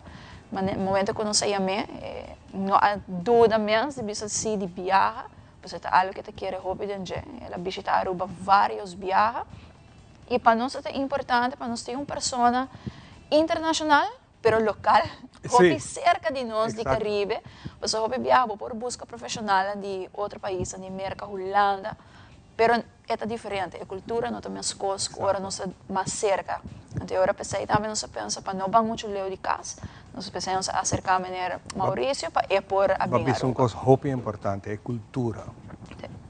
Ma na e momento cu nos a yam'é, e no a duda mes di bisa si di biaha, pasobra e ta algo cu e ta kere hopi den dje. El a bishita Aruba varios biaha. Y pa nos e ta importante pa nos tin un persona internacional pero local, hopi cerca di nos di Caribe, pasobra hopi biaha bo por busca profesionalnan di otro paisnan, di Merca, Hulanda, pero e ta diferente, e cultura no ta mescos cu ora nos ta mas cerca. Anto e ora p'esey tambe nos a pensa pa no ban mucho leu di cas, nos p'esey nos a acerca meneer Mauricio pa e por a bin Bo a bisa un Aruba. cos hopi importante, e cultura.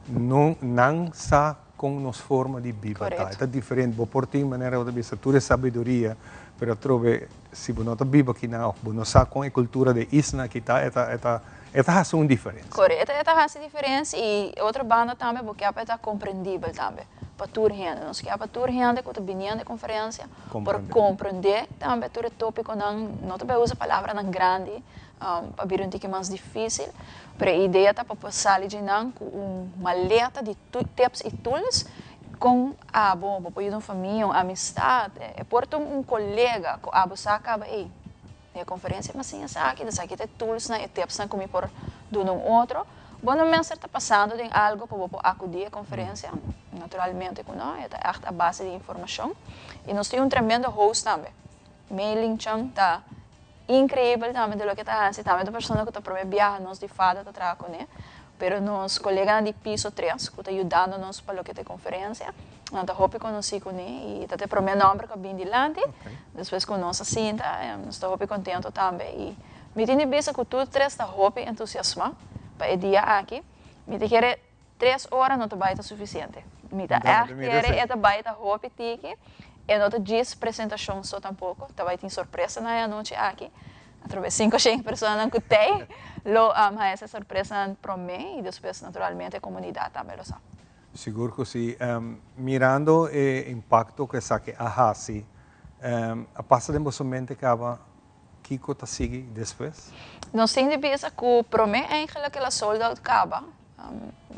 No, nan sa Kon nos forma di biba ta. E ta diferente. Bo por tin manera bo ta bisa tur e sabiduria, pero atrobe si bo no ta biba akinan òf bo no sa kon e kultura di e isla aki ta, e ta e ta e ta hasi un diferensia. Korekto, e ta hasi diferensia i otro banda tambe bo ke pa e ta komprendibel tambe. pa tur hende. Nos kier pa tur hende ku ta biniendo e konferensia por komprendé tambe tur e tópikonan. No ta bai usa palabranan grandi pa bira un tiki mas difísil, pero e idea ta pa por sali dje nan ku un maleta di tips i tools kon abo bo por yuda un famia, un amistat, e por ta un kolega ku abo sa kaba ei. Den e konferensia mi a siña esaki, esaki ta e toolsnan, e tipsnan ku mi por duna un otro. Bo no mester ta pasando den algu pa bo por akudí e konferensia, naturalmente ku no, e ta ègt a base di informashon. I nos tin un tremendo host tambe, Mei-Ling Chung ta inkreibel tambe den loke e ta hasi, tambe ta un persona ku ta promé biaha nos di fada ta traha kuné, pero nos koleganan di piso tres ku ta yudando nos pa loke ta e konferensia, Nan ta hopi konosí kuné i ta e promé nòmber ku a bin dilanti. Despues ku nos a sinta, nos ta hopi kontentu tambe. I mi tin di bisa ku tur tres ta hopi entusiasmá pa e dia aki. Mi ta kere tres ora no ta bai ta sufisiente. Mi ta ègt kere e ta bai ta hopi tiki. E no ta djis presentashon so tampoko, ta bai tin sorpresanan e anochi aki. Atrobe sinku shen personanan ku tei lo haña esei sorpresanan promé i despues naturalmente e komunidat tambe lo sa. Sigur ku si. Mirando e impakto ku esaki a hasi, a pasa den boso mente kaba kiko ta sigui despues? Nos tin di bisa ku promé eigenlijk el a sold out kaba,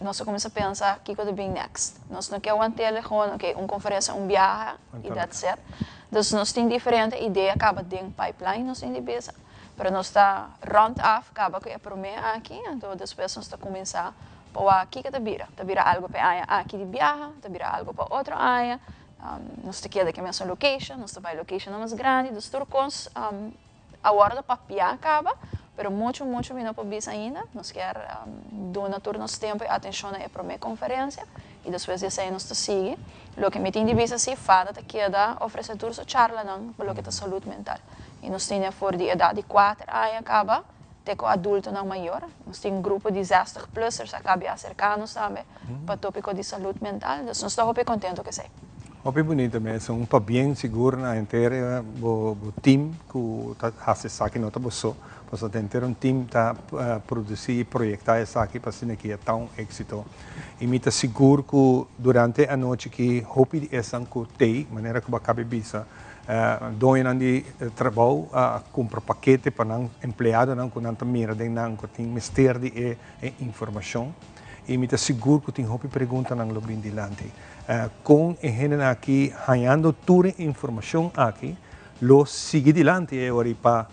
nos a kuminsá pensa kiko ta bin next. Nos no ke want'el gewoon oke un konferensia un biaha i that's it. Dus nos tin diferente idea kaba den pipeline nos tin di bisa, pero nos ta rond af kaba ku e promé aki, anto despues nos ta kuminsá Pa wak kiko ta bira? Ta bira algo pa e aña aki di biaha, ta bira algo pa otro aña, nos ta keda ku e mesun location, nos ta bai locationnan mas grandi, dus tur kos a wordo papia kaba, pero mucho mucho mi no por bisa ainda, nos kier duna tur nos tempo y atencion na e prome conferencia y despues di esey nos ta sigui. Loke mi tin di bisa si, fada ta keda ofrece tur su charlanan pa loke ta salud mental y nos tene for di edad di cuater aña kaba, te ku adultonan mayor. Nos tin un grupo di zestig plussers a kabia aserká nos tambe pa tópiko di salud mental. Dus nos ta hopi kontentu ku esei. Hopi bunito mes. Un pabien sigur na henter e bo team ku ta hasi esaki. No ta bo so, pasobra ta henter un team ta produsí i proyektá esaki pa asina ki e ta un éksito. I mi ta sigur ku durante e anochi ki hopi di esnan ku t'ei, manera ku bo a kabi bisa, Doñonan di trabou a kumpra pakete pa nan empleadonan ku nan ta mira den nan ku tin mester di e informashon. I mi ta sigur ku tin hopi preguntanan lo bin dilanti. Kon e hendenan aki hañando tur e informashon aki lo sigui dilanti e ora pa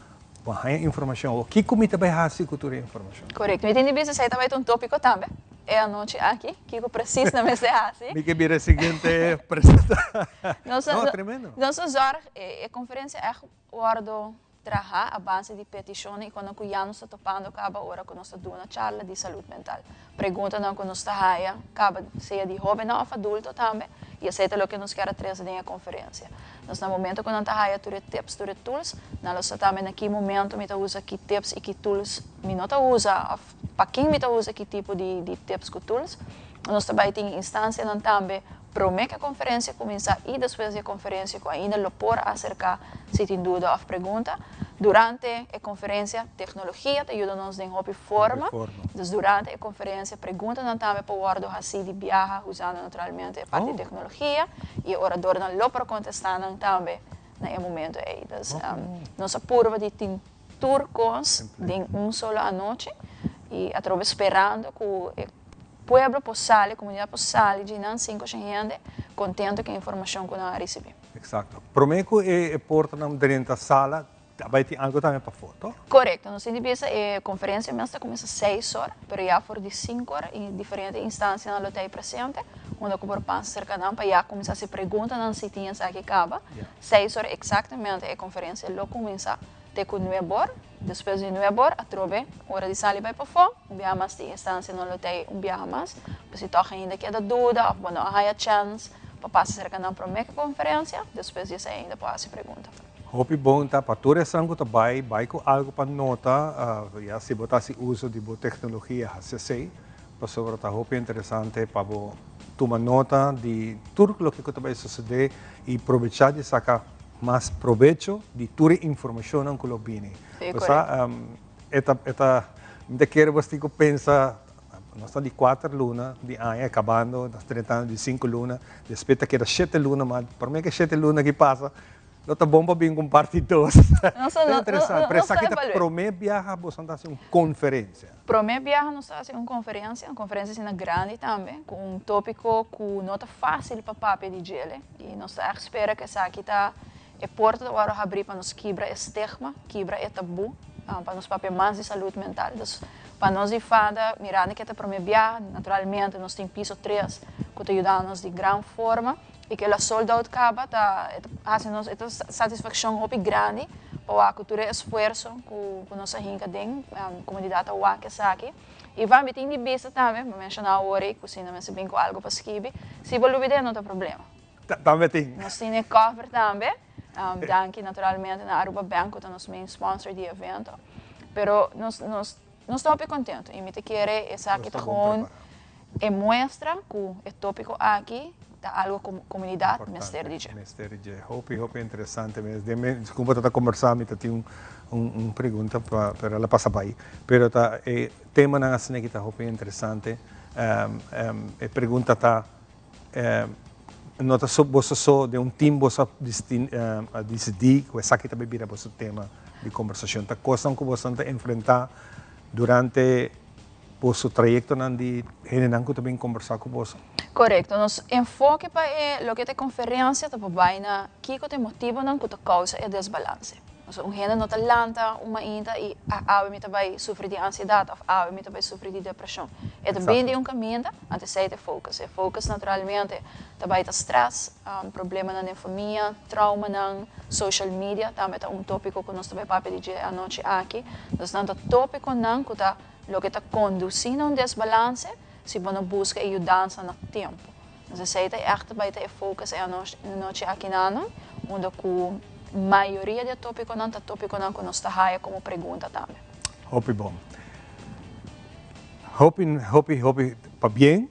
haña informashon awor? Kiko mi ta bai hasi ku tur e informashon? Korekto. Mi tin di bisa esei ta bai ta un topiko tambe e anochi aki. Kiko presis nan mester hasi? Mi ke bira e siguiente presenta. No, tremendo. Nos a zorg e conferencia echt wordo traha a base di peticionnan y cuando cu ya nos ta topando caba ora cu nos ta duna charla di salud mental. Preguntanan cu nos ta haya caba sea di hobennan of adulto tambe y esey ta loke nos kier a trece den e conferencia. Nos na momento cu nan ta haya tur e tips, tur e tools, nan lo sa tambe na ki momento mi ta usa ki tips y ki tools mi no ta usa of Pa ken mi ta usa ki tipo di di tips ku tools? Nos ta bai tin instansianan tambe promé ku e konferensia kuminsá i despues di e konferensia ku ainda lo por aserká si tin duda òf pregunta. Durante e konferensia teknologia ta yuda nos den hopi forma. Dus durante e konferensia preguntanan tambe por wòrdu hasí di biaha usando naturalmente e parti di teknologia i e oradornan lo por kontestá nan tambe na e momento ei. Dus nos a purba di tin. Tur kos den un solo anochi y atrobe sperando cu e pueblo por sali, comunidad por sali dje nan 500 hende contento cu e informacion cu nan a ricibi. Exacto. Prome cu e portanan drenta sala ta bay tin algo tambe pafó, to? Corecto. Nos tin di bisa e conferencia mes ta cuminsa seis or, pero ya for di cinco or y diferente instancianan lo ta ahí presente, unda cu por pasa cerca nan pa ya cuminsa haci preguntanan si tin esaki caba. Seis or exactamente e conferencia lo cuminsa. Te ku nuebor, despues di nuebor atrobe ora di sali bai pafó, un biaha mas di instancia no lo tei un biaha mas, pero si tòg ainda keda duda òf bo no a haya chèns pa pasa serka nan promé ku konferensia, despues di esei ainda por hasi pregunta. Hopi bon ta pa tur esnan ku ta bai, bai ku algu pa nota, ya si bo ta hasi uso di bo teknologia hasi esei, pasobra ta hopi interesante pa bo tuma nota di tur loke ku ta bai sosodé i probechá di saka mas probecho di tur e informacionnan cu lo bini. Sí, Bo sa, correcto. e ta, e ta, mi ta kere bo tin cu pensa, Nos ta di kuater luna di aña kabando, nos drentando di sinku luna, despues ta keda shete luna, ma promé ku e shete luna aki pasa, lo ta bon pa bin ku un parti dos. Ta interesante, pero esaki ta promé biaha boso ta hasi un konferensia. Promé biaha nos ta hasi un konferensia, un konferensia asina grandi tambe, ku un tópiko ku no ta fásil pa papia di djele, i nos ta ègt spera ku esaki ta E porta ta wòrdu habrí pa nos kibra e stigma, kibra e tabú, pa nos papia mas di salud mental. Dus, pa nos di fada, mirando ke ta promé biaha, naturalmente nos tin piso tres ku ta yuda nos di gran forma i ke la sold out kaba ta e ta hasi nos e ta satisfakshon hopi grandi pa wak ku tur e esfuerso ku ku nos a hinka den komunidat a wak esaki. Ivan mi tin di bisa tambe, mi a menshoná awor ei ku si nan mester bin ku algu pa skibi, si bo lubid'é no ta problema. Tambe tin. Nos tin e cover tambe. Danki naturalmente na Aruba Bank cu ta nos main sponsor di evento. Pero nos nos nos ta hopi contento y mi ta kere esaki ta gewoon e muestra cu e topico aki ta algo cu comunidad mester di dje. Mester di dje. Hopi hopi interesante mes. Den mi cu bo ta combersa mi ta tin un un pregunta pa pero el a pasa bay. Pero ta e temanan asina aki ta hopi interesante. E pregunta ta. No ta boso so den un team boso a disidí ku esaki ta bai bira boso tema di kombersashon. Ta kosnan ku boso ta enfrentá durante boso trayektonan di hendenan ku ta bin kombersá ku boso? Korekto. Nos enfoke pa e loke ta e konferensia ta pa bai na kiko ta e motibonan ku ta kousa e desbalanse. Pasobra un hende no ta lanta un mainta i ah awe mi ta bai sufri di ansiedat òf awe mi ta bai sufri di depreshon. E ta bin di un kaminda, anto esei ta e focus. E focus naturalmente ta bai ta stress, problemanan den famia, traumanan, social media tambe ta un tópiko ku nos ta bai papia di dje anochi aki. Dus nan ta tópikonan ku ta loke ta kondusí na un desbalanse si bo no buska e yudansa na tempu. Nos esei ta ègt bai ta e focus e anochi akinanan, unda ku mayoria di e tópikonan ta tópikonan ku nos ta haya komo pregunta tambe. Hopi bon. Hopi, hopi, hopi pabien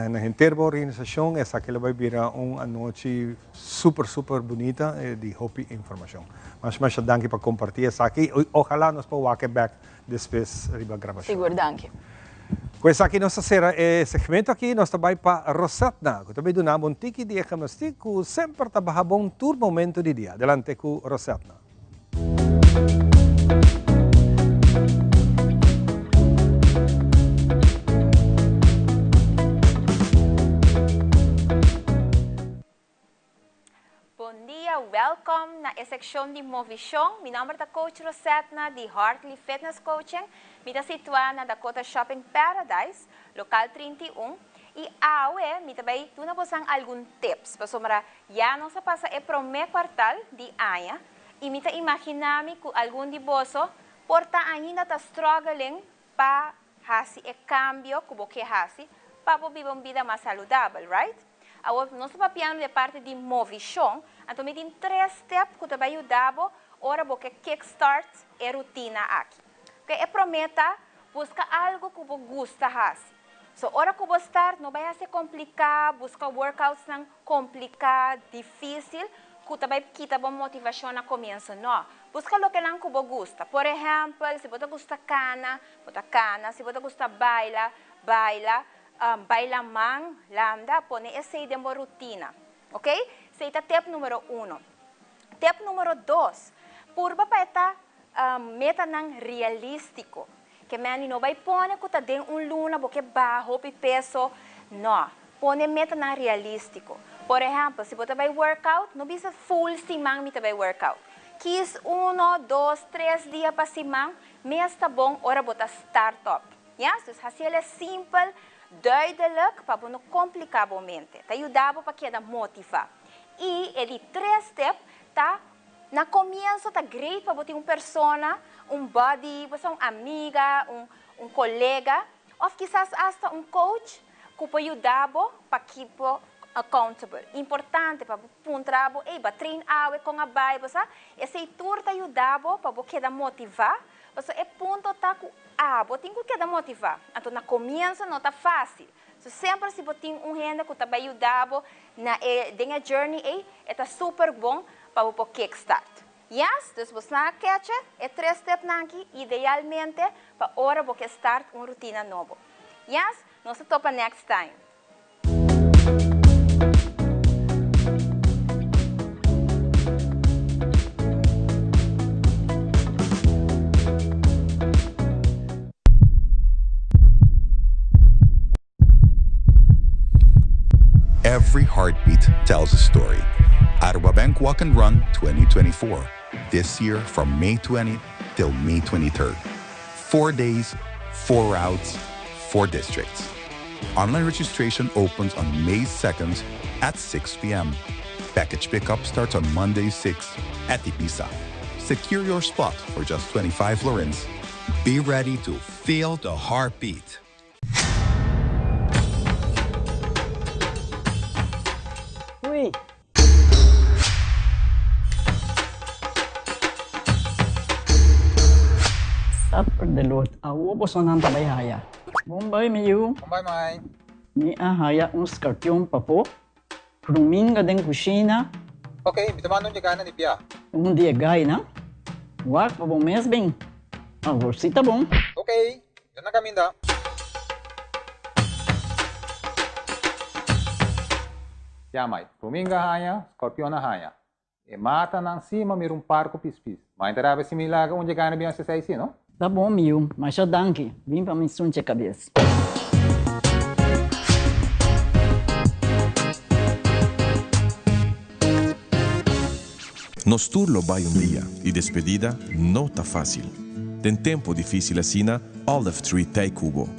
na henter bo organisashon. Esaki lo bai bira un anochi super, super bunita di hopi informashon. Masha, masha danki pa kompartí esaki. Ojalá nos por wak e bèk despues riba grabashon. Sigur, danki. Ku esaki nos ta sera e segmento aki, nos ta bai pa Rosetna, ku ta bai duna bo un tiki di e gimnastik ku semper ta baha bon tur momento di dia. Adelante ku Rosetna. Bon dia, welkom na e sekshon di Movishon. Mi nomber ta Coach Rosetna di Hartley Fitness Coaching. Mi ta situá na Dakota Shopping Paradise, lokal 31. I awe mi ta bai duna bosan algun tips, pasobra ya nos a pasa e promé kuartal di aña i mi ta imaginá mi ku algun di boso por ta ainda ta struggling pa hasi e kambio ku bo ke hasi pa bo biba un bida mas saludabel, right? Awor, nos ta papiando di e parti di movishon, anto mi tin tres step ku ta bai yuda bo ora bo ke kick start e rutina aki. Oke, e promé ta, buska algu ku bo gusta hasi. So, ora ku bo start, no bai hasi kompliká, buska workoutsnan kompliká, difísil, ku ta bai kita bo motivashon na komienso. No, buska lokenan ku bo gusta. Por ehèmpel, si bo ta gusta kana, bo ta kana, si bo ta gusta baila, baila. Bai laman, landa, pone esei den bo rutina. Ok? Esei ta tep numero uno. Tep numero dos, purba pa e ta metanan realístiko. Ke meni no bai pone ku ta den un luna bo ke baha hopi peso. No, pone metanan realístiko. Por ehèmpel, si bo ta bai workout, no bisa full siman mi ta bai workout. Kis uno, dos, tres dia pa siman, mes ta bon ora bo ta start up. Ya, dus hasi el e simpel, duidelijk pa bo no kompliká bo mente. Ta yuda bo pa keda motivá. I e di tres tip ta, na komienso ta great pa bo tin un persona, un buddy, bo sa un amiga, un un kolega, òf kisas asta un coach ku por yuda bo pa keep bo accountable. Importante pa bo puntra bo, ey, bo a train awe, kon a bai, bo sa? Esei tur ta yuda bo pa bo keda motivá. Pasobra e punto ta ku abo tin ku keda motivá. Anto na komienso no ta fásil. So semper si bo tin un hende ku ta bai yuda bo na e den e journey ei, e ta super bon pa bo por kick start. Yes, dus bo sna keche e tres stepnan aki idealmente pa ora bo ke start un rutina nobo. Yes, nos ta topa next time. Every heartbeat tells a story. Aruba Bank Walk and Run 2024. This year from May 20 till May 23rd. Four days, four routes, four districts. Online registration opens on May 2nd at 6 p.m. Package pickup starts on Monday 6 at Ibiza. Secure your spot for just 25 florins. Be ready to feel the heartbeat. Ui. Suffer the Lord. Awo bosonan ta bai haya. Bon bai mi yu. Bon bai mai. Mi a haya un skarpion papo. Pruminga den kushina. Ok, mi ta manda un yegana di bia. Un di e gainan. Wak pa bo mes bin. Awor si ta bon. Ok, mi ta na kaminda. Ya mai, pruminga haña, skorpion a haña. E matanan si ma mira un par ku pispis. Mai ta rabia si mi laga un yegana bin hasi esei si, no? Ta bon mi yu, masha danki. Bin pa mi sunche kabes. Nos tur lo bai un dia y despedida no ta facil. Den tempo dificil asina, Olive Tree t'ey cu bo.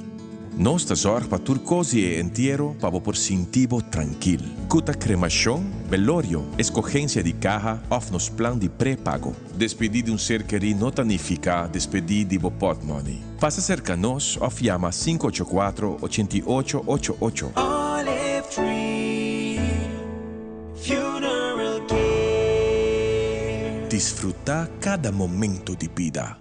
Nos ta zorg pa tur cos di e entiero pa bo por sinti bo trankil. Cu ta cremacion, belorio, escogencia di caha of nos plan di pre-pago. Despedi di un ser keri no ta nifica despedi di bo potmoney. Pasa cerca nos of yama 584 88 88. Olive Tree Funeral Care. Disfruta cada momento di bida.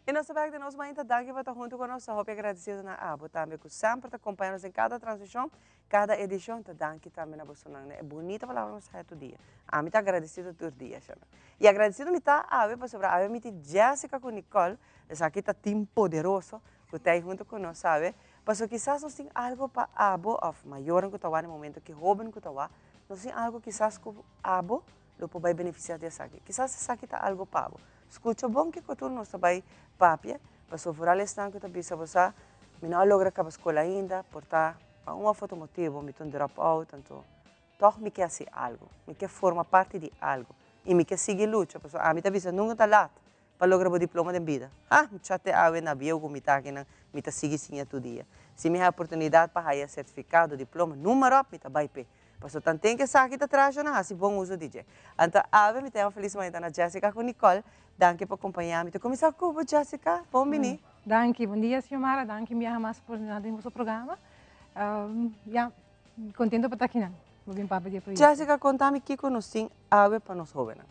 E nos ta bek den nos mainta, danki pa ta huntu ku nos, ta hopi agradesido na abo tambe ku semper ta kompaña nos den kada transmishon, kada edishon, ta danki tambe na bosonan na e bunita palabra ku nos ta haya tur dia. Ami ta agradesido tur dia, shona. I agradesido mi ta awe pasobra awe mi tin Jessica ku Nicole, esaki ta team poderoso ku ta ei huntu ku nos awe, pasobra kisas nos tin algo pa abo òf mayornan ku ta wak na e momento ki hóben ku ta wak, nos tin algo kisas ku abo lo por bai benefisiá di esaki. Kisas esaki ta algo pa bo. Skucha bon kiko tur nos ta bai papia, pasobra foral esnan ku ta bisa bo sa, mi no a logra kaba skol ainda, por ta pa un òf otro motibu mi ta un drop out, anto tòg mi ke hasi algu, mi ke forma parti di algu i mi ke sigui lucha, pasobra ami ta bisa nunka ta lat pa logra bo diploma den bida. Ha! Mucha te awe na bieu ku mi ta akinan, mi ta sigui siña tur dia. Si mi haya oportunidat pa haya sertifikado, diploma, numa ròp mi ta bai p'e. Pasobra tanten ku esaki ta traha nan hasi bon uso di dje. Anto awe mi ta yama felis mainta na Jessica ku Nicole. Danki pa kompañá mi. Ta kuminsá ku bo Jessica. Bon bini. Danki. Bon dia Xiomara. Danki un biaha mas por na den boso programa. Ya, kontento pa ta akinan. Bo bin papia di e proyekto. Jessica, konta mi kiko nos tin awe pa nos hóbennan.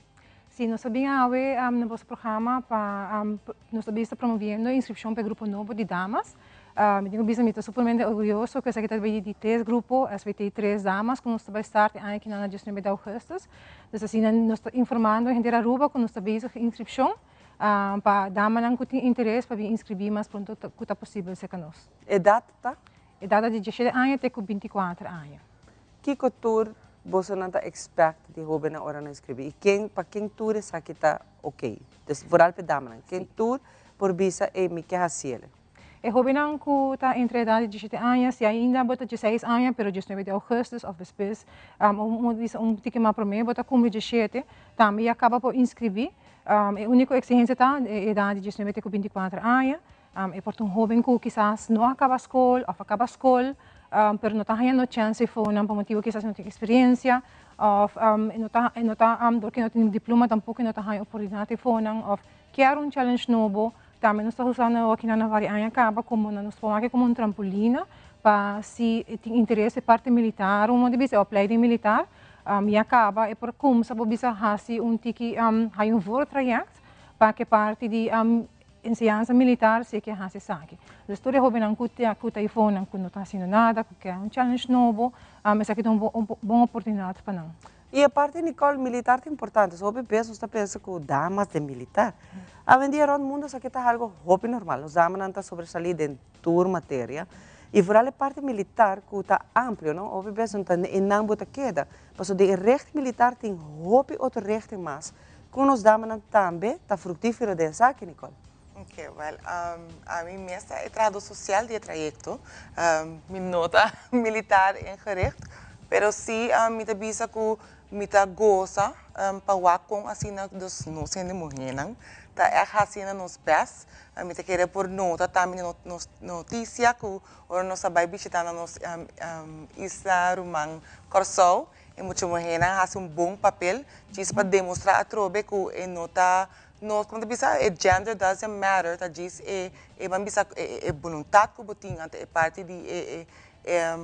Si, nos ta bin awe na boso programa pa nos ta bisa promoviendo inskripshon pa e grupo nobo di damas. Mi tin ku bisa mi ta supermente orguyoso ku esaki ta bai di tres grupo, SVT tres damas ku nos ta bai start e aña akinan na diesnuebe di augustus. Dus asina nos ta informando henter Aruba ku nos ta bezig ku inskripshon pa damanan ku tin interes pa bin inskribí mas pronto ku ta posibel serka nos. Edat ta? Edat ta di diesshete aña te ku bintikuater aña. Kiko tur bosonan ta expect di hobennan ora nan inscribi? Y ken, pa ken tur esaki ta ok? Dus vooral p'e damanan, ken tur por bisa ey mi ke haciele? E hobennan cu ta entre edad di diesshete aña, si ainda bo ta diesseis aña pero diesnuebe di augustus of despues, of bisa un tiki mas prome bo ta cumpli diesshete, tambe ya caba por inscribi. E unico exigencia ta e edad di diesnuebe te cu bintikuater aña. E por ta un hoben cu kisas no a caba scol of a caba scol, pero no ta haña no chance eifonan pa motibo kisas no tin experiencia of e no ta e no ta dor cu e no tin diploma tampoco e no ta haña oportunidad eifonan of kier un challenge nobo. Tambe nos ta usando awokinan na varios aña caba como na nos por wak como un trampolina pa si e tin interes e parti militar un modo di bisa e opleiding militar ya caba e por cumsa por bisa haci un tiki haña un voortraject pa ke parti di. enseñansa militar si e ke hasi esaki. Dus tur e hobennan ku ta ku ta eifonan ku no ta hasiendo nada, ku ke un challenge nobo, esaki ta un bon oportunidat pa nan. I aparte Nicole, militar ta importante. So hopi bes nos ta pensa ku damas den militar. Awendia rònt mundu esaki ta algu hopi normal. Nos damanan ta sobresalí den tur materia. I vooral e parti militar ku ta amplio, no? Hopi bes no ta einan bo ta keda. Pasobra den e richting militar tin hopi otro richting mas ku nos damanan tambe ta fruktífero den esaki, Nicole. Ok, wèl, ami mes ta e trahadó sosial di e trayekto. Mi no ta militar ingericht, pero sí mi ta bisa ku mi ta gosa pa wak kon asina dus nos hende muhénan ta ègt hasiendo nos bèst. Mi ta kere por nota tambe den nos notisia ku ora nos a bai bishita na nos isla ruman Kòrsou, e mucha muhénan a hasi un bon papel djis pa demostrá atrobe ku e no ta Nos, como ta bisa, e gender doesn't matter, ta djis e, e ban bisa e, e boluntat ku bo tin, anto e parti di e, e, e,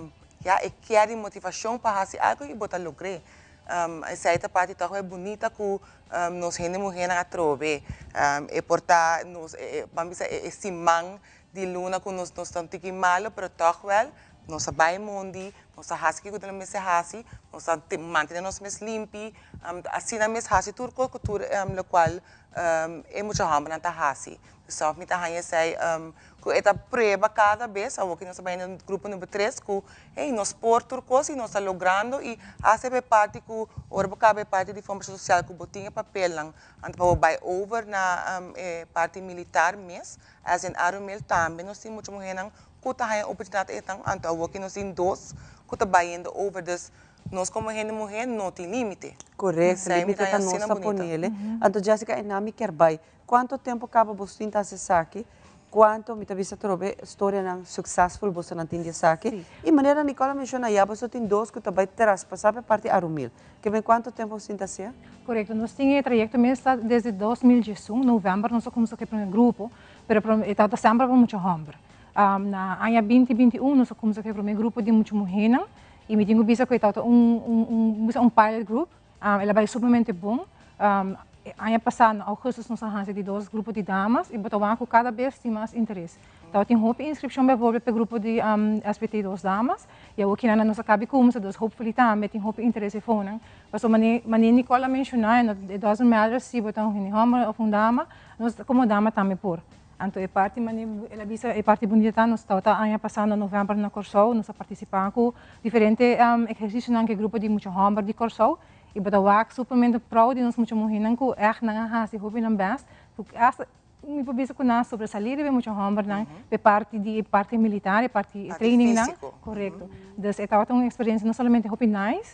ya, e kier di motivashon pa hasi algu i bo ta logr'é. Esei ta parti tòg e bunita ku nos hende muhénan atrobe. E por ta nos, e, e, ban bisa e, e siman di luna ku nos, nos ta un tiki malo, pero tòg wèl nos a bai mondi, nos a hasi kiko nos mester hasi, nos a mantené nos mes limpi, asina mes hasi tur kos ku tur lokual e mucha hòmbernan ta hasi. So mi ta haña esei ku e ta prueba kada bes, awor ku nos ta bai na grupo number tres ku hey nos por tur kos i nos ta logrando i hasta e parti ku ora bo kaba e parti di formashon sosial ku bo tin e papelnan anto pa bo bai over na e parti militar mes, as in Arumil tambe nos tin mucha muhénan ku ta haña oportunidat einan, anto awor ki nos tin dos ku ta bayendo over, dus nos komo hende muhé no tin límite. Korekto, límite ta nos ta ponele. Anto Jessica e nan mi kier bai, kuantu tempu kaba bo tin ta hasi esaki? Kuantu, mi ta bisa atrobe, storianan successful bosonan tin di esaki? I manera Nicole a menshona ya boso tin dos ku ta bai traspasá pa e parti Arumil. Ke men kuantu tempu bo tin ta hasié? Korekto, nos tin e trayekto mes ta desde 2011, novèmber nos a kuminsá ku e promé grupo, pero e tabata semper pa mucha hòmber. Na aña 2021 nos a kuminsá ku e promé grupo di mucha muhénan i mi tin ku bisa ku e tabata un un bisa un pilot group. El a bai sumamente bon. Aña pasá na ougùstus nos a hasi di dos grupo di damas i bo ta wak ku kada bes tin mas interes. Tabatin hopi inskripshon bèvorbel pa e grupo di SBT dos damas i awor kinan nos a kabi kuminsá dus hopefully tambe tin hopi interes e fonan. Pasobra manera Nicole a menshoná it doesn't matter si bo ta un hende hòmber òf un dama, nos komo dama tambe por. Anto e parti manera el a bisa e parti bunita ta nos tabata aña pasá na novèmber na Kòrsou nos a partisipá ku diferente ehersisionan ku e grupo di mucha hòmber di Kòrsou i bo ta wak supermente proud di nos mucha muhénan ku ègt nan a hasi hopi nan bèst ku asta mi por bisa ku nan a sobresalí riba e mucha hòmbernan pa e parti di e parti militar e parti trainingnan korekto dus e tabata un eksperensia no solamente hopi nice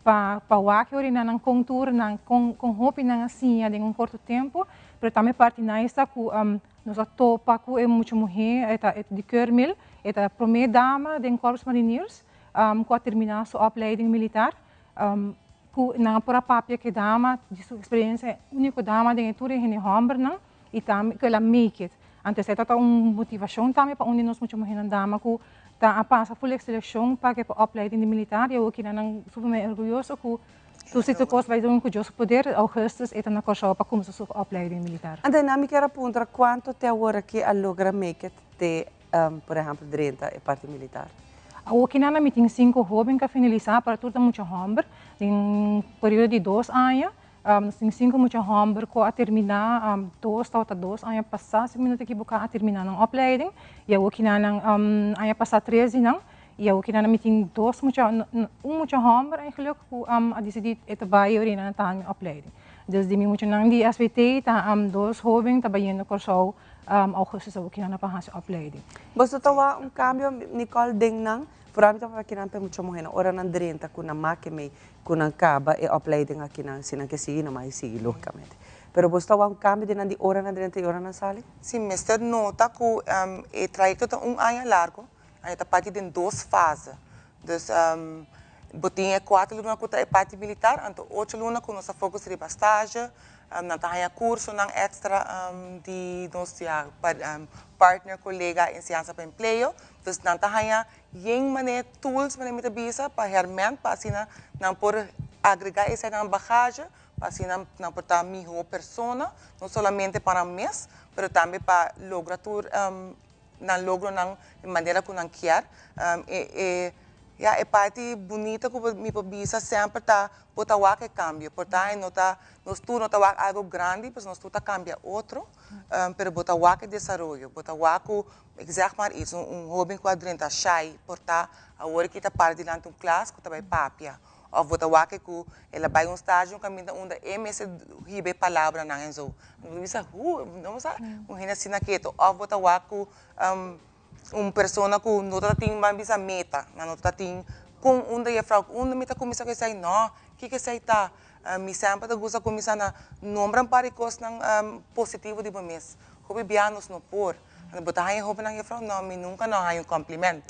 pa pa wak e ora nan kon tur nan kon kon hopi nan a siña den un korto tempu Pero tambe parti nice ta ku nos a topa ku e mucha muhé, e ta di Keurmil, e ta promé dama den Korps Mariniers ku a terminá su opleiding militar. Ku nan a por a papia ku e dama di su eksperensia, úniko dama den e tur e hende hòmbernan i tambe ku el a make it. Anto esei tabata un motivashon tambe pa un di nos mucha muhénan dama ku ta a pasa ful e selekshon pa ke opleiding di militar i awor kina nan sumamente orguyoso ku Tur si tur kos bai dun ku Dios su poder, Augustus e ta na Kòrsou pa kumsa su opleiding militar. Anto nan mi kier a puntra kuantu te awor aki a logra make it te por ehempel drenta e parti militar? Awor ki nan mi tin sinku hoben ku a finalisá pero tur ta mucha hòmber den un periodo di dos aña. Nos tin sinku mucha hòmber ku a terminá dos tabata dos aña pasá si mi no ta ekiboká a terminá nan opleiding i awor ki nan aña pasá tres di nan. I awo kinan mi tin dos mucha, un mucha hòmber eigenlijk ku a disidí e ta bai ora nan ta hami opleiding. Dus di mi muchanan di SVT ta dos hóben ta bayendo Kòrsou augustus awo kinan pa hasi opleiding. Boso ta wak un kambio Nicole den nan? Vooral mi ta papia kinan pa e mucha muhénan ora nan drenta ku nan make mei ku nan kaba e opleiding akinan si nan ke sigui nan mai sigui lógikamente. Pero boso ta wak un kambio den nan di ora nan drenta i ora nan sali? Si mester nota ku e trayekto ta un aña largo. E ta parti den dos fase. Dus bo tin e kuater luna ku ta e parti militar, anto ocho luna ku nos ta focus riba stage, nan ta haña kursonan èkstra di nos ya partner, kolega Enseñansa pa Empleo. Dus nan ta haña yen manera tools manera mi ta bisa pa hèrmènt pa asina nan por agregá esei na nan bagahe. pa asina nan por ta miho persona, no solamente pa nan mes, pero tambe pa logra tur nan logronan di manera ku nan kier. E e ya e parti bunita ku mi por bisa semper ta bo ta wak e kambio. Por ta e no ta nos tur no ta wak algo grandi pasobra nos tur ta kambia otro, pero bo ta wak e desaroyo, bo ta wak ku ik zeg maar iets, un hoben ku a drenta shai por ta awor aki ta para dilanti un klas ku ta bai papia. Of bo ta wak ku el a bai un stage un kaminda unda e mester hiba e palabranan en zo. Bo ta bisa, hu, no bo sa un hende asina ketu. Of bo ta wak ku un persona ku no ta tin ban bisa meta, nan no ta tin kon unda jefrouw, unda mi ta kuminsá ku esei? No, kiko esei ta? Mi semper ta gusta kuminsá na nombra un par di kosnan positivo di bo mes. Hopi bia nos no por. Bo ta haña hopinan jefrouw? No, mi nunka no a haña un compliment.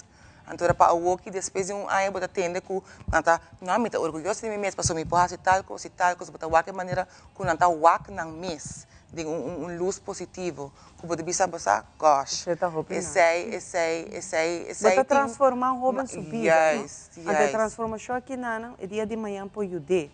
Anto ora pa awoki despues di un aña bo ta tende ku nan ta, no, mi ta orguyoso di mi mes pasobra mi por hasi tal kos i tal kos. Bo ta wak e manera ku nan ta wak nan mes den un un lus positivo ku bo ta bisa bo sa, gosh, esei, esei, esei, esei Bo ta tin transforma un hoben su bida, no? Juist, Anto e juist. transformashon aki nan e dia di mañan por yud'é.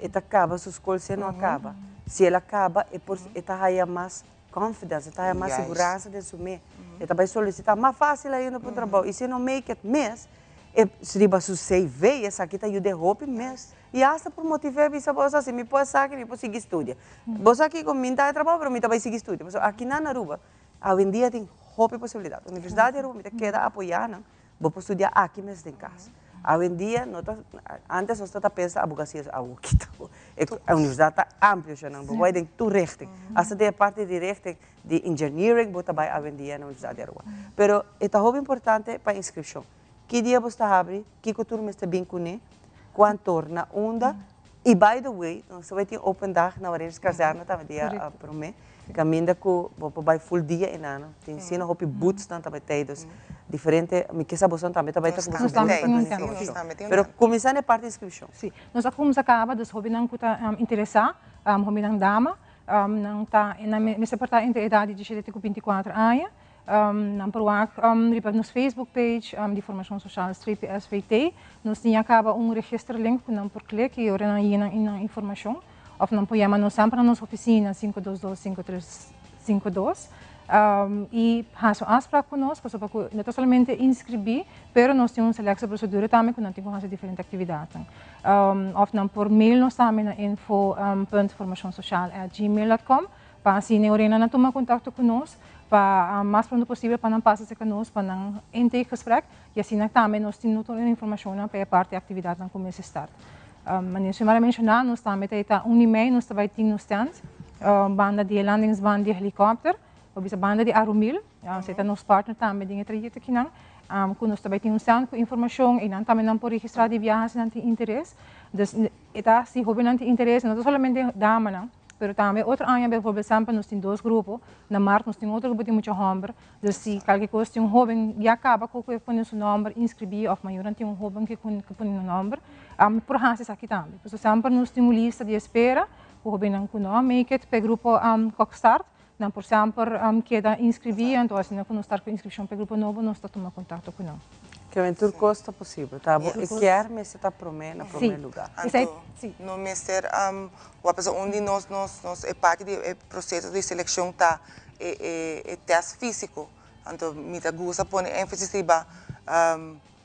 E ta kaba su skol si e no a kaba. Si el a kaba e por e ta haya mas Confidence, e ta haya mas seguransa den su mes. E ta bai solicita mas facil ainda pa un trabou. Y si e no make it mes, e riba su CV, esaki ta yuda e hopi mes. Y hasta por motiva e bisa bo, si mi por esaki, mi por sigui studia. Bo sa kico, mi ta haya trabou, pero mi ta bai sigui studia. Pasobra aki na Aruba, awendia tin hopi posibilidad. Universidad di Aruba, mi ta keda apoya nan. Bo por studia aki mes den cas. Awendia no ta, antes nos ta pensa abogacia awo kita bo. E universidad ta amplio sha nan, bo bai den tur richting. Hasta den e parti di richting di engineering bo ta bai awendia na Universidad di Aruba. Pero e ta hopi importante pa inscripcion. Ki dia bo sta habri, kiko tur mester bin cune, cuan torna, unda. Y by the way, nos ta bai tin open dag na Mariners Kazerne tambe dia prome. Caminda cu bo por bai full dia e nano. Tin asina hopi booths nan ta bai tey, dus diferente, mi ke sa boso tambe ta bai ta cu boso booth pa duna informacion. Pero cuminsa na e parti inscripcion. Si, nos a cuminsa caba, dus hopinan cu ta interesa, hopinan dama, nan ta, nan mester por ta entre edad di diesisiete cu binticuatro aña. Nan por wak riba nos Facebook page di Formacion Social streepje SVT. Nos tin ya caba un register link cu nan por click y ora nan yena nan informacion. Of nan por yama nos semper na nos oficina 522 5352 y haci un afspraak cu nos pasobra cu no ta solamente inscribi pero nos tin un selectie procedure tambe cu nan tin cu haci diferente actividadnan. Of nan por mail nos tambe na info punt formacionsocial at gmail dot com. Pa asina e orenan a tuma contacto cu nos pa mas pronto posibel pa nan pasa cerca nos pa nan intakegesprek y asina tambe nos tin tur e informacionnan pa e parti actividadnan cu mester start. Manera Xiomara a menciona nos tambe ta eta un y mei nos ta bay tin nos tent banda di e landingsbaan di e helicopter o bisa banda di Arumil, esey ta nos partner tambe den e trayecto akinan cu nos ta bay tin un stand cu informacion y nan tambe nan por registra di biaha si nan tin interes. Dus e ta si hobennan tin interes no ta solamente damanan. Pero tambe otro aña bijvoorbeeld semper nos tin dos grupo, na maart nos tin otro grupo di mucha homber, dus si kalke kos tin un hoben ya kaba ku ke pone su nomber inscribi of mayornan tin un hoben ke ke pone nan nomber, por hasi esaki tambe. Pasobra semper nos tin un lista di espera ku hobennan ku no a make it pa e grupo ku a start, nan por semper keda inscribi, anto asina ku nos start ku inscripcion pa e grupo nobo nos ta tuma kontakto ku nan. Kevin, tur kos ta posibel. Ta bo e kier mester ta prome na prome luga. Anto no mester wak pasobra un di nos nos nos e parti di e proseso di selekshon ta e e e test fisiko. Anto mi ta gusta pone enfasis riba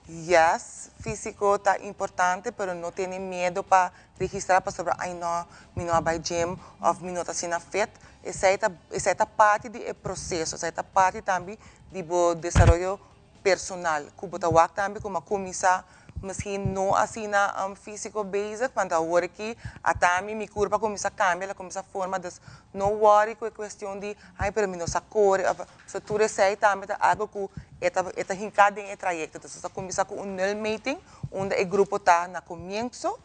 yes fisiko ta importante pero no tene miedo pa registra pasobra ay no mi no a bai gym of mi no ta asina fit. Esei ta esei ta parti di e proseso esei ta parti tambe di bo desaroyo personal ku bo ta wak tambe ku mi a kuminsá miskien no asina físiko bezig want awor aki ata mi mi kurpa a kuminsá kambia el a kuminsá forma dus no wòri ku e kuestion di ai pero mi no sa kore òf so tur esei tambe ta algu ku e ta e ta hinká den e trayekto dus nos a kuminsá ku un nulmeting unda e grupo ta na komienso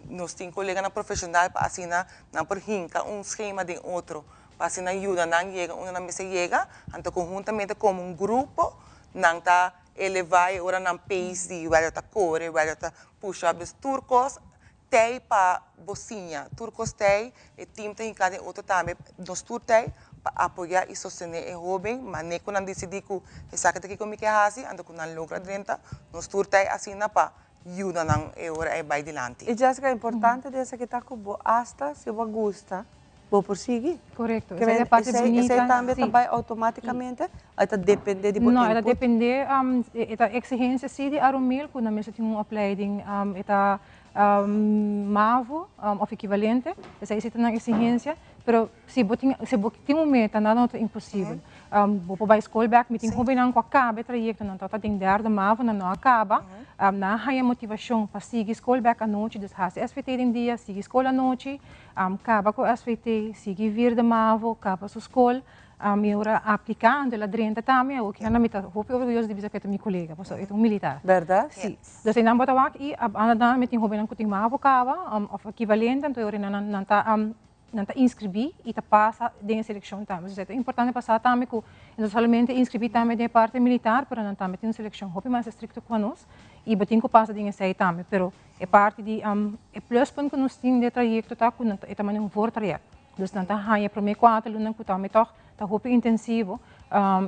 nos tin koleganan profeshonal pa asina nan por hinka un skema den otro Pa asina yuda nan yega unda nan mester yega, anto konhuntamente komo un grupo nan ta elevá e ora nan pace di wèlta ta kore, wèlta ta push up. Dus tur kos t'ei pa bo siña, tur kos t'ei, e team ta hinká den otro tambe, nos tur t'ei pa apoyá i sostené e hóben, manera ku nan disidí ku esaki ta kiko mi ke hasi, anto ku nan logra drenta, nos tur t'ei asina pa. yuda nan e ora ei bai dilanti. I Jessica, importante di esaki ta ku bo asta si bo a gusta, bo por sigui. Korekto, esei ta e parti bunita. Esei tambe ta bai outomátikamente o e ta depende di bo input? No, e ta depende, e ta eksigensia si di Arumil ku nan mester tin un opleiding, e ta mavo of ekivalente, esei si ta nan eksigensia, pero si bo tin si bo tin un meta nada no ta imposibel. Bo por bai skol bek, mi tin hobennan ku a kaba e trayekto, nan tabata den derde mavo, nan no a kaba, nan a haña motivashon pa sigui skol bek anochi, dus hasi SVT den dia, sigui skol anochi, kaba ku SVT, sigui vierde mavo, kaba su skol, Mi ora aplica anto el a drenta tambe awor kinan mi ta hopi orguyoso di bisa cu e ta mi colega pasobra e ta un militar. Berdad? Si. Dus einan bo ta wak y a banda nan mi tin hobennan cu tin mavo caba of equivalente anto e ora nan nan ta nan ta inscribi y ta pasa den e seleccion tambe. Dus e ta importante pa sa tambe cu no solamente inscribi tambe den e parte militar pero nan tambe tin un seleccion hopi mas estricto cu anos y bo tin cu pasa den esey tambe pero e parti di e pluspunt cu nos tin den e trayecto ta cu nan ta e ta manda un voortraject. Dus nan ta haña e promé kuater lunan ku ta mi tòg ta hopi intensivo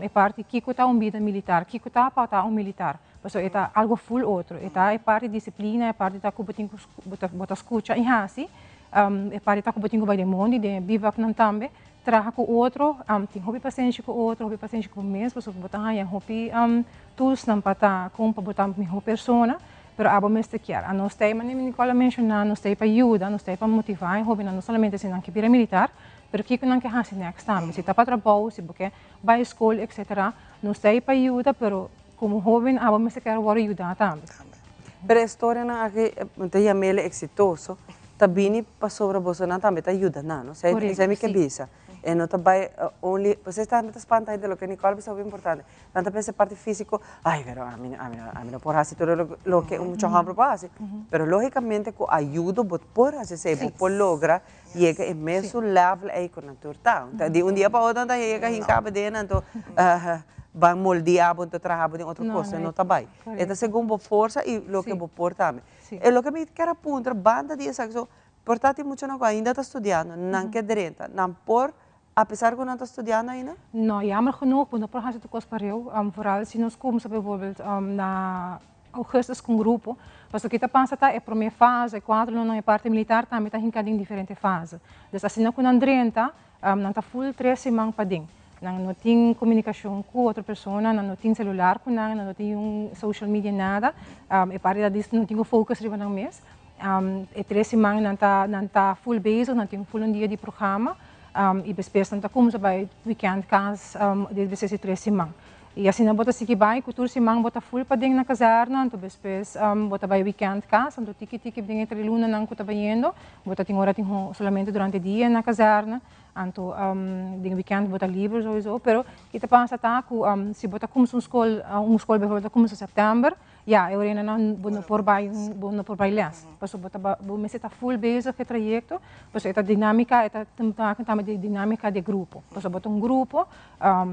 e parti kiko ta un bida militar, kiko ta pa ta un militar. Pasobra e ta algo ful otro. E ta e parti disiplina, e parti ta ku bo tin ku bo ta skucha i hasi, e parti ta ku bo tin ku bai den mondi, den e bivaknan tambe, traha ku otro, tin hopi pasenshi ku otro, hopi pasenshi ku bo mes pasobra bo ta haña hopi toolsnan pa ta kon pa bo ta mihó persona. Pero abo mester kier. A nos ta ei, manera Nicole a menciona, nos ta ei pa yuda, nos ta ei pa motiva e hobennan, no solamente si nan ke bira militar, pero kiko nan ke hasi next tambe. Si ta pa trabou, si bo ke bai skol, etcetera, nos ta ei pa yuda, pero komo hoben abo mester kier wòrdu yuda tambe. Pero e storianan aki, mi ta yam'el eksitoso, ta bini pasobra bosonan tambe ta yuda nan, no? Esei mi ke bisa. E no ta bai only, pues esta mi ta spanta hende loke Nicole bisa hopi importante. Nan ta pensa e parti fisico, ay pero ami ami ami no por haci tur loke un mucha homber por haci. Pero logicamente cu ayudo bo por haci esey, bo por logra yega e mesun level ey cu nan tur ta. Di un dia pa otro nan ta yega hinca bo den anto ban moldea bo anto traha bo den otro cos, no ta bai. E ta segun bo forsa y loke bo por tambe. E loke mi kier a puntra banda di esaki so, Por ta tin muchanan ku ainda ta studiando, nan ke drenta, nan por apesar ku nan ta studiando ainda? No, jammer genoeg, bo no por hasi tur kos pareu, vooral si nos kumsa bijvoorbeeld na augustus ku un grupo, pasobra ki ta pasa ta e prome fase, e kuater lunanan e parti militar tambe ta hinka den diferente fase. Dus asina ku nan drenta, nan ta ful tres siman paden. Nan no tin komunikashon ku otro persona, nan no tin selular ku nan, nan no tin un social media nada, e parti ta no tin ku focus riba nan mes. E tres siman nan ta nan ta full bezig, nan tin full un dia di programa y despues nan ta cuminsa bay weekend cas despues di tres siman. Y asina bo ta sigui bay cu tur siman bo ta full paden na kazerna, anto despues bo ta bay weekend cas, anto tiki tiki den e tres lunanan cu ta bayendo bo ta tin ora tin solamente durante dia na kazerna, anto den weekend bo ta liber sowiso, pero ki ta pasa ta cu si bo ta cuminsa un scol, un scol bijvoorbeeld ta cuminsa september, Ya, e orina nan bo no por bai bo no por bai les. Pasobra bo ta bo mester ta full bezig ku e trayekto, pasobra e ta dinámika e ta maken tambe di dinámika di e grupo. Pasobra bo ta un grupo,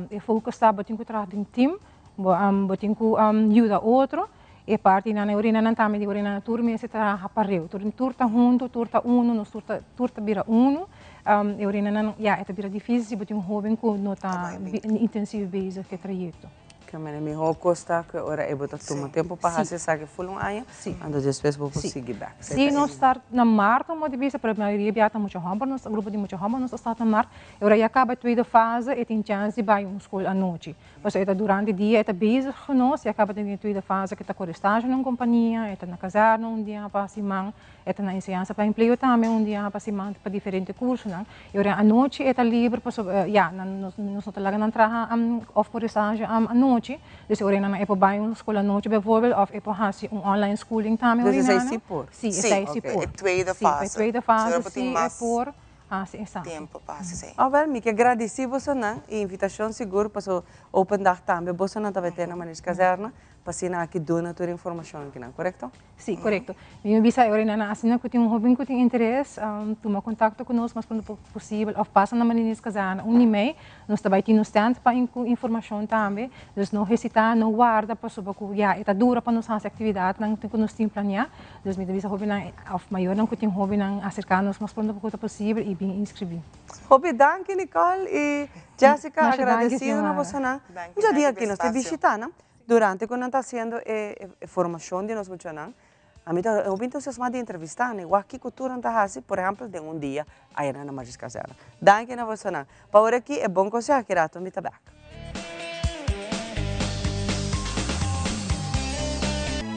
e focus ta bo tin ku traha den team, bo bo tin ku yuda otro, e partinan e orinanan tambe di orinanan tur mester traha pareu, tur tur ta huntu, tur ta uno, nos tur ta tur ta bira uno, e orinanan ya e ta bira difísil si bo tin un hóben ku no ta intensief bezig ku e trayekto. Ke mene mihó kos ta ku ora e bo ta tuma tempu pa hasi esaki ful un aña, anto despues bo por sigui bèk. Sí, nos start na mart como di bisa, pero mayoria bia ta mucha hòmber, nos grupo di mucha hòmber nos ta start na mart. E ora ya kaba e tweede fase e tin chèns di bai un skol anochi. Pasobra e ta durante dia e ta bezig ku nos, ya kaba den e tweede fase ku e ta kore stage na un kompania, e ta na kazèrna un dia pa siman. E ta na enseñansa pa empleo tambe un dia pa siman pa diferente cursonan. Y ora anochi e ta liber pasobra ya nan nos no ta laga nan traha of por estage anochi. Dus ora nan e por bay un school anochi bijvoorbeeld of e por haci un online schooling tambe Dus esey si por? Si, esey si por. E tweede fase. Si, e tweede fase si e por haci esaki. Tempo pa haci esey. Awel, mi ke gradici bosonan y invitacion sigur paso open dag tambe bosonan ta bay tene na Manis Kazerne pa asina aki duna tur informacion akinan, corecto? Sí, korekto. Mi a bisa e ora nan asina ku tin un hóben ku tin interes, tuma kontakto ku nos mas pronto posibel òf pasa na Mariniers Kazerne un di mei. Nos ta bai tin nos tent pa ku informashon tambe. Dus no hesitá, no warda pasobra ku ya e ta dura pa nos hasi aktividatnan ku nos tin planiá. Dus mi ta bisa hóbennan òf mayornan ku tin hóbennan aserká nos mas pronto ku ta posibel i bin inskribí. Hopi danki Nicole i Jessica, agradesido na bosonan. Un dja dia aki nos ta bishitá nan. Durante cu nan ta haciendo e formacion di nos muchanan, Ami ta hopi entusiasmá di entrevistá nan i wak kiko tur nan ta hasi, por ehèmpel den un dia ayera na Margis Kazèrne. Danki na bosonan. Pa ora aki e bon konseho aki rato mi ta bèk.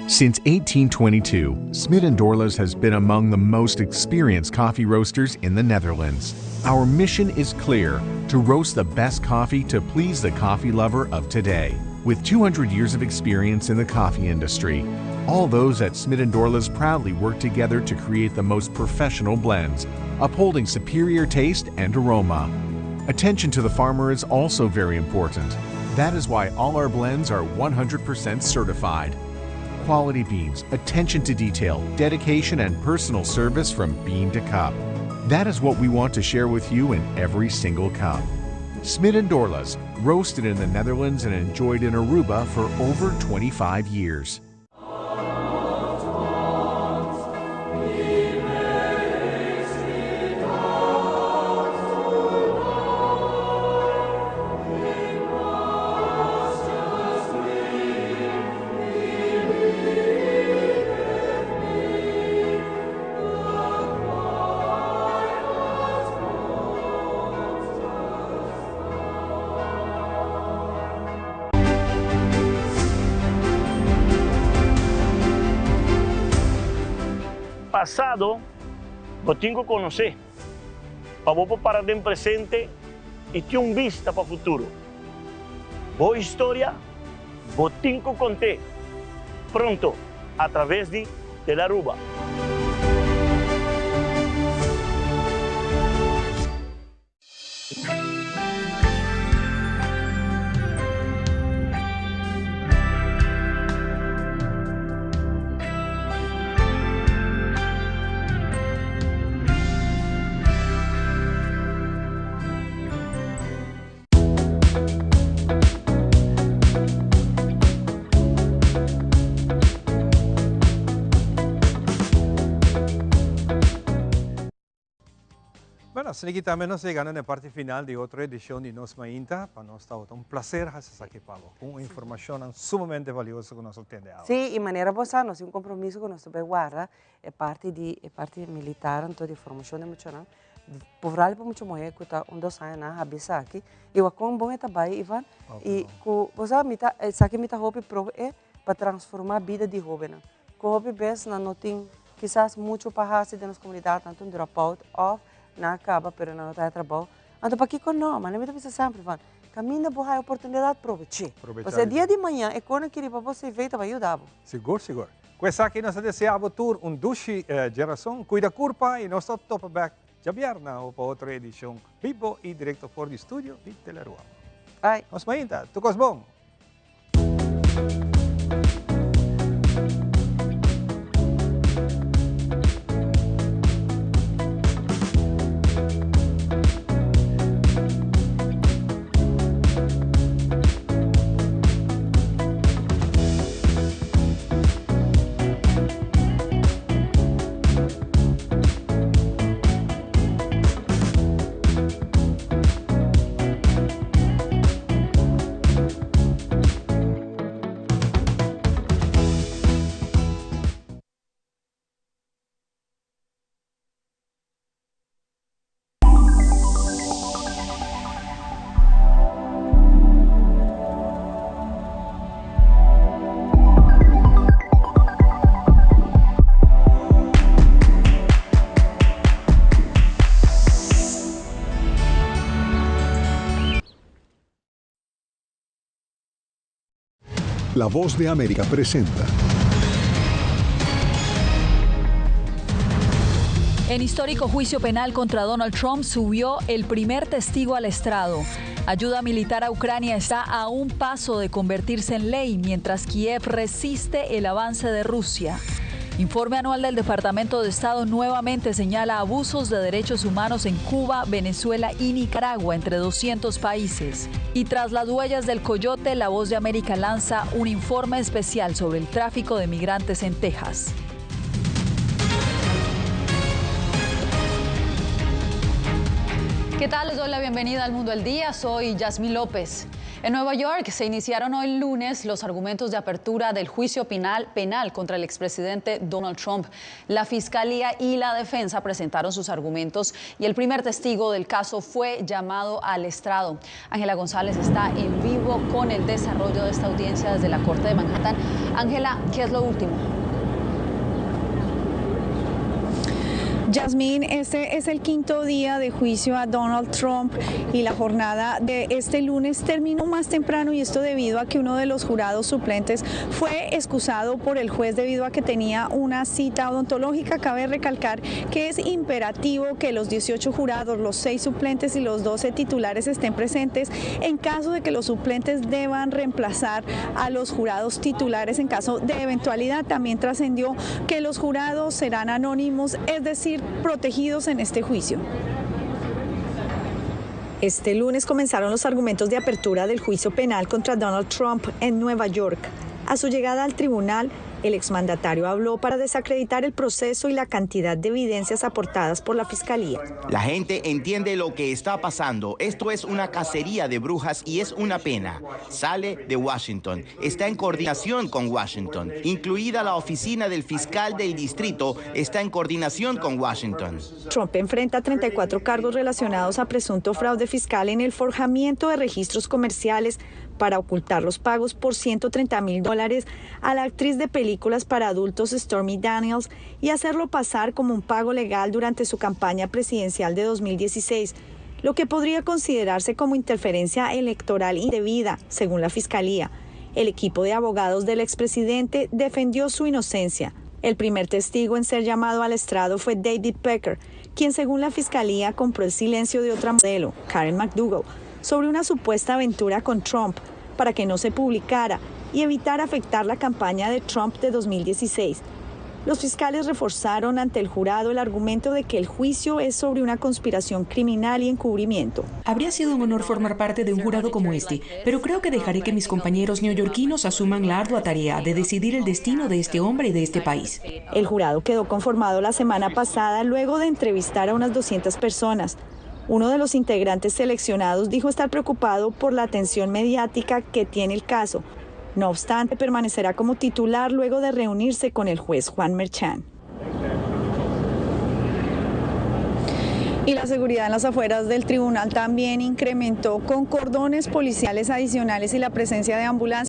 Since 1822, Smit & Dorlas has been among the most experienced coffee roasters in the Netherlands. Our mission is clear, to roast the best coffee to please the coffee lover of today. With 200 years of experience in the coffee industry, all those at Smit & Dorlas proudly work together to create the most professional blends, upholding superior taste and aroma. Attention to the farmer is also very important. That is why all our blends are 100% certified. Quality beans, attention to detail, dedication, and personal service from bean to cup. That is what we want to share with you in every single cup. Smit & Dorlas, roasted in the Netherlands and enjoyed in Aruba for over 25 years. Pasado bo tin ku konosé pa bo por para den presente i tin un bista pa futuro. Bo historia bo tin ku kont'é pronto a traves di Telaruba. Bueno, asina ki tambe nos yegando na e parti final di otro edicion di Nos Mainta. Pa nos tabata un placer haci esaki pa bo, cu un informacionnan sumamente valioso cu nos a tende awe. Sí, y manera bo sa, nos tin un compromiso cu nos ta bay warda e parti di e parti militar anto di formacion di muchanan. Vooral pa mucha muher cu ta un dos aña nan habi esaki. Y wak con bon e ta bay, Ivan. Y cu, bo sa, mi ta, esaki mi ta hopi pro e pa transforma bida di hobennan. Cu hopi bes nan no tin kisas mucho pa haci den nos comunidad, nan ta un dropout of nan a caba pero nan no ta haya trabou. Anto pakico no? Manera mi ta bisa semper, Ivan, caminda bo haya oportunidad, probeche. Pasobra e dia di mañan e conan ki riba bo CV ta bay yuda bo. Sigur, sigur. Cu esaki nos ta desea bo tur un dushi djerason. Cuida curpa y nos ta topa bek djabièrna pa otro edicion bibo y directo for di studio di Telearuba. Bye. Nos mainta. Tur cos bon. La Voz de América presenta. En histórico juicio penal contra Donald Trump subió el primer testigo al estrado. Ayuda militar a Ucrania está a un paso de convertirse en ley mientras Kiev resiste el avance de Rusia. Informe anual del Departamento de Estado nuevamente señala abusos de derechos humanos en Cuba, Venezuela y Nicaragua, entre 200 países. Y tras las huellas del coyote, La Voz de América lanza un informe especial sobre el tráfico de migrantes en Texas. ¿Qué tal? Les doy la bienvenida al Mundo al Día. Soy Yasmín López. En Nueva York se iniciaron hoy lunes los argumentos de apertura del juicio penal, penal contra el expresidente Donald Trump. La fiscalía y la defensa presentaron sus argumentos y el primer testigo del caso fue llamado al estrado. Ángela González está en vivo con el desarrollo de esta audiencia desde la Corte de Manhattan. Ángela, ¿qué es lo último? Yasmín, este es el quinto día de juicio a Donald Trump y la jornada de este lunes terminó más temprano y esto debido a que uno de los jurados suplentes fue excusado por el juez debido a que tenía una cita odontológica. Cabe recalcar que es imperativo que los 18 jurados, los 6 suplentes y los 12 titulares estén presentes en caso de que los suplentes deban reemplazar a los jurados titulares en caso de eventualidad. También trascendió que los jurados serán anónimos, es decir, protegidos en este juicio. Este lunes comenzaron los argumentos de apertura del juicio penal contra Donald Trump en Nueva York. A su llegada al tribunal, el exmandatario habló para desacreditar el proceso y la cantidad de evidencias aportadas por la fiscalía. La gente entiende lo que está pasando. Esto es una cacería de brujas y es una pena. Sale de Washington. Está en coordinación con Washington. Incluida la oficina del fiscal del distrito, está en coordinación con Washington. Trump enfrenta 34 cargos relacionados a presunto fraude fiscal en el forjamiento de registros comerciales para ocultar los pagos por 130 mil dólares a la actriz de películas para adultos Stormy Daniels y hacerlo pasar como un pago legal durante su campaña presidencial de 2016, lo que podría considerarse como interferencia electoral indebida, según la fiscalía. El equipo de abogados del expresidente defendió su inocencia. El primer testigo en ser llamado al estrado fue David Pecker, quien según la fiscalía compró el silencio de otra modelo, Karen McDougal, sobre una supuesta aventura con Trump para que no se publicara y evitar afectar la campaña de Trump de 2016. Los fiscales reforzaron ante el jurado el argumento de que el juicio es sobre una conspiración criminal y encubrimiento. Habría sido un honor formar parte de un jurado como este, pero creo que dejaré que mis compañeros neoyorquinos asuman la ardua tarea de decidir el destino de este hombre y de este país. El jurado quedó conformado la semana pasada luego de entrevistar a unas 200 personas. Uno de los integrantes seleccionados dijo estar preocupado por la atención mediática que tiene el caso. No obstante, permanecerá como titular luego de reunirse con el juez Juan Merchan. Y la seguridad en las afueras del tribunal también incrementó con cordones policiales adicionales y la presencia de ambulancias.